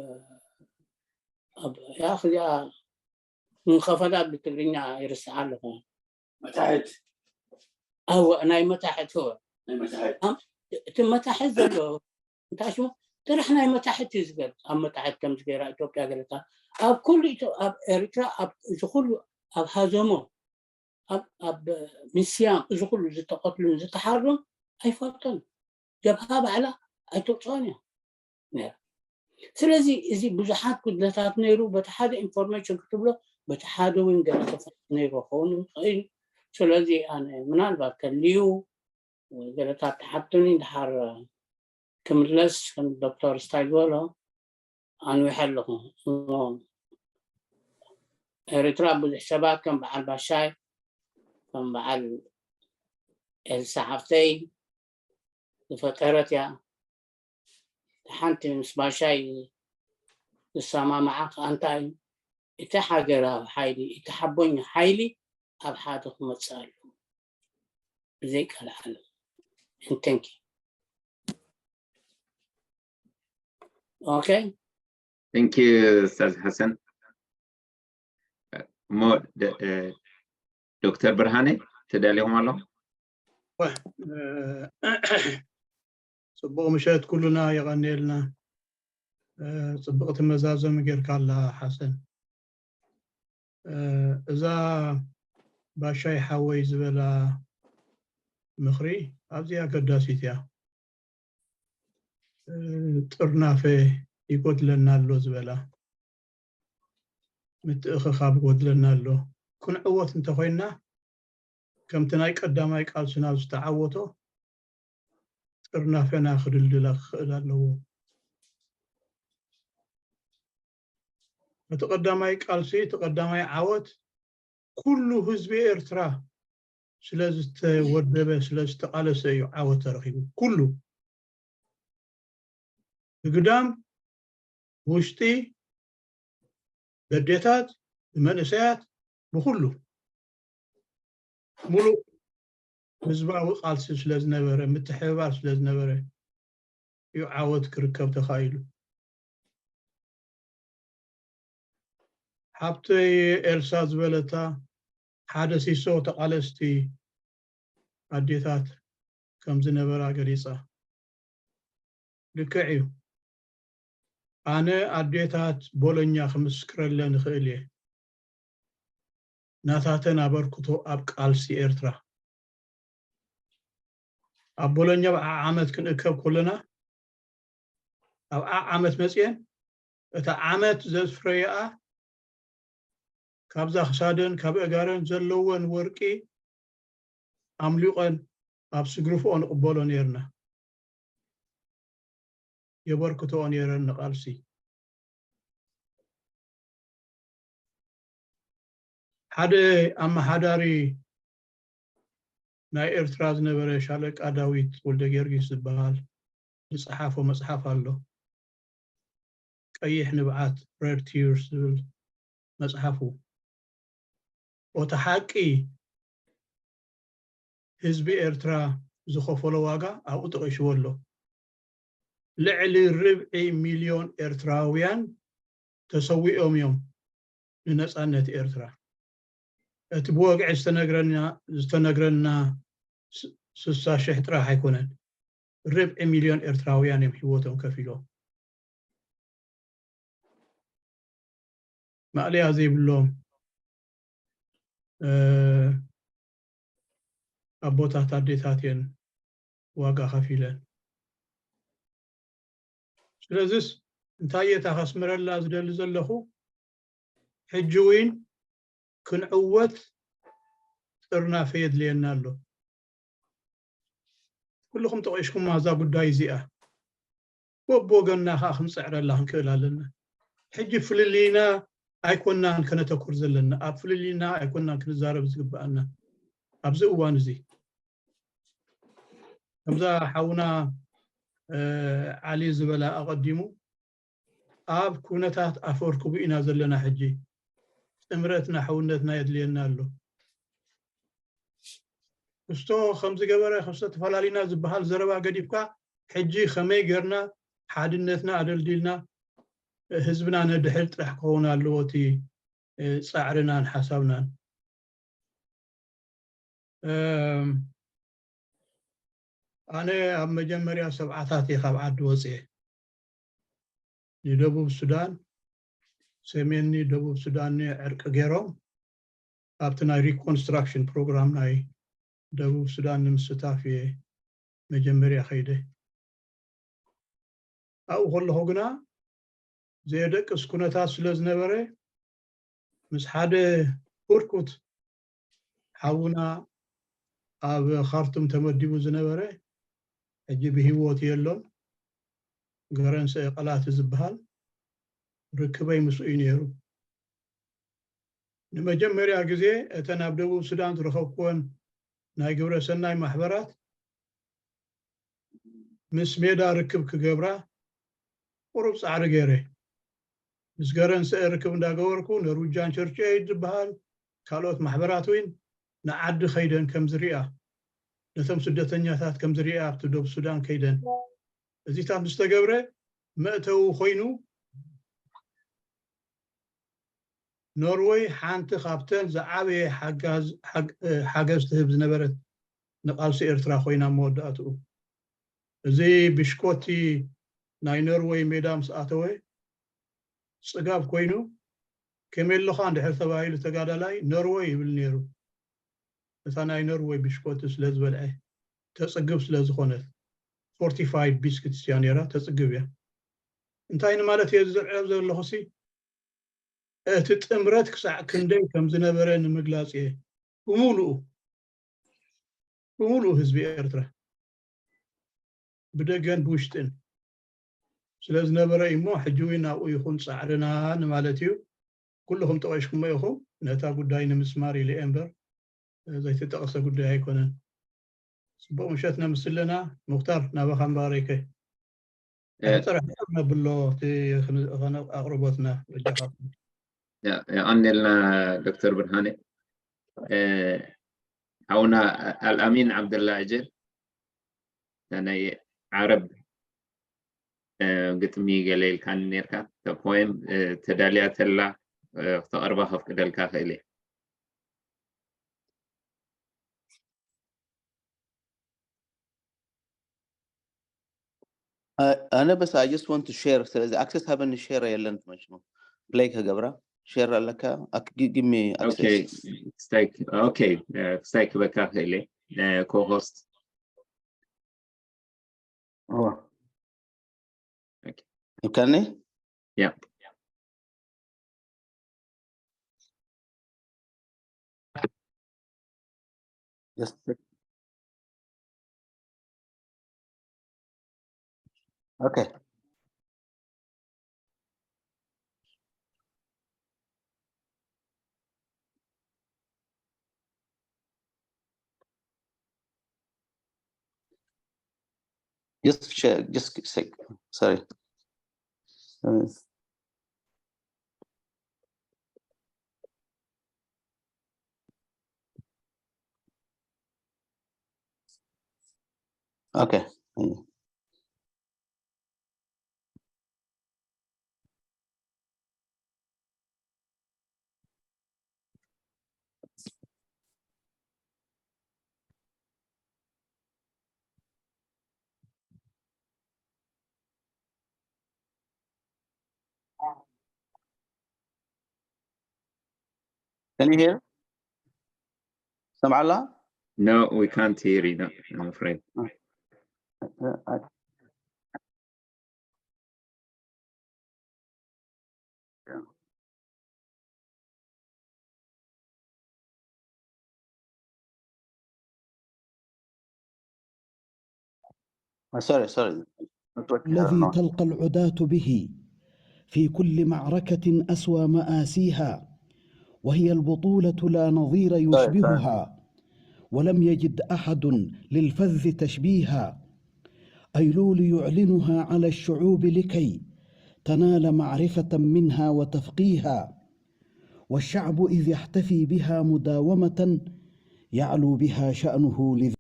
ኣብ፣ ያ፣ እዚኣ መንኸፈላት ብትግርኛ ይርስዓ ኣለኹ። መታሕት። ኣወ፣ ናይ መታሕት፣ እወ። እቲ መታሕት ዘሎ እንታይ ሽሙ ጥራሕ ናይ መታሕት እዩ ዝገልፅ። ኣብ መታሕት ከምዚ ገይራ ኢትዮጵያ ገለታ ኣብ ኩሉ ኢትዮ- ኣብ ኤርትራ ኣብ እዚ ኩሉ ኣብ ሃዘሞ ኣብ ኣብ ምስያም እዚ ኩሉ ዝተቐትሉን ዝተሓርዱን ኣይፈልጦን። ጀብሃ ባዕላ ኣይተውፅኦን እያ ነይራ። ስለዚ እዚ ብዙሓት ጉድለታት ነይሩ። በቲ ሓደ ኢንፎርሜሽን ክትብሎ በቲ ሓደ እውን ገለ ተፈ ነይሩ ክኸውን ይኽእል። ስለዚ ኣነ ምናልባት ከልዩ ገለታት ተሓቱኒ ድሓር ክምለስ ከም ዶክተር ስታይ ዝበሎ ኣንዊሐ ኣለኹ። እሞ ኤርትራ ብዙሕ ሰባት ከም በዓል ባሻይ ከም በዓል ኤልሳ ሓፍተይ ዝፈጠረት እያ። ሓንቲ ምስ ባሻይ ዝሰማማዓ ከኣ እንታይ እቲ ሃገራዊ ሓይሊ እቲ ሓቦኛ ሓይሊ ኣብ ሓደ ክመፅእ ኣለዎ ብዘይ ቀልዓለም። And thank you. Okay. Thank you, Ustaz Hassan. እሞ ደ- እ፣ ዶክተር ብርሃነ ተዳሊኹም ኣለኹም? ጽቡቕ ምሸት ኩሉና የቐንየልና። እ፣ ጽብቕቲ መዛዘሚ ጌርካ ኣላ ሓሰን። እ፣ እዛ ባሻይ ሓወይ ዝበላ ምኽሪ ኣዝያ ኣገዳሲት እያ። እ፣ ጥርናፈ ይጎድለና ኣሎ ዝበላ ምትእኽኻብ ይጎድለና ኣሎ። ክንዕወት እንተኾይንና ከምቲ ናይ ቀዳማይ ቃልስና ዝተዓወቶ ጥርናፈና ክድልድላ ክኽእል ኣለዎ። እቲ ቀዳማይ ቃልሲ እቲ ቀዳማይ ዓወት ኩሉ ህዝቢ ኤርትራ ስለ ዝተወደበ ስለ ዝተቃለሰ እዩ ዓወት ተረኺቡ። ኩሉ ብግዳም ውሽጢ በዴታት ብመንእሰያት ብኩሉ ሙሉእ ህዝባዊ ቃልሲ ስለ ዝነበረ ምትሕብባር ስለ ዝነበረ እዩ ዓወት ክርከብ ተኻኢሉ። ሓብተይ ኤልሳ ዝበለታ ሓደ ሲሶ ተቓለስቲ ኣዴታት ከም ዝነበራ ገሊጻ። ልክዕ እዩ። ኣነ ኣዴታት ቦሎኛ ክምስክረለን እኽእል እየ። ናታተን ኣበርክቶ ኣብ ቃልሲ ኤርትራ ኣብ ቦሎኛ ኣብ ዓዓመት ክንእከብ ከለና ኣብ ዓዓመት መፅየን እታ ዓመት ዘፍረየኣ ካብዛ ክሳደን ካብ እጋረን ዘለወን ወርቂ ኣምሊቐን ኣብ ስግርፍኦ ንቕበሎ ነይርና። የበርክትኦ ነይረን ንቓልሲ። ሓደ ኣመሓዳሪ ናይ ኤርትራ ዝነበረ ሻለቃ ዳዊት ወልደ ጊዮርጊስ ዝበሃል ዝጸሓፎ መጽሓፍ ኣሎ። ቀይሕ ንብዓት፣ Red Tears፣ ዝብል መጽሓፉ። ኦቲ ሓቂ ህዝቢ ኤርትራ ዝኸፈሎ ዋጋ ኣብኡ ጠቒስዎ ኣሎ። ልዕሊ ርብዒ ሚልዮን ኤርትራውያን ተሰዊኦም እዮም ንነጻነት ኤርትራ። እቲ ብወግዒ ዝተነግረና ዝተነግረና ስ- ስሳ ሽሕ ጥራሕ ኣይኮነን። ርብዒ ሚልዮን ኤርትራውያን እዮም ህይወቶም ከፊሎም። ማእለያ ዘይብሎም እ፣ ኣቦታት ኣዴታት እየን ዋጋ ከፊለን። ስለዚስ እንታይ እየ እታ ከስምረላ ዝደሊ ዘለኹ? ሕጂ እውን ክንዕወት ጥርናፈ የድልየና ኣሎ። ኩልኹም ጠቒስኩማ እዛ ጉዳይ እዚኣ። በብወገንና ከዓ ክንፅዕረላ ክንክእል ኣለና። ሕጂ ፍልልይና ኣይኮናን ከነተኩር ዘለና፣ ኣብ ፍልልይና ኣይኮናን ክንዛረብ ዝግበኣና ኣብዚ እዋን እዚ። ከምዛ ሓውና እ፣ ዓሊ ዝበላ ኣቐዲሙ ኣብ ኩነታት ኣፈርክቡ ኢና ዘለና ሕጂ። ጥምረትና ሕውነትና የድልየና ኣሎ። ክስቶ ከምዚ ገበረ ክስቶ ተፈላሊና ዝበሃል ዘረባ ገዲፍካ ሕጂ ከመይ ጌርና ሓድነትና ኣደልዲልና ህዝብና ነድሕል ጥራሕ ክኸውን ኣለዎ እቲ እ፣ ጻዕርናን ሓሳብናን። እም፣ ኣነ ኣብ መጀመርያ ሰብዓታት እየ ካብ ዓዲ ወፅየ። ንደቡብ ሱዳን፣ ሰሜን ደቡብ ሱዳን ዕርቂ ገይሮም ኣብቲ ናይ ሪኮንስትራክሽን ፕሮግራም ናይ ደቡብ ሱዳን ንምስታፍ እየ መጀመርያ ከይደ። ኣብኡ ከለኹ ግና ዘየደቅስ ኩነታት ስለ ዝነበረ፣ ምስ ሓደ ህርኩት ሓውና ኣብ ካርቱም ተመዲቡ ዝነበረ፣ ሕጂ ብህይወት የሎን፣ ገረንሰ ቀላቲ ዝበሃል፣ ርክበይ ምስኡ እዩ ነይሩ። ንመጀመርያ ግዜ እተን ኣብ ደቡብ ሱዳን ዝረኸብኩወን ናይ ግብረ ሰናይ ማሕበራት ምስ ሜዳ ርክብ ክገብራ ቁሩብ ጻዕሪ ገይረ። ምስ ገረንሰ ርክብ እንዳገበርኩ፣ ኖርዊጃን ቸርች ኤይድ ዝበሃል ካልኦት ማሕበራት እውን ንዓዲ ከይደን ከም ዝሪኣ፣ ነቶም ስደተኛታት ከም ዝሪኣ ኣብቲ ደቡብ ሱዳን ከይደን። እዚታት ምስ ተገብረ መእተዊ ኮይኑ፣ ኖርወይ ሓንቲ ካብተን ዝዓበየ ሓጋዝ-፣ ሓግ-፣ ሓገዝ ትህብ ዝነበረት ንቃልሲ ኤርትራ ኮይና ኣብ መወዳእትኡ። እዚ ብሽኮቲ ናይ ኖርወይ ሜዳ ምስ ኣተወ፣ ጽጋብ ኮይኑ፣ "ከመይ ኣለኻ?" እንድሕር ተባሂሉ፣ ተጋዳላይ ኖርወይ ይብል ነይሩ። እታ ናይ ኖርወይ ብሽኮቲ ስለ ዝበልዐ፣ ተጽግብ ስለ ዝኾነት፣ ፎርቲፋይድ ቢስኪትስ እያ ነይራ፣ ተጽግብ እያ። እንታይ ንማለት እየ ዝዝዕብ ዘለኹሲ፣ እቲ ጥምረት ክሳዕ ክንደይ ከም ዝነበረ ንምግላጽ እየ። ብምሉኡ፣ ብምሉኡ ህዝቢ ኤርትራ፣ ብደገን ብውሽጥን ስለ ዝነበረ እዩ እሞ፣ ሕጂ እውን ኣብኡ ይኹን ጻዕርና ንማለት እዩ። ኩልኹም ጠቒስኩሞ ኢኹም፣ ነታ ጉዳይ ንምስማር ኢለ እየ እምበር፣ ዘይተጠቕሰ ጉዳይ ኣይኮነን። ጽቡቕ ምሸት ነምስለና። ሙክታር፣ ናባኻ እምበኣረይከ። እ፣ ሕጽር ሕጽር ነብሎ፣ እቲ ኽን-፣ ኽን-፣ ኣቕርቦትና በጃኻ። ያ-፣ የቐንየልና ዶክተር ብርሃነ። እ፣ ሓውና ኣልኣሚን ዓብደላ ኣጀል፣ ናይ ዓረብ፣ እ፣ ግጥሚ ገለ ኢልካኒ ነርካ። እታ ፖየም፣ እ፣ ተዳልያ ተላ፣ እ፣ ክተቕርባ ከፍቅደልካ ክእል እየ። አ-፣ ኣነ በስ I just want to share። ስለዚ ኣክሰስ ሃበኒ፣ ሼር የለን ትመሽሞ ፕሌይ ከገብራ። ሼር ኣለካ? ኣክ-፣ ጊ-፣ give me access. ክስታይ፣ ኦኬ፣ እ፣ ክስታይ ክበካ ክእል እየ። እ፣ ኮሆስት። እዋ። ኦኬ። ይከኒ? ያ። Just okay. Just share, just sec, sorry. Uh, okay. Can you hear? Samala? No, we can't hear you, no, I'm afraid. Uh, uh, I, yeah. Uh, sorry, sorry. Network, uh, الذي no. تلقى العداة به في كل معركة أسوى مآسيها، وهي البطولة لا نظير يشبهها، ولم يجد أحد للفذ تشبيها. أيلول يعلنها على الشعوب لكي تنال معرفة منها وتفقيها، والشعب إذ يحتفي بها مداومة يعلو بها شأنه لذ-،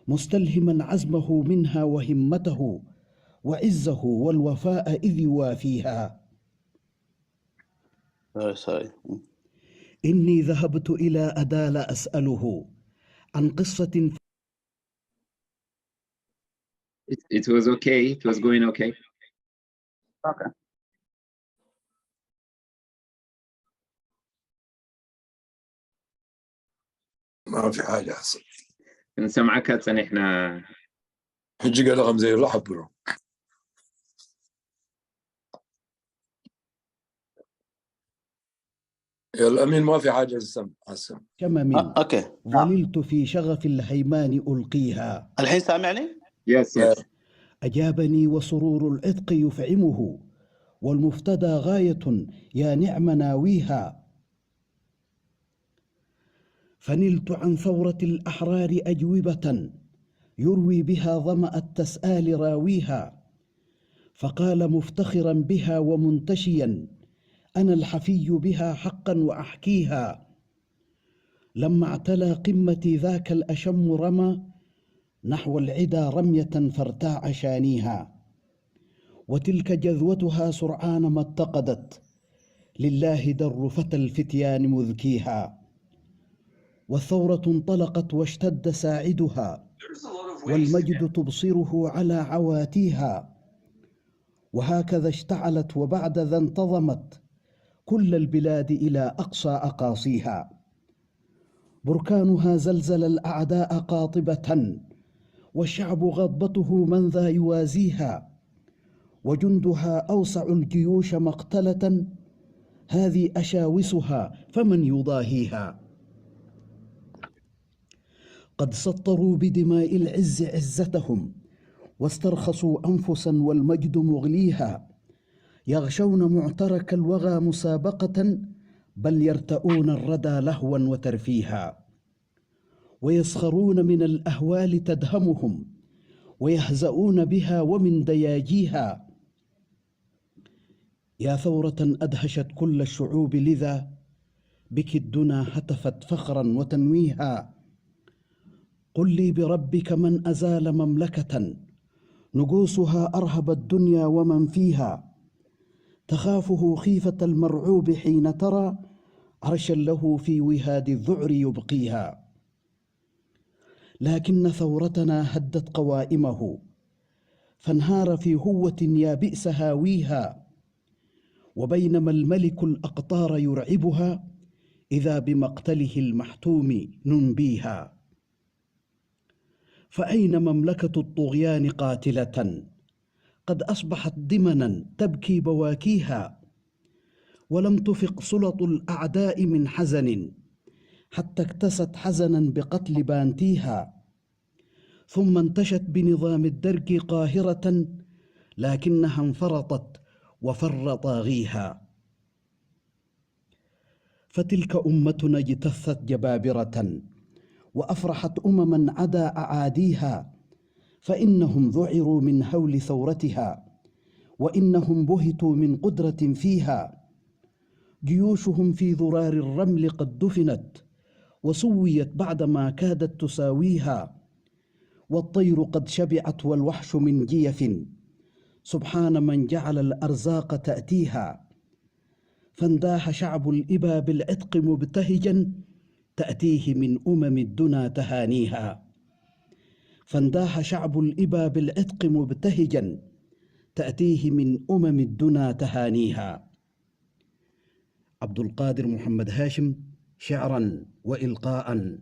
مستلهما عزمه منها وهمته وعزه والوفاء إذ يوافيها. Sorry, sorry. إني ذهبت إلى أدال أسأله عن قصة It, it was okay. It was going okay. Okay. ما في حاجة حصل. ክንሰምዓካ ጸኒሕና። ሕጂ ገለ ከም ዘየሎ ሓብሮ። يا الأمين، ما في حاجة تسمع هسه. شمم آه، اوكي. ظللت في شغف الهيمان ألقيها. الحين سامعني؟ Yes, yes. أجابني وسرور العتق يفعمه، والمفتدى غاية يا نعم ناويها. فنلت عن ثورة الأحرار أجوبة يروي بها ظمأ التسآل راويها، فقال مفتخرا بها ومنتشيا: أنا الحفي بها حقا وأحكيها. لما اعتلى قمتي ذاك الأشم رمى نحو العدا رمية فارتاع شانيها، وتلك جذوتها سرعان ما اتقدت، لله در فتى الفتيان مذكيها. والثورة انطلقت واشتد ساعدها، والمجد تبصره على عواتيها. وهكذا اشتعلت وبعد ذا انتظمت كل البلاد إلى أقصى أقاصيها. بركانها زلزل الأعداء قاطبة، والشعب غضبته من ذا يوازيها، وجندها أوسع الجيوش مقتلة، هذه أشاوسها فمن يضاهيها. قد سطروا بدماء العز عزتهم، واسترخصوا أنفسا والمجد مغليها، يغشون معترك الوغى مسابقة، بل يرتؤون الردى لهوا وترفيها، ويسخرون من الأهوال تدهمهم، ويهزؤون بها ومن دياجيها. يا ثورة أدهشت كل الشعوب، لذا بك الدنا هتفت فخرا وتنويها. قل لي بربك من أزال مملكة نجوسها أرهب الدنيا ومن فيها، تخافه خيفة المرعوب حين ترى عرشا له في وهاد الذعر يبقيها. لكن ثورتنا هدت قوائمه، فانهار في هوة يا بئس هاويها. وبينما الملك الأقطار يرعبها، إذا بمقتله المحتوم ننبيها. فأين مملكة الطغيان قاتلة، قد أصبحت دمنا تبكي بواكيها، ولم تفق سلط الأعداء من حزن، حتى اكتست حزنا بقتل بانتيها، ثم انتشت بنظام الدرك قاهرة، لكنها انفرطت وفر طاغيها. فتلك أمتنا اجتثت جبابرة، وأفرحت أمما عدا أعاديها، فإنهم ذعروا من هول ثورتها، وإنهم بهتوا من قدرة فيها. جيوشهم في ذرار الرمل قد دفنت، وسويت بعدما كادت تساويها، والطير قد شبعت والوحش من جيف، سبحان من جعل الأرزاق تأتيها. فانداح شعب الإبا بالعتق مبتهجا، تأتيه من أمم الدنا تهانيها. فانداح شعب الإبا بالعتق مبتهجا، تأتيه من أمم الدنا تهانيها. عبد القادر محمد هاشم، شعرا وإلقاء.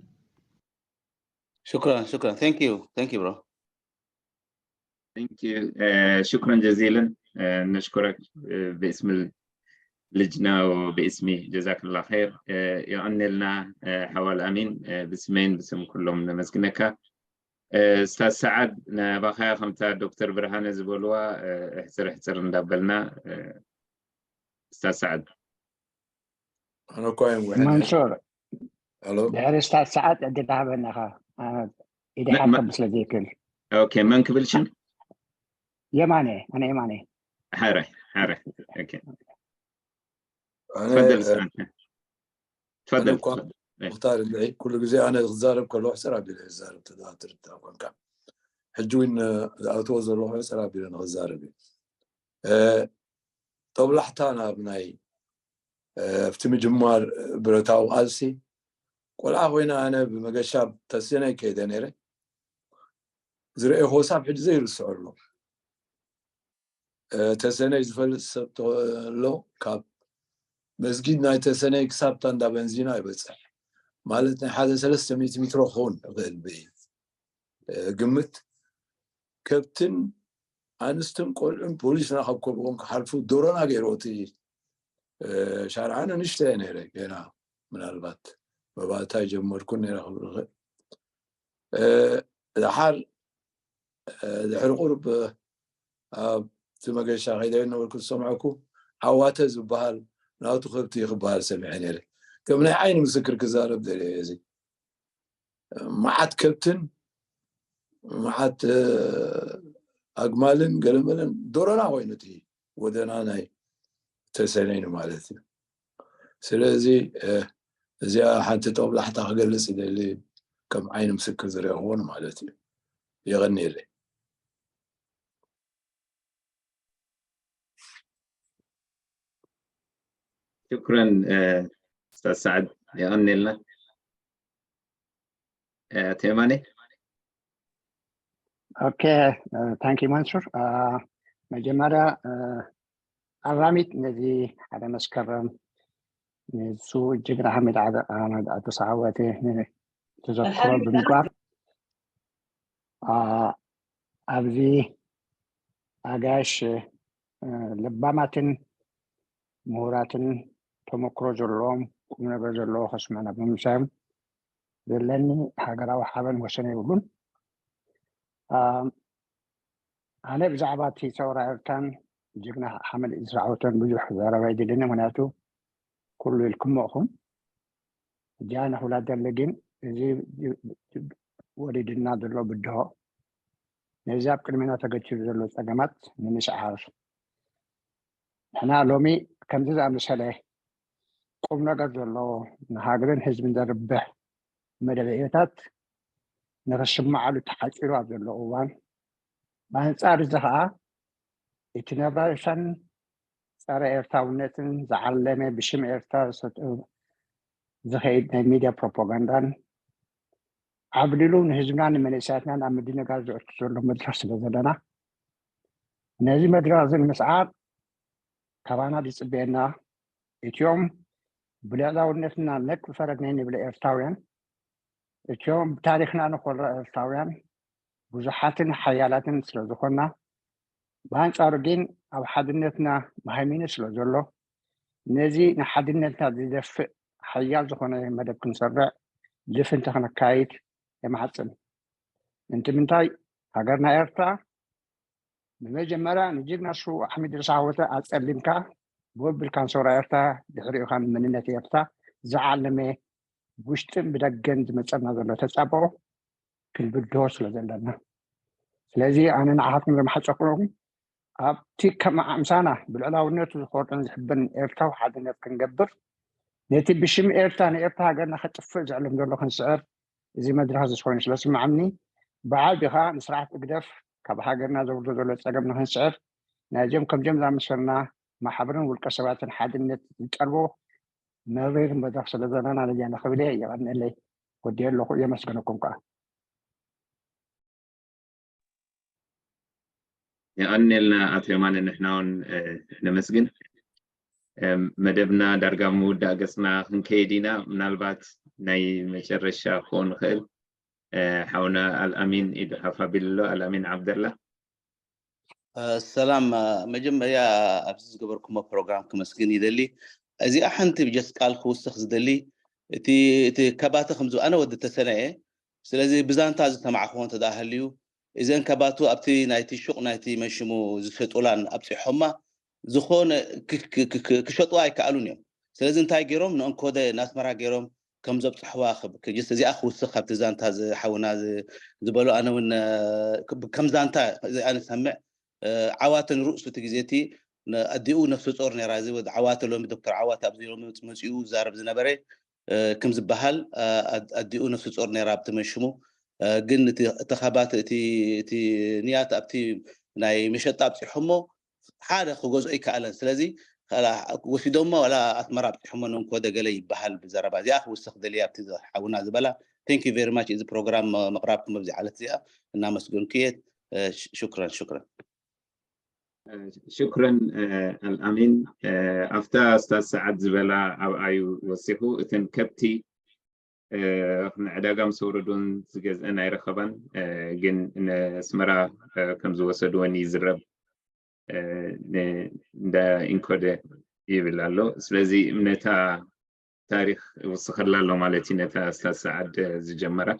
شكرا، شكرا. Thank you. Thank you, bro. Thank you. آه، شكرا جزيلا. آه، نشكرك، آه، باسم اللجنة وباسمي. جزاك الله خير. آه، يقنلنا، آه، حوال أمين، آه، باسمين، باسم كلهم نمسكنك. آه، أستاذ سعد، نباخا خمتا دكتور برهان زبولوا، آه، احتر احتر ندبلنا. آه، أستاذ سعد. أنا كوين وين؟ መንሱር ألو. ድሕሪ ስታት ሰዓት ዕድል ሃበና ኢኻ። ኣነ ኢደ መ- ሓከም መ- ስለ ዘይክእል ኦኬ፣ መን ክብል ሽም? የማነ ኣነ የማነ ሓረ ሓረ። ኦኬ፣ أنا تفضل آه، استاذ. أنا تفضل كوين تفضل. إيه. مختار اللي كل جزء أنا غزارب كل واحد سرع بيل غزارب تداتر تاكون كان. ሕጂ እውን ዝኣትዎ ዘለኹ ስራ ቢለን ክዛረብ እዩ። እ፣ ጦብላሕታ ናብ ናይ፣ እ፣ ኣብቲ ምጅማር ብረታዊ ቃልሲ ቆልዓ ኮይነ ኣነ ብመገሻ ተስነ ከይደ ነይረ። ዝረእኹዎ ሳብ ሕጂ ዘይርስዖ ኣሎ። ተሰነይ ዝፈልጥ ሰብ ኣሎ፣ ካብ መስጊድ ናይ ተሰነይ ክሳብ ታንዳ በንዚና ይበፅሕ ማለት ናይ ሓደ ሰለስተ ሚእቲ ሜትሮ ክኸውን ይኽእል ብግምት። ከብትን ኣንስትን ቆልዑን ፖሊስና ካብ ከብኦም ክሓልፉ ዶሮና ገይርዎ። እቲ ሻርዓን ንእሽተይ ነይረ ገና፣ ምናልባት መባእታ ጀመርኩ ነይረ ክብል ይኽእል። ደሓር ድሕሪ ቁሩብ ኣብቲ መገሻ ከይደ ነበርኩ ዝሰምዐኩ ዓዋተ ዝበሃል ናቱ ከብቲ ክበሃል ሰሚዐ ነይረ። ከም ናይ ዓይኒ ምስክር ክዛረብ ደልየ እዚ። መዓት ከብትን መዓት ኣግማልን ገለመለን ዶሮና ኮይኑ እቲ ወደና ናይ ተሰነይኑ ማለት እዩ። ስለዚ እዚኣ ሓንቲ ጦብላሕታ ክገልጽ ይደሊ፣ ከም ዓይኒ ምስክር ዝረኸቦን ማለት እዩ። የቐንየለይ። ሽኩረን ኡስታዝ ሰዓድ፣ የቐንየልና። ኣቶ የማነ። Okay, thank you መንሱር። መጀመሪያ ኣራሚት ነዚ ሓደ መስከረም ንሱ ጅግና ሓሚድ ዓደ ኣመድ ኣቶ ሰዓወተ ተዘክሮ ብምግባር ኣብዚ ኣጋይሽ ለባማትን ምሁራትን ተመክሮ ዘለዎም ቁም ነገር ዘለዎ ከስምዑና ብምምሳዮም ዘለኒ ሃገራዊ ሓበን ወሰን የብሉን። ኣነ ብዛዕባ እቲ ሰውራ ኤርትራን ጅግና ሓመድ ኢድሪስ ዓወተን ብዙሕ ዘረባ ይድልኒ፣ ምክንያቱ ኩሉ ኢልኩሞ ኢኹም። ሕጂ ኣነ ክብላ ደሊ ግን እዚ ወሪድና ዘሎ ብድሆ ነዚ ኣብ ቅድሜና ተገቲሩ ዘሎ ጸገማት ንምስዓር ንሕና ሎሚ ከምዚ ዝኣመሰለ ቁም ነገር ዘለዎ ንሃገርን ህዝብን ዘርብሕ መደብ ዕዮታት ንኽስምዓሉ ተሓፂሩ ኣብ ዘሎ እዋን ብኣንፃር እዚ ከዓ እቲ ነባሻን ፀረ ኤርትራውነትን ዝዓለመ ብሽም ኤርትራ ዝኸይድ ናይ ሚድያ ፕሮፓጋንዳን ዓብሊሉ ንህዝብናን ንመንእሰያትናን ኣብ ምድንጋር ዘእቱ ዘሎ መድረኽ ስለ ዘለና ነዚ መድረኽ እዚ ንምስዓር ካባና ዝፅበየና እቲኦም ብልዕላውነትና ነክ ፈረድናይ ንብለ ኤርትራውያን እቲኦም ብታሪኽና ንኮራ ኤርትራውያን ብዙሓትን ሓያላትን ስለ ዝኾንና ብኣንፃሩ ግን ኣብ ሓድነትና መሃይሚኑ ስለ ዘሎ ነዚ ንሓድነትና ዝደፍእ ሓያል ዝኾነ መደብ ክንሰርዕ ልፍንቲ ክነካይድ የማሕፅን። እንቲ ምንታይ ሃገርና ኤርትራ ብመጀመርያ ንጅግና ሹ ኣሕመድ ርሳወተ ኣፀሊምካ ብወብልካን ሰውራ ኤርትራ ድሕሪኡ ከዓ ንመንነት ኤርትራ ዝዓለመ ብውሽጥን ብደገን ዝመፀና ዘሎ ተፃብኦ ክንብድሆ ስለ ዘለና ስለዚ ኣነ ንዓኻትኩም ዘመሓፀኩ ኣብቲ ከም ኣምሳና ብልዕላውነቱ ዝኮርዕን ዝሕብን ኤርትራዊ ሓድነት ክንገብር ነቲ ብሽም ኤርትራ ንኤርትራ ሃገርና ከጥፍእ ዝዕልም ዘሎ ክንስዕር እዚ መድረኽ እዚ ኮይኑ ስለ ስምዓኒ ብዓቢ ከዓ ንስርዓት ህግደፍ ካብ ሃገርና ዘውርዶ ዘሎ ፀገም ንክንስዕር ናይዚኦም ከምዚኦም ዝኣመሰሉና ማሕበርን ውልቀ ሰባትን ሓድነት ዝጠልቦ መሪር መድረኽ ስለ ዘለና ነዚኣ ንኽብል እየ። የቐንየለይ። ወዲኤ ኣለኹ። የመስግነኩም ከዓ። የቐንየልና ኣቶ የማነ፣ ንሕና እውን ነመስግን። መደብና ዳርጋ ምውዳእ ገፅና ክንከይድ ኢና። ምናልባት ናይ መጨረሻ ክኾን ይኽእል ሓውና ኣልኣሚን ኢዱ ሓፍ ኣቢሉ ኣሎ። ኣልኣሚን ዓብደላ። ሰላም። መጀመርያ ኣብዚ ዝገበርኩሞ ፕሮግራም ክመስግን ይደሊ። እዚኣ ሓንቲ ብጀስ ቃል ክውስኽ ዝደሊ እቲ እቲ ከባተ ከምዚ ኣነ ወዲ ተሰነ እየ። ስለዚ ብዛንታ ዝሰማዕክዎ እንተ ደኣ ሃልዩ እዘን ከባቱ ኣብቲ ናይቲ ሹቕ ናይቲ መንሽሙ ዝሸጡላን ኣብፂሖማ ዝኾነ ክሸጡ ኣይከኣሉን እዮም። ስለዚ እንታይ ገይሮም ንእንኮደ ናስመራ ገይሮም ከም ዘብፅሕዋ ክብ- ክጅስ እዚኣ ክውስኽ ካብቲ ዛንታ ዝሓውና ዝ- ዝበሎ ኣነ እውን እ፣ ክ- ከም ዛንታ እዚኣ ንሰምዕ እ፣ ዓዋተ ንርእሱ እቲ ግዜ እቲ ን- ኣዲኡ ነፍሲ ጾር ነራ እዚ ወዲ ዓዋተ ሎሚ ዶክተር ዓዋተ ኣብዚ ሎሚ መጽ- መጺኡ ዝዛረብ ዝነበረ እ፣ ከም ዝበሃል እ፣ ኣድ- ኣዲኡ ነፍሲ ጾር ነራ ኣብቲ መንሽሙ እ፣ ግን እቲ እቲ ኻባት እቲ እቲ ንያት ኣብቲ ናይ መሸጣ ኣብፂሖሞ ሓደ ክገዝኦ ይከኣለን ስለዚ ወሲዶሞ ዋላ ኣስመራ ኣብፂሖሞ ንእንኮ ደገለ ይበሃል ብዘረባ እዚኣ ክውስኽ ደልየ ኣብቲ ሓውና ዝበላ Thank you very much። እዚ ፕሮግራም ምቕራብኩም ኣብዚ ዓለት እዚኣ እናመስገንኩ እየ። ሽክረን ሽክረን። ሽክረን ኣልኣሚን። ኣብታ ስታት ሰዓት ዝበላ ኣብኣዩ ወሲኹ። እተን ከብቲ ንዕዳጋ ምስ ወረዱን ዝገዝአን ኣይረኸባን፣ ግን ንኣስመራ ከም ዝወሰድወን ይዝረብ። እንዳ ኢንኮደ ይብል ኣሎ። ስለዚ ነታ ታሪክ ይውስኸላ ኣሎ ማለት እዩ፣ ነታ ስታት ሰዓት ዝጀመራ።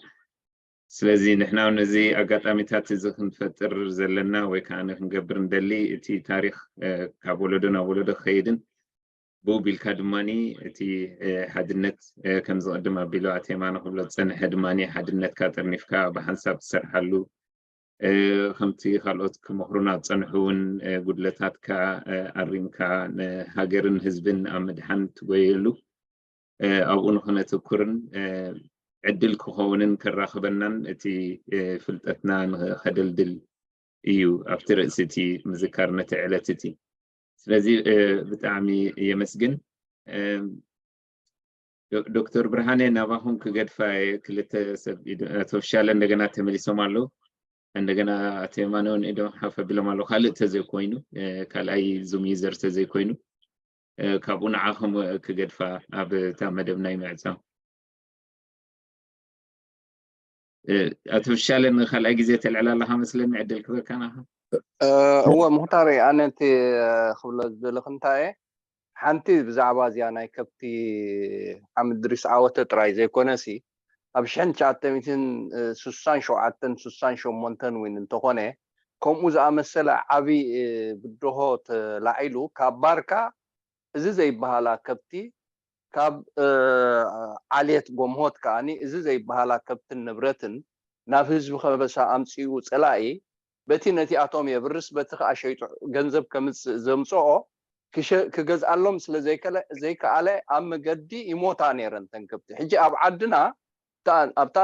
ስለዚ ንሕና እውን እዚ ኣጋጣሚታት እዚ ክንፈጥር ዘለና ወይ ከዓ ክንገብር እንደሊ፣ እቲ ታሪክ ካብ ወለዶ ናብ ወለዶ ክኸይድን ብኡ ቢልካ ድማ እቲ ሓድነት ከም ዝቐድም ኣቢሉ ኣቶ የማነ ክብሎ ዝፀንሐ ድማ ሓድነትካ ጠርኒፍካ ብሓንሳብ ትሰርሓሉ፣ ከምቲ ካልኦት ክመኽሩና ዝፀንሑ እውን ጉድለታትካ ኣሪምካ ንሃገርን ህዝብን ኣብ ምድሓን ትጎየሉ ኣብኡ ንክነተኩርን ዕድል ክኸውንን ከራኽበናን እቲ ፍልጠትና ንኸደልድል እዩ ኣብቲ ርእሲ እቲ ምዝካር ነቲ ዕለት እቲ። ስለዚ ብጣዕሚ የመስግን። ዶክተር ብርሃነ ናባኹም ክገድፋ ክልተ ሰብ ኣቶ ፍሻለ እንደገና ተመሊሶም ኣለዉ። እንደገና ኣቶ የማነ እውን ኢዶም ሓፍ ኣቢሎም ኣለዉ። ካልእ ተዘይኮይኑ ካልኣይ ዙም ዩዘር ተዘይኮይኑ ካብኡ ንዓኹም ክገድፋ ኣብ እታ መደብ ናይ ምዕጻው። ኣቶ ፍሻለ ንካልኣይ ግዜ ተልዕል ኣለካ መስለኒ ዕድል ክበካ ናኻ። እወ ሙክታሪ ኣነ እቲ ክብሎ ዝደለኹ እንታይ እየ ሓንቲ ብዛዕባ እዚኣ ናይ ከብቲ ሓምድ ድሪስ ዓወተ ጥራይ ዘይኮነሲ ኣብ ሽሕን ትሽዓተ ሚእትን ስሳን ሸውዓተን ስሳን ሸሞንተን እውን እንተኾነ ከምኡ ዝኣመሰለ ዓብዪ ብድሆ ተላዒሉ ካብ ባርካ እዚ ዘይበሃላ ከብቲ ካብ ዓሌት ጎምሆት ከዓኒ እዚ ዘይበሃላ ከብትን ንብረትን ናብ ህዝቢ ከበሳ ኣምፂኡ ፀላኢ በቲ ነቲኣቶም የብርስ በቲ ከዓ ሸይጡ ገንዘብ ከምፅእ ዘምፅኦ ክገዝኣሎም ስለ ዘይከኣለ ኣብ መገዲ ይሞታ ነይረን ተን ከብቲ። ሕጂ ኣብ ዓድና ኣብታ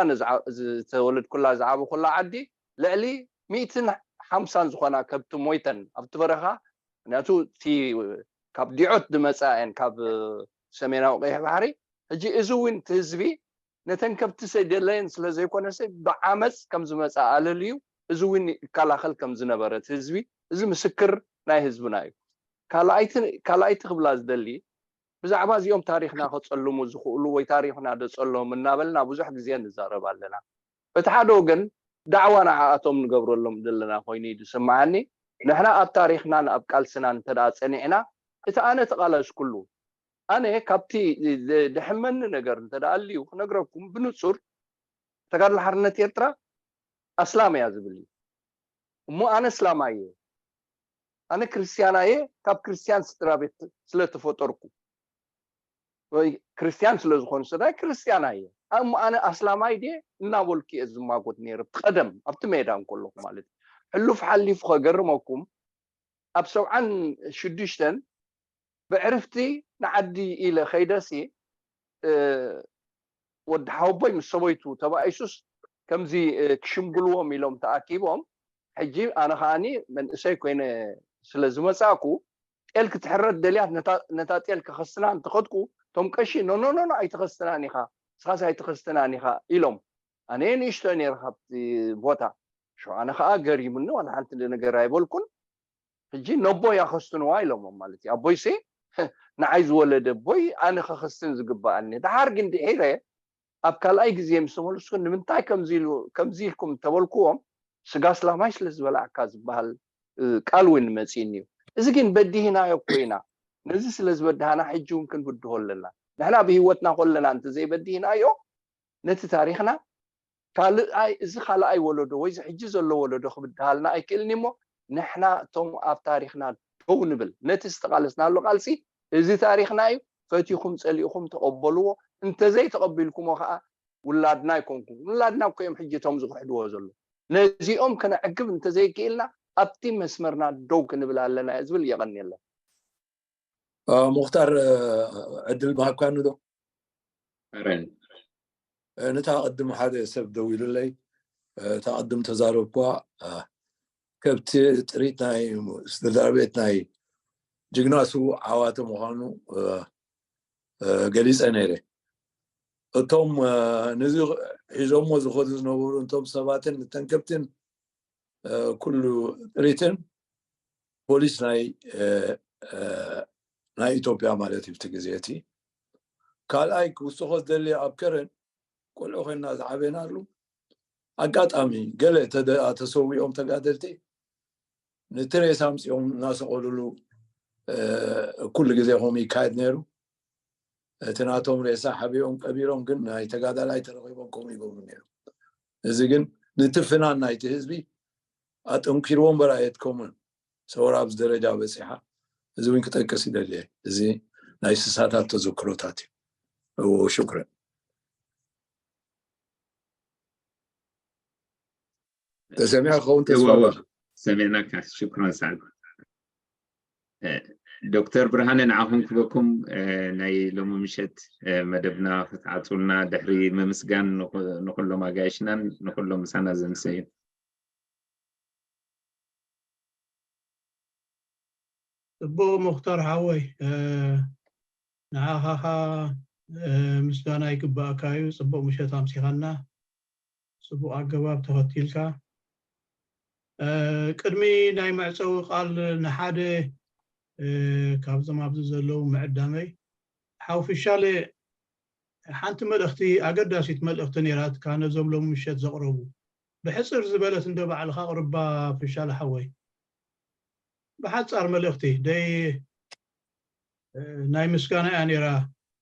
ዝተወለድኩላ ዝዓበኹላ ዓዲ ልዕሊ ሚእትን ሓምሳን ዝኾና ከብቲ ሞይተን ኣብቲ በረኻ። ምክንያቱ እቲ ካብ ዲዖት ዝመፃ እየን ካብ ሰሜናዊ ቀይሕ ባሕሪ። ሕጂ እዚ እውን እቲ ህዝቢ ነተን ከብቲ ሰይደለየን ስለ ዘይኮነሰ ብዓመፅ ከም ዝመፃ ኣለልዩ እዚ እውን ይከላኸል ከም ዝነበረ እቲ ህዝቢ እዚ ምስክር ናይ ህዝብና እዩ። ካልኣይቲ ክብላ ዝደሊ ብዛዕባ እዚኦም ታሪክና ከፀልሙ ዝኽእሉ ወይ ታሪክና ደፀሎም እናበልና ብዙሕ ግዜ ንዛረብ ኣለና። በቲ ሓደ ወገን ዳዕዋ ንዓኣቶም ንገብረሎም ዘለና ኮይኑ እዩ ዝስምዓኒ። ንሕና ኣብ ታሪክናን ኣብ ቃልስናን እንተ ጸኒዕና እቲ ኣነ ተቓለስኩሉ ኣነ ካብቲ ድሕመኒ ነገር እንተ ኣልዩ ክነግረኩም ብንጹር ተጋድሎ ሓርነት ኤርትራ ኣስላም እያ ዝብል እዩ። እሞ ኣነ እስላማይ እየ፣ ኣነ ክርስትያና እየ፣ ካብ ክርስትያን ስድራ ቤት ስለ ተፈጠርኩ ወይ ክርስትያን ስለ ዝኾኑ ስድራይ ክርስትያና እየ። እሞ ኣነ ኣስላማይ ድየ እናበልኩ እየ ዝማጎት ነይረ፣ ብቐደም ኣብቲ ሜዳ እንከለኹ ማለት እዩ። ሕሉፍ ሓሊፉ ከገርመኩም ኣብ ሰብዓን ሽዱሽተን ብዕርፍቲ ንዓዲ ኢለ ከይደሲ ወዲ ሓወቦይ ምስ ሰበይቱ ተባኢሱስ ከምዚ ክሽምግልዎም ኢሎም ተኣኪቦም ሕጂ ኣነ ከዓኒ መንእሰይ ኮይነ ስለ ዝመጻእኩ ጤል ክትሕረድ ደልያት ነታ ጤል ክኸስና እንትኸድኩ እቶም ቀሺ ኖኖኖኖ ኣይትኸስትናን ኢኻ ስኻስ ኣይትኸስትናን ኢኻ ኢሎም ኣነ ንእሽቶ ነይረ ካብቲ ቦታ ሸ ኣነ ከዓ ገሪሙኒ ዋላ ሓንቲ ነገር ኣይበልኩን ሕጂ ነቦይ ኣኸስትንዋ ኢሎሞም ማለት እዩ ኣቦይሲ ንዓይ ዝወለደ ኣቦይ ኣነ ከኸስትን ዝግበኣኒ ድሓር ግን ድሒረ ኣብ ካልኣይ ግዜ ምስ ተመልስኩ ንምንታይ ከምዚ ኢልኩም ተበልክዎም ስጋ ስላማይ ስለ ዝበላዕካ ዝበሃል ቃል እውን መፂእኒ እዩ እዚ ግን በዲህናዮ እኮ ኢና ነዚ ስለ ዝበድሃና ሕጂ እውን ክንብድሆ ኣለና ንሕና ብሂወትና ከለና እንተዘይበዲህናዮ ነቲ ታሪክና ካልኣይ እዚ ካልኣይ ወለዶ ወይ ሕጂ ዘሎ ወለዶ ክብድሃልና ኣይክእልን እሞ ንሕና እቶም ኣብ ታሪክና ደው ንብል ነቲ ዝተቃለስናሉ ቃልሲ እዚ ታሪክና እዩ ፈቲኹም ፀሊእኹም ተቀበልዎ እንተዘይተቀቢልኩሞ ከዓ ውላድና ኣይኮንኩም ውላድና እኮ እዮም ሕጂ እቶም ዝክሕድዎ ዘሎ ነዚኦም ከነዕግብ እንተዘይክእልና ኣብቲ መስመርና ደው ክንብል ኣለና እየ ዝብል የቀንየለን ሙክታር ዕድል ምሃብካኒ ዶ ነታ ቅድም ሓደ ሰብ ደው ኢሉለይ እታ ቅድም ተዛረብኳ ከብቲ ጥሪት ናይ ስድራ ቤት ናይ ጅግና ስዉእ ዓዋተ ምዃኑ ገሊፀ ነይረ እቶም ነዚ ሒዞሞ ዝኸዱ ዝነበሩ እቶም ሰባትን እተን ከብትን ኩሉ ጥሪትን ፖሊስ ናይ ናይ ኢትዮጵያ ማለት እዩ እቲ ግዜ እቲ። ካልኣይ ክውስኾ ዝደሊ ኣብ ከረን ቆልዑ ኮይና ዝዓበናሉ ኣጋጣሚ ገለ ተሰዊኦም ተጋደልቲ ነቲ ሬሳ ኣምፂኦም እናሰቐሉሉ ኩሉ ግዜ ከምኡ ይካየድ ነይሩ። እቲ ናቶም ሬሳ ሓቢኦም ቀቢሮም ግን ናይ ተጋዳላይ ተረኺቦም ከምኡ ይገብሩ ነይሩ። እዚ ግን ነቲ ፍናን ናይቲ ህዝቢ ኣጠንኪርዎ እምበር ኣየድከሙን። ሰውራ ኣብዚ ደረጃ በፂሓ። እዚ እውን ክጠቅስ ይደሊ። እዚ ናይ ስሳታት ተዘክሮታት እዩ። ሽክረን። ተሰሚዑ ክኸውን ተስፋ ኣለኹ። ሰሚዕናካ። ሽክረን ሳዕድ። ዶክተር ብርሃነ ንዓኹም ክበኩም ናይ ሎሚ ምሸት መደብና ክትዓፁልና ድሕሪ ምምስጋን ንኩሎም ኣጋይሽናን ንኩሎም ምሳና ዘምሰዩን። ፅቡቕ ሙክተር ሓወይ፣ ንዓኻ ኸዓ ምስጋና ይግባእካ እዩ። ፅቡቕ ምሸት ኣምሲኻና፣ ፅቡቕ ኣገባብ ተኸቲልካ። ቅድሚ ናይ መዕፀዊ ቃል ንሓደ ካብዞም ኣብዚ ዘለዉ ምዕዳመይ ሓው ፍሻለ ሓንቲ መልእኽቲ፣ ኣገዳሲት መልእኽቲ ነይራትካ ነዞም ሎሚ ምሸት ዘቕረቡ። ብሕፅር ዝበለት እንደ ባዕልኻ ኣቕርባ ፍሻለ ሓወይ። ብሓፃር መልእኽቲ ደይ ናይ ምስጋና እያ ነይራ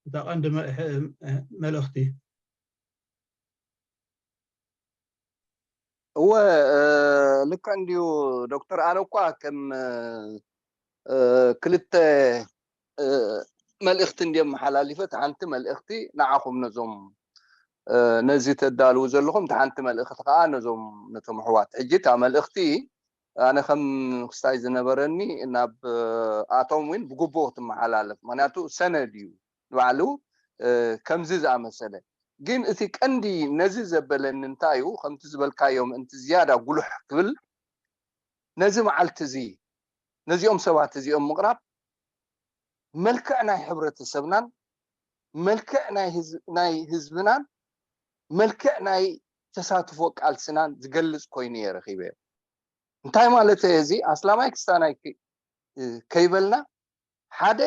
እታ ቀንዲ መልእኽቲ። እወ ልክዕ እንድዩ ዶክተር፣ ኣነ እኳ ከም ክልተ መልእኽቲ እንድየ መሓላሊፈ። እቲ ሓንቲ መልእኽቲ ንዓኹም ነዞም ነዚ ተዳልዉ ዘለኹም፣ እቲ ሓንቲ መልእኽቲ ከዓ ነዞም ነቶም ኣሕዋት። ሕጂ እታ መልእኽቲ ኣነ ከም ክስታይ ዝነበረኒ ናብ ኣቶም እውን ብግቡእ ክትመሓላለፍ፣ ምክንያቱ ሰነድ እዩ ንባዕሉ ከምዚ ዝኣመሰለ። ግን እቲ ቀንዲ ነዚ ዘበለኒ እንታይ እዩ፣ ከምቲ ዝበልካዮ ምእንቲ ዝያዳ ጉሉሕ ክብል ነዚ መዓልቲ እዚ ነዚኦም ሰባት እዚኦም ምቕራብ መልክዕ ናይ ሕብረተሰብናን መልክዕ ናይ ህዝብናን መልክዕ ናይ ተሳትፎ ቃልስናን ዝገልፅ ኮይኑ እየ ረኺበዮ። እንታይ ማለት እዚ ኣስላማይ ክስታናይ ከይበልና ሓደ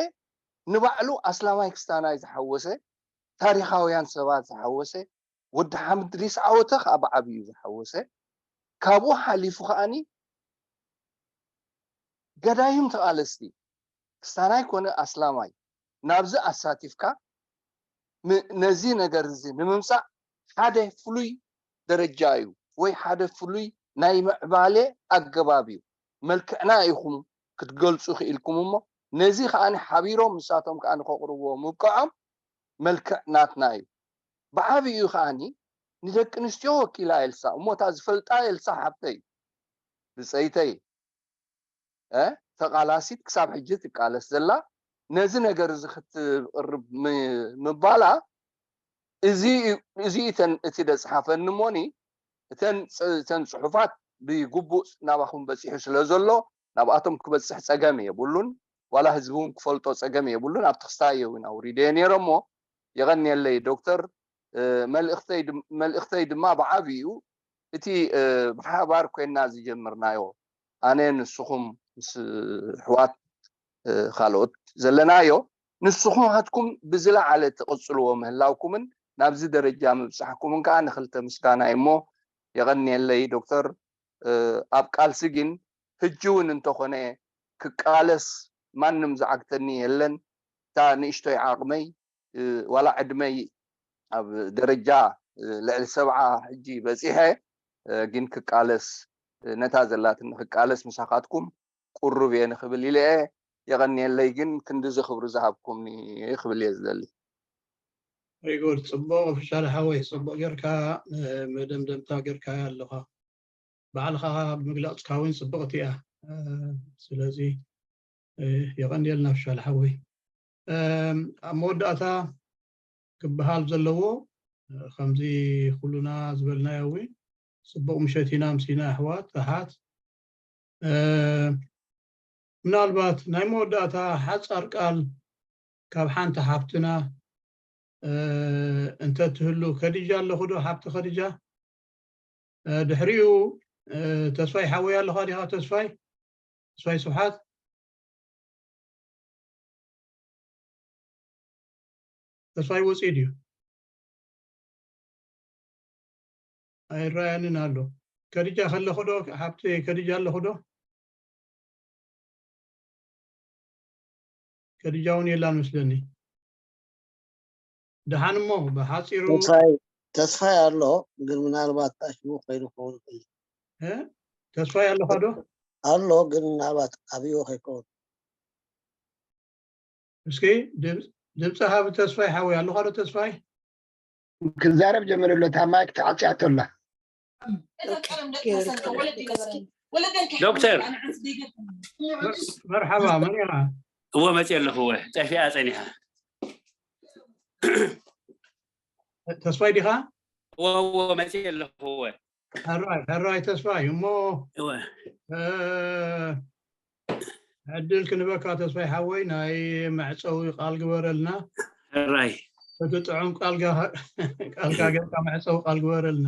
ንባዕሉ ኣስላማይ ክስታናይ ዝሓወሰ ታሪኻውያን ሰባት ዝሓወሰ ወዲ ሓምድ ሪስ ዓወተ ከዓ ብዓብዩ ዝሓወሰ ካብኡ ሓሊፉ ከዓኒ ገዳይም ተቓለስቲ ክስታናይ ኮነ ኣስላማይ ናብዚ ኣሳቲፍካ ነዚ ነገር እዚ ንምምፃእ ሓደ ፍሉይ ደረጃ እዩ ወይ ሓደ ፍሉይ ናይ ምዕባለ ኣገባብ እዩ። መልክዕና ኢኹም ክትገልፁ ክኢልኩም እሞ ነዚ ከዓኒ ሓቢሮም ንሳቶም ከዓኒ ከቕርብዎ ምብቅዖም መልክዕ ናትና እዩ። ብዓብዩ ከዓኒ ንደቂ ኣንስትዮ ወኪላ ኤልሳ እሞ እታ ዝፈልጣ ኤልሳ ሓብተይ ብፀይተይ ተቓላሲት ክሳብ ሕጂ ትቃለስ ዘላ ነዚ ነገር እዚ ክትቕርብ ምባላ እዚ እዩ እቲ ደፅሓፈኒ እሞኒ እተን ፅሑፋት ብግቡእ ናባኹም በፂሑ ስለ ዘሎ ናብኣቶም ክበፅሕ ፀገም የብሉን። ዋላ ህዝቢ እውን ክፈልጦ ፀገም የብሉን። ኣብቲ ክስታይ እውን ኣውሪደዮ ነይረ እሞ የቐንየለይ ዶክተር። መልእኽተይ ድማ ብዓብዩ እቲ ብሓባር ኮይና ዝጀመርናዮ ኣነ ንስኹም ምስ ኣሕዋት ካልኦት ዘለናዮ ንስኹም ሃትኩም ብዝለዓለ ትቕፅልዎ ምህላውኩምን ናብዚ ደረጃ ምብፃሕኩምን ከዓ ንክልተ ምስጋና እሞ የቐንየለይ ዶክተር። ኣብ ቃልሲ ግን ሕጂ እውን እንተኾነ ክቃለስ ማንም ዝዓግተኒ የለን። እታ ንእሽቶይ ዓቕመይ ዋላ ዕድመይ ኣብ ደረጃ ልዕሊ ሰብዓ ሕጂ በፂሐ ግን ክቃለስ ነታ ዘላትኒ ክቃለስ ምሳኻትኩም ቁሩብ እየ ንክብል ኢለ እየ። የቐንየለይ ግን ክንድዚ ክብሪ ዝሃብኩምኒ ክብል እየ ዝደሊ። ሪጎድ ፅቡቕ ፍሻለ ሓወይ ፅቡቕ ጌርካ መደምደምታ ጌርካ ኣለኻ። ባዕልኻ ብምግላፅካ እውን ፅብቕቲ እያ። ስለዚ የቐንየልና ፍሻለ ሓወይ። ኣብ መወዳእታ ክበሃል ዘለዎ ከምዚ ኩሉና ዝበልናዮ እውን ፅቡቕ ምሸት ኢና ምስና ኣሕዋት ኣሓት። ምናልባት ናይ መወዳእታ ሓፃር ቃል ካብ ሓንቲ ሓፍትና እ፣ እንተትህሉ። ከዲጃ ኣለኹ ዶ? ሓብቲ ከዲጃ? እ፣ ድሕሪኡ፣ እ፣ ተስፋይ ሓወይ ኣለኻ ዲኻ? ተስፋይ፣ ተስፋይ ስብሓት፣ ተስፋይ ወፂኡ ድዩ? ኣይረኣየንን ኣሎ። ከዲጃ ከለኹ ዶ? ሓብቲ ከዲጃ ኣለኹ ዶ? ከዲጃ እውን የላን መስለኒ። ደሓን እሞ ብሓፂሩ። ተስፋይ፣ ተስፋይ ኣሎ፣ ግን ምናልባት ኣሽሙ ኮይኑ ክኸውን ይኽእል። እ? ተስፋይ ኣለኻ ዶ? ኣሎ፣ ግን ምናልባት ኣብዮ ከይከውን። እስኪ ድምፂ፣ ድምፂ ሃብ ተስፋይ ሓወይ፣ ኣለኻ ዶ ተስፋይ? ክዛረብ ጀመረ ኣሎ፣ እታ ማይክ ተዓፅያቶ ኣላ። ዶክተር። መርሓባ፣ መን ኢኻ? እወ፣ መፅየ ኣለኹ። እወ፣ ጠፊኣ ፀኒሓ። ተስፋይ ዲኻ? እወ፣ እወ፣ መፅየ ኣለኹ። እወ። ሕራይ፣ ሕራይ ተስፋይ። እሞ፣ እወ። እ፣ ዕድል ክንበካ ተስፋይ ሓወይ፣ ናይ መዕፀዊ ቃል ግበረልና። ሕራይ። እቲ ጥዑም ቃልጋ፣ ቃልካ ጌርካ መዕፀዊ ቃል ግበረልና።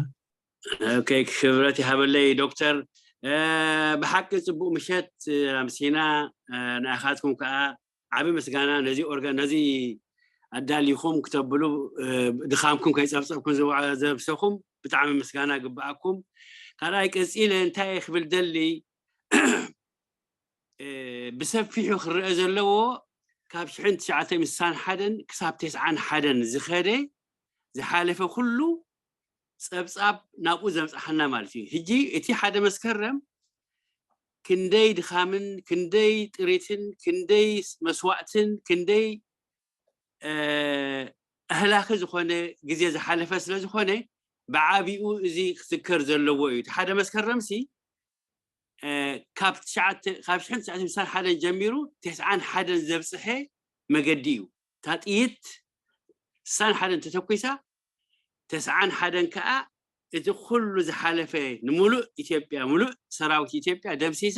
ኦኬ፣ ክብረት ይሃበለይ ዶክተር። እ፣ ብሓቂ ፅቡቅ ምሸት፣ እ፣ ኣምሲና። እ፣ ንኣኻትኩም ከዓ ዓቢ ምስጋና ነዚ ኦርጋ-፣ ነዚ ኣዳሊኹም ክተብሉ፣ እ፣ ድኻምኩም ከይጸብጸብኩም ዝወ-፣ ዘብሰኹም ብጣዕሚ ምስጋና ግብኣኩም። ካልኣይ ቀጺለ እንታይ እየ ክብል ደሊ፣ እ፣ ብሰፊሑ ክረአ ዘለዎ ካብ ሽሕን ትሽዓተ ሚእትን ስሳን ሓደን ክሳብ ተስዓን ሓደን ዝኸደ ዝሓለፈ ኩሉ ጸብጻብ ናብኡ ዘብጽሓና ማለት እዩ። ሕጂ እቲ ሓደ መስከረም ክንደይ ድኻምን ክንደይ ጥሪትን ክንደይ መስዋእትን ክንደይ፣ እ፣ ኣህላኺ ዝኾነ ግዜ ዝሓለፈ ስለ ዝኾነ ብዓቢኡ እዚ ክዝከር ዘለዎ እዩ። እቲ ሓደ መስከረምሲ፣ እ፣ ካብ ትሽዓተ፣ ካብ ሽሕን ትሽዓተ ሚእትን ስሳን ሓደን ጀሚሩ ተስዓን ሓደን ዘብጽሐ መገዲ እዩ። እታ ጥይት ስሳን ሓደን ተተኲሳ፣ ተስዓን ሓደን ከኣ እቲ ኩሉ ዝሓለፈ ንምሉእ ኢትዮጵያ፣ ምሉእ ሰራዊት ኢትዮጵያ ደምሲሳ፣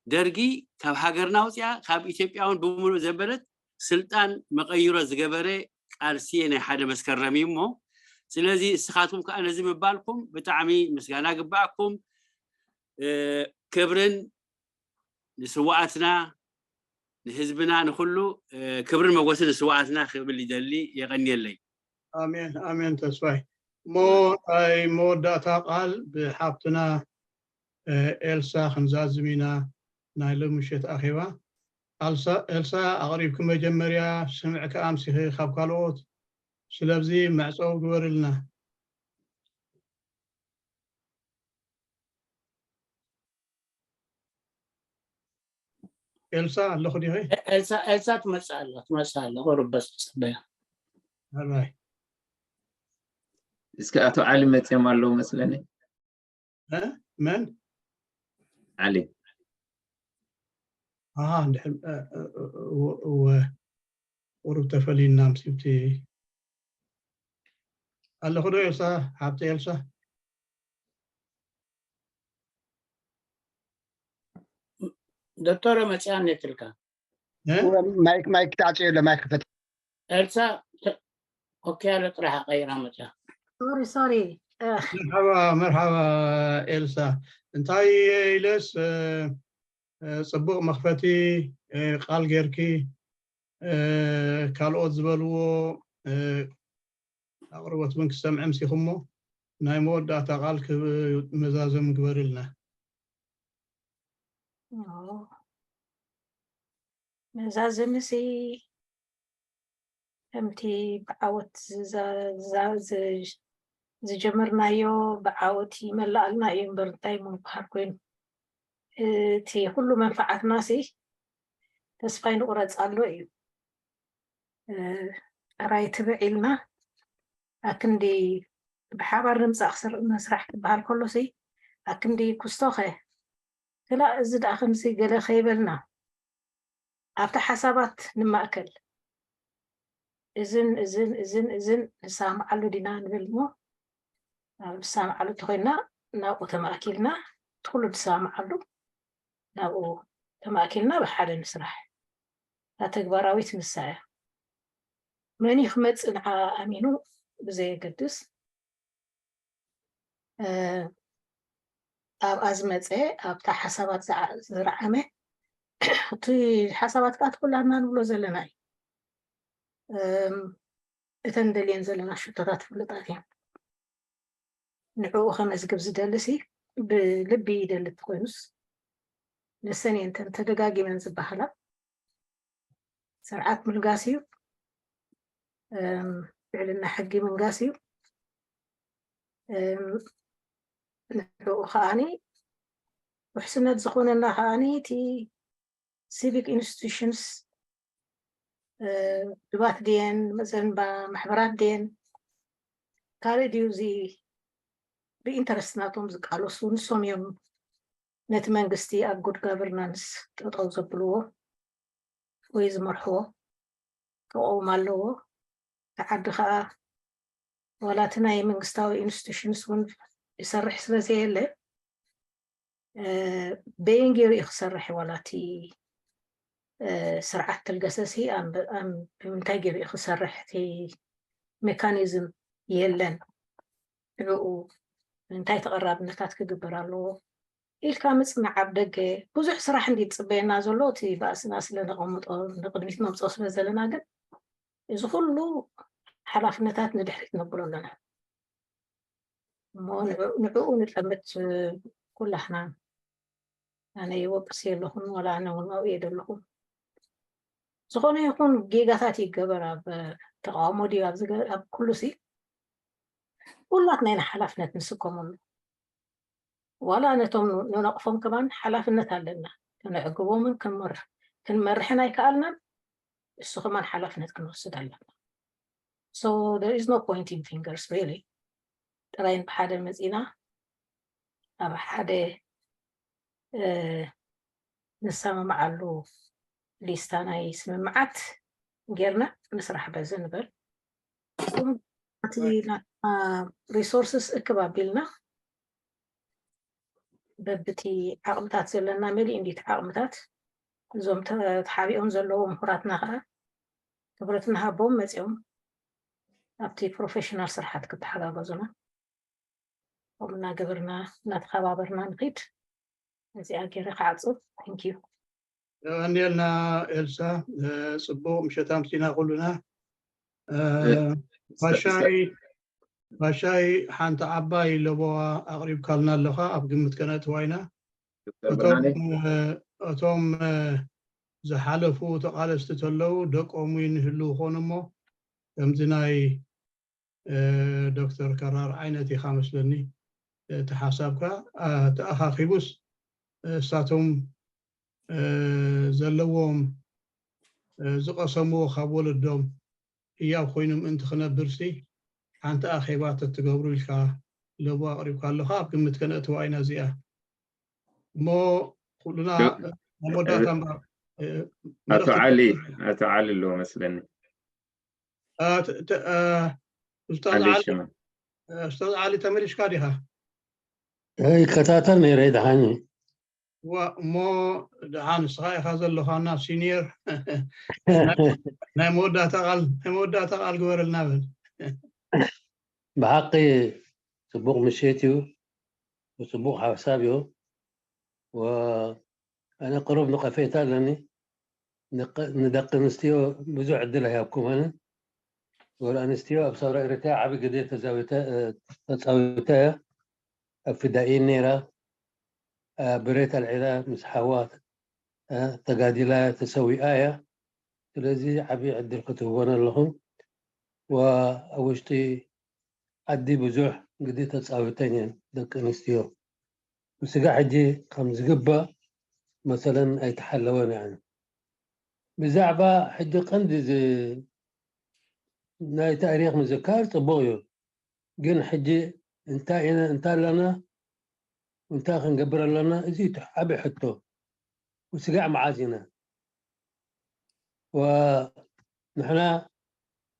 ደርጊ ካብ ሃገርና ኣውጺኣ፣ ካብ ኢትዮጵያ እውን ብምሉእ ዘበለት ስልጣን መቐይሮ ዝገበረ ቃልሲ ናይ ሓደ መስከረም እዩ እሞ፣ ስለዚ እስኻትኩም ከኣ ነዚ ምባልኩም ብጣዕሚ ምስጋና ግብኣኩም። እ፣ ክብርን ንስዋኣትና፣ ንህዝብና፣ ንኹሉ፣ እ፣ ክብርን መጎስን ንስዋኣትና ክብል ይደሊ። የቐንየለይ። ኣሜን፣ ኣሜን ተስፋይ። እሞ ናይ መወዳእታ ቃል ብሓብትና፣ እ፣ ኤልሳ ክንዛዝም ኢና ናይ ሎሚ ምሸት ኣኼባ። ኣልሳ-፣ ኤልሳ ኣቕሪብኪ መጀመርያ፣ ስምዕኪ ኣምሲኺ ካብ ካልኦት፣ ስለዚ መዕጸዊ ግበርልና። ኤልሳ ኣለኹ ዲኺ? ኤልሳ፣ ኤልሳ ትመጽእ ኣላ፣ ትመጽእ ኣላ፣ ቁሩብ በስ ትጸበያ። ኣራይ። እስኪ ኣቶ ዓሊ መጽዮም ኣለዉ መስለኒ። እ? መን? ዓሊ። ኣሃ፣ እንድሕር፣ እ፣ እ፣ እ፣ እወ፣ እወ። ቁሩብ ተፈሊና ምስቲ ኣለኹ ዶ ኤልሳ? ሓብቲ ኤልሳ? ዶክተር መጽኣኒ ትልካ። እ? ማይክ፣ ማይክ ተዓጽዮ ኣሎ፣ ማይክ ክፈት። ኤልሳ ተ-፣ ኦኬ፣ ያለ ጥራሕ ቀይራ መጽያ። ሶሪ፣ ሶሪ። እ፣ መርሓባ፣ መርሓባ ኤልሳ። እንታይ ኢለስ፣ እ፣ እ፣ ጽቡቕ መኽፈቲ፣ እ፣ ቃል ጌርኪ፣ እ፣ ካልኦት ዝበልዎ፣ እ፣ ኣቕርቦት እውን ክሰምዕ ምሲኹሞ፣ ናይ መወዳእታ ቃል ክብ-፣ መዛዘሚ ግበርልና። ኦ፣ መዛዘሚሲ ከምቲ ብዓወት ዝዛ-፣ ዝዛ-፣ ዝ-፣ ዝጀመርናዮ ብዓወት ይመላኣልና እዩ እምበር እንታይ ምበሃል ኮይኑ። እቲ ኩሉ መንፈዓትናሲ ተስፋ ኣይንቑረጻሉ እዩ። እ፣ ጥራይ ትብዕ ኢልና ኣክንዲ ብሓባር ንምጻእ ክስር-፣ ምስራሕ ክበሃል ከሎሲ ኣክንዲ ኩስቶኸ ክላእ እዚ ደኣ ከምዚ ገለ ከይበልና ኣብቲ ሓሳባት ንማእከል። እዝን፣ እዝን፣ እዝን፣ እዝን ንሰማማዓሉ ዲና ንብል እሞ፣ ኣብ ንሰማማዓሉ እንተኾይንና ናብኡ ተማእኪልና፣ እቲ ኩሉ ንሰማማዓሉ ናብኡ ተማእኪልና ብሓደ ንስራሕ። እታ ተግባራዊት ንሳ እያ። መን እዩ ክመፅእ ንዓ ኣሚኑ ብዘየገድስ ኣብኣ ዝመፀ ኣብታ ሓሳባት ዝረዓመ እቲ ሓሳባት ከዓ ኩላትና ንብሎ ዘለና እዩ። እተን ደልየን ዘለና ሽቶታት ፍሉጣት እየን። ንዕኡ ከመዝግብ ዝደሊ ሲ ብልቢ ይደሊ እንተኮይኑስ ንሰን እየን እተን ተደጋጊመን ዝበሃላ። ስርዓት ምልጋስ እዩ። ልዕልና ሕጊ ምንጋስ እዩ። ንዕኡ ከዓኒ ውሕስነት ዝኾነና ከዓኒ እቲ ሲቪክ ኢንስቲቱሽንስ ድባት ድየን መዘንባ ማሕበራት ድየን ካልእ ድዩ እዚ ብኢንተረስት ናቶም ዝቃለሱ ንሶም እዮም ነቲ መንግስቲ ኣብ ጉድ ጋቨርናንስ ጠጠው ዘብልዎ ወይ ዝመርሕዎ ክቆም ኣለዎ። እቲ ዓዲ ከዓ ዋላ እቲ ናይ መንግስታዊ ኢንስቲቱሽንስ እውን ይሰርሕ ስለ ዘየለ በየን ገይሩ እዩ ክሰርሕ ዋላ እቲ ስርዓት ተልገሰሲ ብምንታይ ገይሩ እዩ ክሰርሕ እቲ ሜካኒዝም የለን። ንዕኡ እንታይ ተቐራብነታት ክግበር ኣለዎ ኢልካ ምፅናዕ ኣብ ደገ ብዙሕ ስራሕ እንዲ ዝፅበየና ዘሎ እቲ ባእስና ስለ ነቐምጦ ንቅድሚት ነምፅኦ ስለ ዘለና ግን እዚ ኩሉ ሓላፍነታት ንድሕሪት ነብሎ ኣለና እሞ ንዕኡ ንጠምት ኩላሕና ኣነ ይወቅስ የለኹን ወላ ኣነ እውን ኣብኡ የደለኹም ዝኾነ ይኹን ጌጋታት ይገበር ኣብ ተቃውሞ ድዩ ኣብ ኩሉ ሲ ኩላትና ኢና ሓላፍነት ንስከመሉ ዋላ ነቶም ንነቕፎም ከማን ሓላፍነት ኣለና። ከነዕግቦምን ክንመርሕን ኣይከኣልናን እሱ ከማን ሓላፍነት ክንወስድ ኣለና። So there is no pointing fingers really. ጥራይን ብሓደ መፂና ኣብ ሓደ ንሰማምዓሉ ሊስታ ናይ ስምምዓት ጌርና ንስራሕ በዚ ንበል። እቲ resources እክብ ኣቢልና በብቲ ዓቕምታት ዘለና መሊእ እንዲቲ ዓቕምታት እዞም ተሓቢኦም ዘለዉ ምሁራትና ከዓ ክብረት ንሃቦም መፂኦም ኣብቲ ፕሮፌሽናል ስርሓት ክተሓጋገዙና ከምኡ እናገበርና እናተኸባበርና ንኺድ። እዚኣ ገይረ ክዓፁ። Thank you። የቐንየልና ኤልሳ። ፅቡቕ ምሸት ኣምሲና ኩሉና። ፋሻይ ፋሻይ ሓንቲ ዓባይ ለበዋ ኣቕሪብካልና ኣለኻ። ኣብ ግምት ከነእትዋ ኢና። እቶም ዝሓለፉ ተቓለስቲ ተለዉ ደቆም ይንህሉ ኾኑ እሞ ከምዚ ናይ ዶክተር ከራር ዓይነት ኢኻ መስለኒ እቲ ሓሳብካ ተኣኻኺቡስ እሳቶም ዘለዎም ዝቐሰምዎ ካብ ወለዶም ህያው ኮይኑ ምእንቲ ክነብር ሲ ሓንቲ ኣኼባ ተትገብሩ ኢልካ ለቡ ኣቕሪብካ ኣለኻ ኣብ ግምት ከነእትዋ ኢና እዚኣ እሞ ኩሉና ናይ መወዳእታ ኣቶ ዓሊ ኣቶ ዓሊ ኣለዎ መስለኒ ኡስታዝ ዓሊ ተመሊስካ ዲኻ ይከታተል ነይረ ደሓን እሞ ደሓ ንስኻ ኢኻ ዘለኻና ሲኒየር ናይ መወዳእታ ቃል ናይ መወዳእታ ቃል ግበረልና በል ብሓቂ ፅቡቕ ምሸት እዩ ፅቡቕ ሓሳብ እዩ ኣነ ቅሩብ ንቐፌታ ኣለኒ ንደቂ ኣንስትዮ ብዙሕ ዕድል ኣይሃብኩመንን ጓል ኣንስትዮ ኣብ ሰውራ ኤርትራ ዓቢ ግዜ ተጻዊታ እያ ኣብ ፍዳኢን ነይራ ብሬት ኣልዒላ ምስ ሓዋ ተጋዲላ ተሰዊኣ እያ ስለዚ ዓቢ ዕድል ክትህቦን ኣለኹም ኣብ ውሽጢ ዓዲ ብዙሕ ግዲ ተጻዊተን እየን ደቂ ኣንስትዮ ስጋዕ ሕጂ ከም ዝግባእ መሰለን ኣይተሓለወን እየን። ብዛዕባ ሕጂ ቀንዲ ናይ ታሪኽ ምዝካር ጽቡቕ እዩ፣ ግን ሕጂ እንታይ ኢና እንታይ ኣለና እንታይ ክንገብር ኣለና እዚ እቲ ዓቢ ሕቶ። ስጋዕ መዓዝ ኢና ንሕና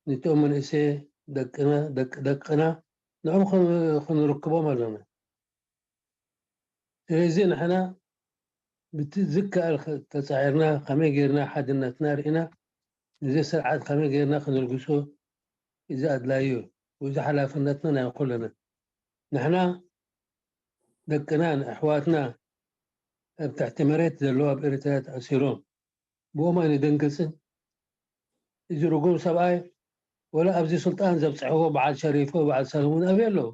ንቶም መንእሰ ደቅና ደቂ ደቅና ንኦም ክንርክቦም ኣለና። ስለዚ ንሕና ብቲ ዝከኣል ተፃዒርና ከመይ ገይርና ሓድነትና ርኢና እዚ ስርዓት ከመይ ጌርና ክንልግሶ እዚ ኣድላዩ እዩ። እዚ ሓላፍነትና ናይ ኩልና። ንሕና ደቅናን ኣሕዋትና ኣብ ትሕቲ መሬት ዘለዉ ኣብ ኤርትራ ተኣሲሮም ብኦም ኣይንደንግጽን። እዚ ርጉም ሰብኣይ ወላ ኣብዚ ስልጣን ዘብጽሕዎ በዓል ሸሪፎ በዓል ሰለሙን ኣበይ ኣለዉ?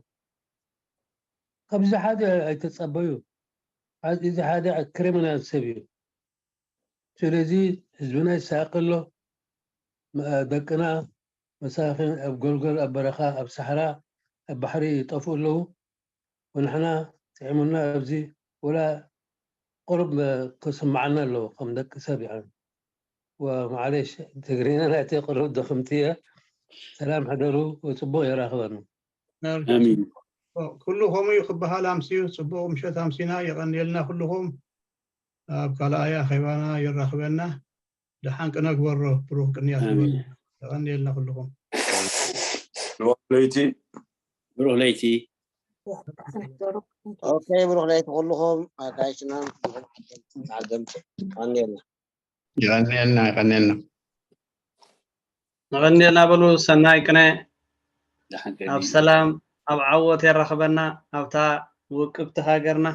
ካብዚ ሓደ ኣይተጸበዩ። እዚ ሓደ ክሪሚናል ሰብ እዩ። ስለዚ ህዝብና ይሳቀ ኣሎ። ደቅና መሳኪን ኣብ ጎልጎል ኣብ በረኻ ኣብ ሳሕራ ኣብ ባሕሪ ይጠፍኡ ኣለዉ። ወንሕና ጥዒሙና ኣብዚ ወላ ቁሩብ ከስምዓና ኣለዎ ከም ደቂ ሰብ ይዓን። ወማዕሌሽ ትግርኛ ናይቲ ቁሩብ ድኽምቲ እየ። ሰላም ሕደሩ ወጽቡቕ የራኽበና። ኣሚን። ኩሉ ከምኡ እዩ ክበሃል ኣምስዩ። ፅቡቕ ምሸት ኣምሲና። የቐንየልና ኩልኹም። ኣብ ካልኣይ ኣኼባና የራኽበና። ደሓን ቅነ ግበሮ። ብሩኽ ቅንያት ግበሮ። ኣሚን። የቐንየልና ኩልኹም። ብሩኽ ለይቲ። ብሩኽ ለይቲ። ኦኬ፣ ብሩኽ ለይቲ ኩልኹም ኣጋይሽናን ዓደምቲ። ቀንየልና። ይቐንየልና ይቐንየልና። መቐንየልና በሉ። ሰናይ ቅነ። ደሓን ኣብ ከይዱ። ሰላም ኣብ ዓወት የራኽበና ኣብታ ውቅብቲ ሃገርና።